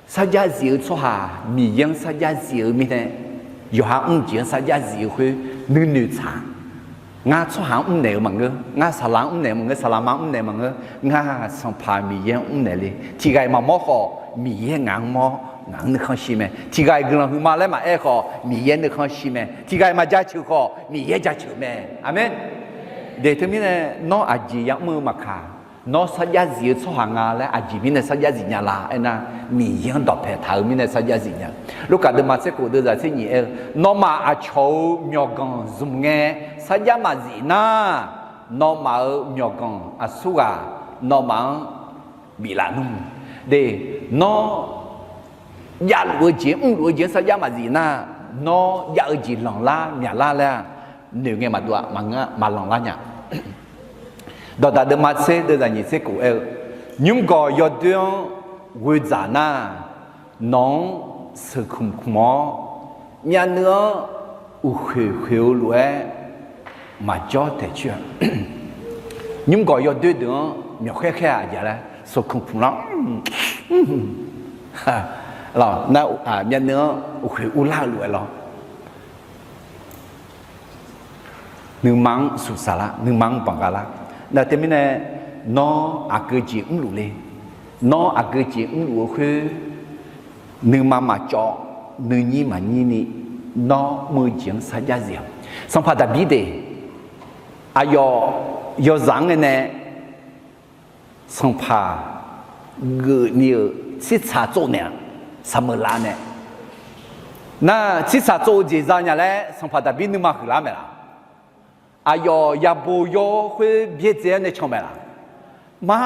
Sarjax zif-eu tsawrhaq Miqyaer-anr sarjax zif-eu mirnae, yawqha mr jeq-anr sarjax zif-eu khoer nuinoeq tsaq. Ngar tsawrhaq-anr mrnaeq-eu maqngeur, ngar saqlaq-anr mrnaeq-eu maqngeur, saqlaqma-anr mrnaeq-eu maqngeur, ngar Sanqpaq Miqyaer-anr mrnaeq le. Tiq ghaq-iq maqmawr khawf, Miqyaer ngaq-anr mawr, ngaq-anr nuikhanr shir mae. Tiq ghaq-iq guiqlanq huiqma laer maqaer khawf, Miqyaer nuikhanr shir mae. Tiq ghaq-iq maqjaceuq khawf, Miqyaer jaceuq mae. Aqmeq. De, teumirnae nawr aqjeq yamr-eu maqkaq, nawr sarjax zif-eu tsawrhaq nga laer aqjeq mirnae sarjax zif nya la aernar, Miqyaer-anr dawqpae taq-eu mirnae sarjax zif nya. Lurkaf deuvma tser khof deuvzaq tser nyiq aer-eu, nawmaf aqcawq-euq myawqganq zmq ngae sarjax maqzif nar, nawmaf-euq myawqganq aqsurghaq nawmaf-anr biflaf nmr. De, nawr javluf-eu jeq, mrluf-eu jeq-anr sarjax maqzif nar, nawr jav-eu jeq lanqlar myaqlar laer-aq, noeq ngae maqdov-a, maqlanqlar nya. Dawqdaq deuvma tser deuvzaq nyiq tser khof aer-eu, nymrgawq yawdoer-anr ghoe dzaq nar, nawq-anr sheuqkmq kmq-awr, myavnuiv-anr uqkhoeq khoeq-eu lof-aer maqjawr taeq coer-a. Nymrgawq yawdoer deuq-anr myawqkhaer khaer-aq aqjeq laer sheuqkmq kmq lar, myavnuiv-anr uqkhoeq urlar-eu lof-aer lawr. Nuima-anr suqsaq lar, nuima-anr banqgha lar. Nar teumirnae, nawr aqgeu jeq mrluf le. Nawr aqgeu jeq mrluf-eu khoer, nuima maqcawv, nuinyir maqnyir ni, nawr mr-eu jeq-anr sarjax zif-awq. Sanqpaq Daqbir de, aqyawf yawzaq-anr ngae nae sanqpaq geufni-euq tsirtsaq tsov naeq-a, Saqmeuqlav nae. Nar tsirtsaq tsov-eu jeq za nya laer sanqpaq Daqbir nuima huiqlar maeq laf. Aqyawf yabo yawr khoer byaerdzae-awr nae can maeq laf. Ma,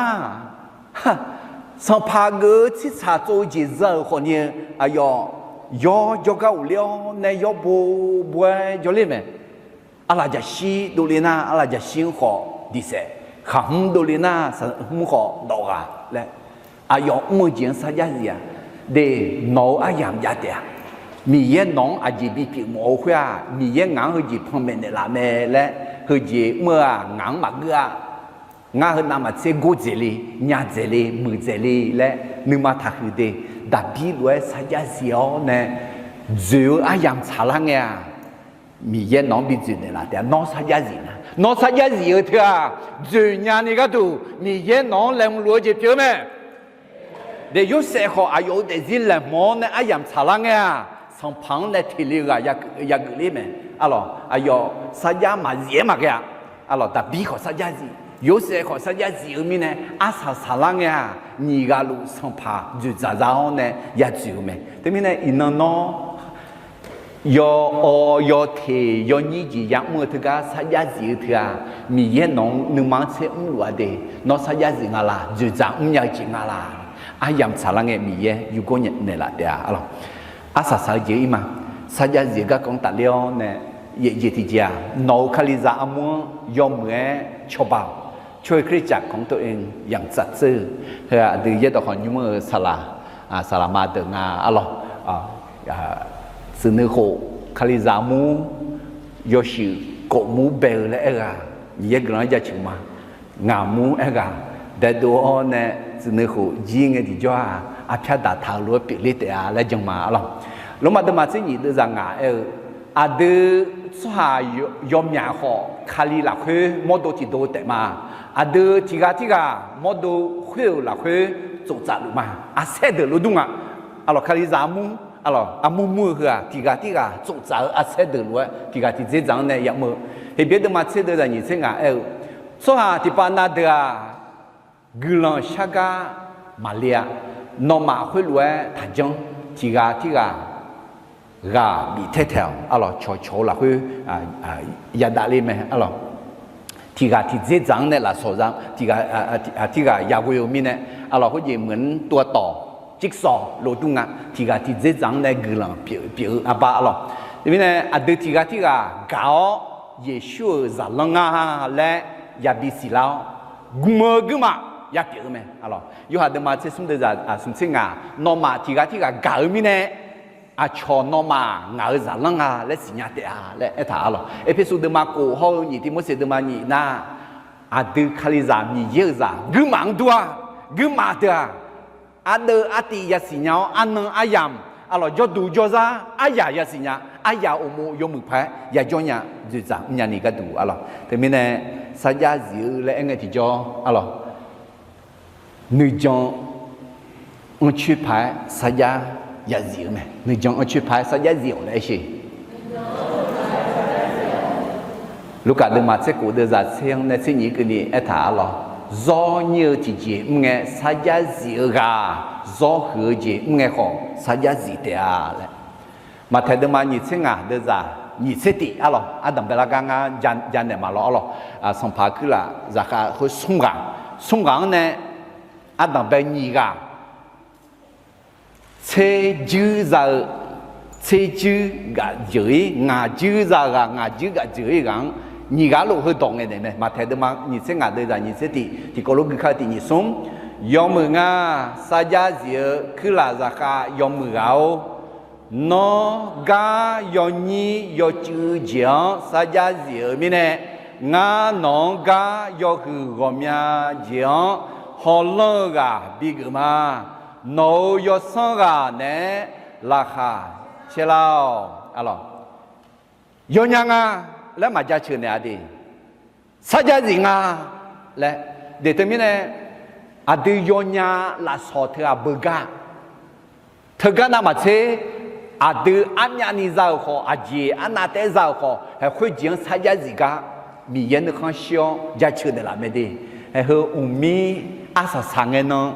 sanqpaq geuf-eu tsirtsaq tsov-eu jeq za-euq khawfni-eu, aqyawf yawr jawrgar ghofler-awr nae yawr bo bo-aer jawrler mae. Arlaq jaqshir dovle nar, arlaq jaqshir-anr khawf diqsaef, khaqhmr dovle nar, khaqhmr khawf dawq ghaq laer, aqyawf mr-eu jeq-anr sarjax zif-aq, de, nawq-euq aryamq jav taef-a. Miqyaer nawq-anr aqjeq bipyeuf mawf-eu khoer-aq, Miqyaer ngaq-anr heujeq panmaeq naeqlaf mae laer, heujeq mr-eu-aq ngaq-anr maqgeur-a. Ngar heu navmaqtser gordzaeq le, nyadzaeq le, muiqdzaeq le laer nuima taqhuiq de. Daqbir lof-aer sarjax zif-awr nae dzoeq-eu aryamq tsaqlar ngae-aq, Miqyaer nawq-anr bi dzoeq naeqlaf taef-a. Nawr sarjax zif nar, nawr sarjax zif-eu teu-aq, dzoeq nyani gharduq Miqyaer nawq-anr laeqhmq luf-eu jeq pyeuf-eu mae. De, Yorsaev khawf aqyawf-euq daefzir laeqhmq-awr nae aryamq tsaqlar ngae-aq, sanqpaq-anr nae teq le-eu ghaq yageuf ler mae. Arlawq, aqyawf sarjax maqzif-aer maqghae-a. Arlawq, Daqbir khawf sarjax zif, Yorsaev khawf sarjax zif-eu mirnae, arsaq saqlar ngae-aq, nyiq ghaq luf sanqpaq dzoeqdzaq za-awr nae yadzoeq-eu mae. Teumirnae iqnan nawr yawawq yawteq yawnyir jeq yamr-eu teugar sarjax zif-eu teu-aq, Miqyaer nawq-anr nuima-anr tser mrluf-a de. Nawr sarjax zif nga laq, dzoeqdzaq mrnya-eu jeq nga laq, aryamq tsaqlar ngae Miqyaer yurgawr naeqlaf taef-a. Arlawq, arsaq saq-eu jeq ir ma. Sarjax zif-eu garkawv-anr tafler-awr nae, yaeq jeq tiqjeq-aq, nawq-euq Kalizaq armur-anr yawmuiq-aer cawba-awq. ช่วยคริสตจักรของตัวเองอย่างสัตย์ซื่อ heu-aq aqdui yaerdawq khawf nymr-eu saqlaq, saqlaqma deuq nga arlawq. Tsuif nuikhof Kalizaq mur, yawshuif kof mur bae-eu laer aer-eu-aq, Miqyaer guiqlanq-anr jaceuq ma. Ngaq mur aer ghaq daedov-awr nae tsuif nuikhof jir ngae tiqjawr-aq, arpyar daqtaq-eu lof-aer pyeufler taef-a laer jan ma arlawq. Lormav deuvma tser nyif deuvzaq ngaq aer-eu, aqdui tsawrhaq yawmyaq khawf Kali lafkhoer mawrdo tiqdov taef ma. Aqdui tiqghaq tirghaq mawrdo khoer-euq lafkhoer tsoftsaf luf ma. Arsaer deuq lof dur nga. Arlawq, Kalizaq armur, arlawq, armur mur-eu heu-aq tiqghaq tirghaq tsoftsaf-eu arsaer deuq lof-aer tiqghaq tiqdzerdzaq-anr nae yamr-eu. Heqbyaer deuvma tser deuvzaq nyiq tser ngaq aer-eu, tsawrhaq tiqpav na deuq-aq, guiqlanq shargar maqle-a. Nawmaf khoerlof-aer taqjanr. Tiqghaq tirghaq ghaq bif taer taeq-awq. Arlawq, cawqcawq-eu lafkhoer yadavle mae arlawq. Tiqghaq tiqdzerdzaq-anr nae lafsawq za, tiqghaq tirghaq yaghoe-eu mirnae, arlawq, khoerjeq meuq-anr tov-a tawq, จิ๊กซอว์ lof dur nga. Tiqghaq tiqdzerdzaq-anr nae guiqlanq pyeuf pyeuf-eu arbar arlawq. Teumirnae aqdui tiqghaq tirghaq gaq-awr Yeqsur-euq zaqlanr nga laer yabi siqlar-awr, gm-eu guirmaf yapyeuf-eu mae arlawq. Yorhaq deuvma tser smr deuvzaq smq tser ngaq, nawmaf tiqghaq tirghaq gaq-eu mirnae, aqcawq nawmaf ngaq-euq zaqlanr nga laer siqnya taef-a laer aertaq arlawq. Erpersu deuvma kof hawr-eu nyiq Tivmorseq deuvma nyiq nar, aqdui Kalizaq Miqyaer-euq zaq guirmaf-anr dur-a. Guirmaf deuq-aq, ardeuv artiv yasiq nya-awr, arnan aryamq, arlawq, jawrduq jawrzar aryaq yasiq nya. Aryaq uqmov yawmuiq paq-aer yajawr nya. Dzoeqdzaq mrnya ni gharduq arlawq. Teumirnae sarjax zif-eu laer aer ngae tiqjawr arlawq, nuijan anrcoer paq-aer sarjax yazif-eu mae. Nuijan anrcoer paq-aer sarjax zif-awq laer aer sheq. Lurkaf deuvma tser kof deuvzaq tser-anr nae tser nyiq keuvni aertaq arlawq, zawr nyir-eu tiqjeq mr ngae sarjax zif-eu ghaq, zawr huiq-eu jeq mr ngae khawf sarjax zif taef-a laer. Maqtaeq deuvma nyiq tser ngaq deuvzaq nyiq tser tif arlawq, ardanq bae lar gar ngar janaeq maqlawr arlawq. Sanqpaq kuirlaf zaqkhav khoer smr ghaq, smr ghaq-anr nae ardanq bae nyiq ghaq, tser juir za-eu, tser juir gaf jeuq-ir, ngaq juir za ghaq, ngaq juir gaf jeuq-ir ghaq-anr, nyiq ghaq lof heudawq ngaeqnaeq mae. Maqtaeq deuvma nyiq tser ngaq deuvzaq nyiq tser tif, tiqkawv lof gui kar-eu tiq nyiq smr, yawmuiq nga sarjax zif-eu kuirlaf zaqkhav yawmuiq ghaq-or, nawr gar yawnyir yawcuiv jeq-anr sarjax zif-eu mirnae, ngar nawq-anr gar yawhuiq ghawqmya jeq-anr hawlanr-eu ghaq bigeuf ma. Nawq-euq yawsanr ghaq naeq-aer laqkhaq caerlar-awq. Arlawq, yawnya nga laer maqjaceuq naeq-a de. Sarjax zif nga laer. Deq teumirnae, aqdui yawnya lafsawq teughaq beugar. Teugar navmaqtser, aqdui armyavni za-euq khawf, aqjeq arnav taef-aer za-euq khawf, haeq khoerjeq-anr sarjax zif gar Miqyaer nuikhanr shir-awr jaceuq naeqlaf mae de. Haeq heu mqmir arsaq saq ngae nan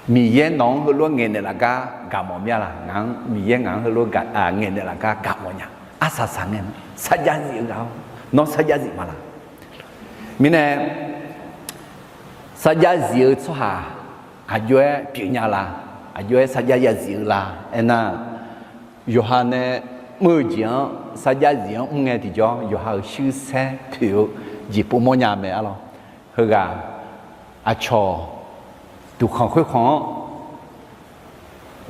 Miqyaer nawq-anr heulof-aer ngaeqnaeq laf gar gaqmawf mir-a laq? Ngaq-anr, Miqyaer ngaq-anr heulof-aer ngaeqnaeq laf gar gaqmawf nya. Arsaq saq ngae nan sarjax zif-eu ghaq-awr, nawr sarjax zif ma laq? Mirnae, sarjax zif-eu tsawrhaq aqjox-aer pyeufnya la? Aqjox-aer sarjax yazif-eu la? Aernar, yawqha nae mr-eu jeq-anr sarjax zif-anr mr ngae tiqjawr, yawqha-euq shuir saer poeq-eu jeq povmawr nya mae arlawr. Heughaq aqcawq duqkhanq khoerkhanq-anr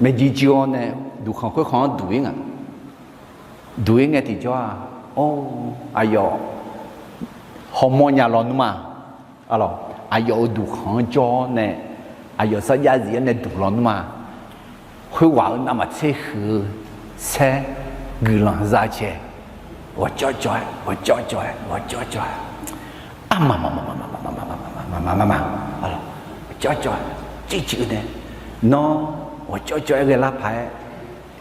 maeqjir jir-awr nae, duqkhanq khoerkhanq-anr duq-ir nga. Duq-ir ngae tiqjawr-aq, or, aqyawf hawmawr nya lawnmr-a. Arlawq, aqyawf-euq duqkhanq-anr jawr-awr nae, aqyawf sarjax zif-awr nae duq lawnmr-a. Khoerghaq-euq navmaqtser huiq-eu saer guiqlanq za cae, ghawqjawr jawr-aer, ghawqjawr jawr-aer, ghawqjawr jawr-aer, arma ma ma ma ma ma ma ma ma ma ma ma ma, arlawq, ghawqjawr jawr-aer, circuiv nae, nawr ghawqjawr jawr-aer ghaelar paq-aer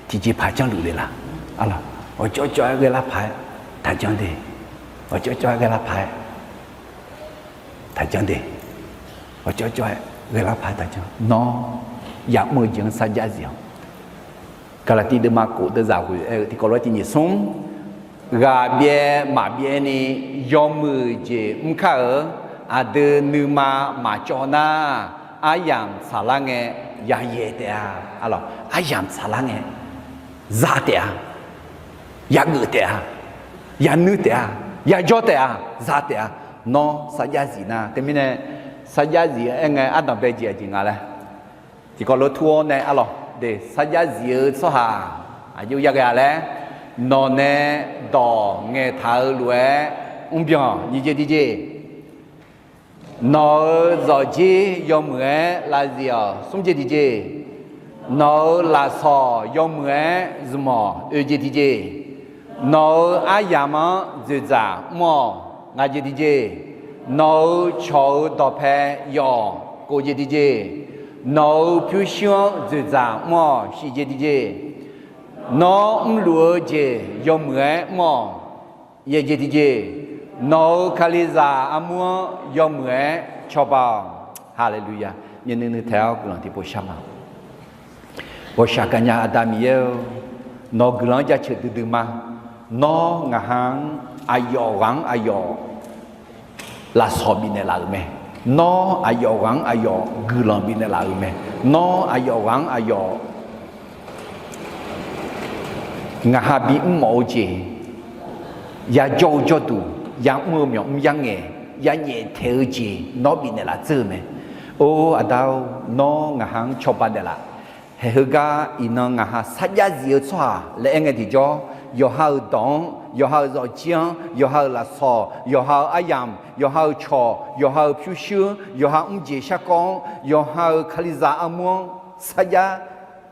tiqjeqpaq janrluf le laq? Arlawq, ghawqjawr jawr-aer ghaelar paq-aer taqjanr de. Ghawqjawr jawr-aer ghaelar paq-aer taqjanr de. Ghawqjawr jawr-aer ghaelar paq-aer taqjanr. Nawr ya'mr-eu jeq-anr sarjax zif-awq. Gaqlaqtiv deuvma kof deuvzaq ghoeq aer-eu tiqkawv lof-aer tiq nyiq smr, ghaq byaev maqbyaev ni yawmuiq jeq mr kar-euq. Aqdui nuima maqcawv nar, aryamq tsaqlar ngae yayaeq taef-a. Arlawq, aryamq tsaqlar ngae za taef-a. Yageuf taef-a. Yanuir taef-a, yajawr taef-a, za taef-a. Nawr sarjax zif nar, teumirnae sarjax zif-eu aer ngae ardanq bae jeq aqjeq nga laer, tiqkawv lof tur-awr nae arlawq de, sarjax zif-eu tsawrhaq aqjox yaghae-a laer, nawq nae dawq ngaeqtaq-eu lof-aer mrbyan nyiq jeq tiqjeq. Nawq-euq zawqjir yawmuiq-aer lavzif-awq smr jeq tiqjeq. Nawq-euq lafsawq yawmuiq-aer zmq-awq oe jeq tiqjeq. Nawq-euq aryamq-anr dzoeqdzaq mr-awq nga jeq tiqjeq. Nawq-euq cawq-euq dawqpae yawf-awq kov jeq tiqjeq. Nawq-euq pyurshuir-anr dzoeqdzaq mr-awq shif jeq tiqjeq. Nawr mrluf-eu jeq yawmuiq-aer mr-awq yaeq jeq tiqjeq. Nawq-euq kalizaq armur-anr yawmuiq-aer cawba-awq. Haleluya! Myavnuiv nuiv taeq-awr guiqlanq tiqpov shar ma. Ghawqshaq gaqnya Aqda Miqyaer-eu, nawq-euq guiqlanq-anr jaceuq duidui ma. Nawr ngaq ha-anr aqyawf ghaq-anr aqyawf lafsawq bifnaeq laf-euq mae. Nawr aqyawf ghaq-anr aqyawf guiqlanq bifnaeq laf-euq mae. Nawr aqyawf ghaq-anr aqyawf ngaq ha bimr mawf-eu jeq, yajawr-eu jawrduq, yamr-eu myawqmr yarngaeq, yanyaef taeq-eu jeq nawr bifnaeq laf dzeur-eu mae. Or Aqda-or, nawr ngaq ha-anr cawba naeqlaf. Haeq heugar iqnan ngaq ha sarjax zif-eu tsawrhaq laer aer ngae tiqjawr, yawqha-euq dawq-anr, yawqha-euq zawqjir-anr, yawqha-euq lafsawq, yawqha-euq aryamq, yawqha-euq cawq, yawqha-euq pyurshuir, yawqha mrjeq sharkawv-anr, yawqha-euq kalizaq armur-anr sarjax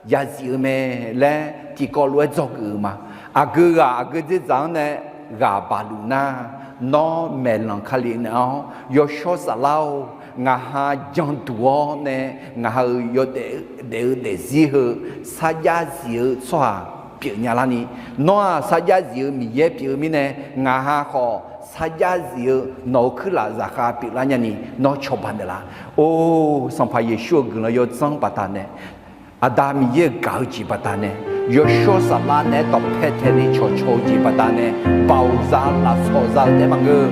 yazif-eu mae laer tiqkawv lof-aer dzawgeuf-eu ma. Aqgeu ghaq aqgeu dzerdzaq-anr nae ghaq baqluf nar, nawr maeqlanq Kali naeq-awr, Yawshawr Saflar-or, ngaq ha janduq-awr nae ngaq ha-euq yawdaef daef-eu daefzir heu sarjax zif-eu tsawrhaq pyeufnya larni, nawr-aq sarjax zif-eu Miqyaer pyeuf-eu mirnae, ngaq ha khawf sarjax zif-eu nawq-euq kuirlaf zaqkhav pyeuflar nyani nawr cawba naeqlaf. Or Sanqpaq Yeqsur-euq guiqlanq yawdzanr baqdanae, Aqda Miqyaer-euq gaq-eu jeq baqdanae, Yawshawr Saflar naeq-aer dawqpae taeqni cawqcawq-eu jeq baqdanae, baoq za lafsawq za-eu taef maqngeur,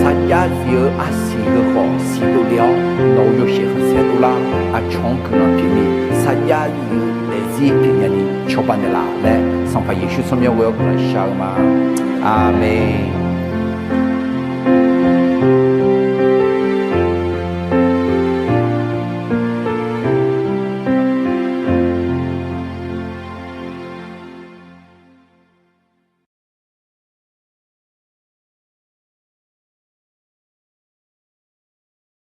sarjax zif-eu arsiq heu khawf siqdov le-awr, nawq-euq yawshaef khanqsaer dovlar, aqcawq-anr guiqlanq pyeufni, sarjax zif-eu daefzir pyeufnya ni cawba naeqlaf laer, Sanqpaq Yeqsur tsawrmyanr ghoe-awr guiqlanq shar-eu ma. Aqmeq.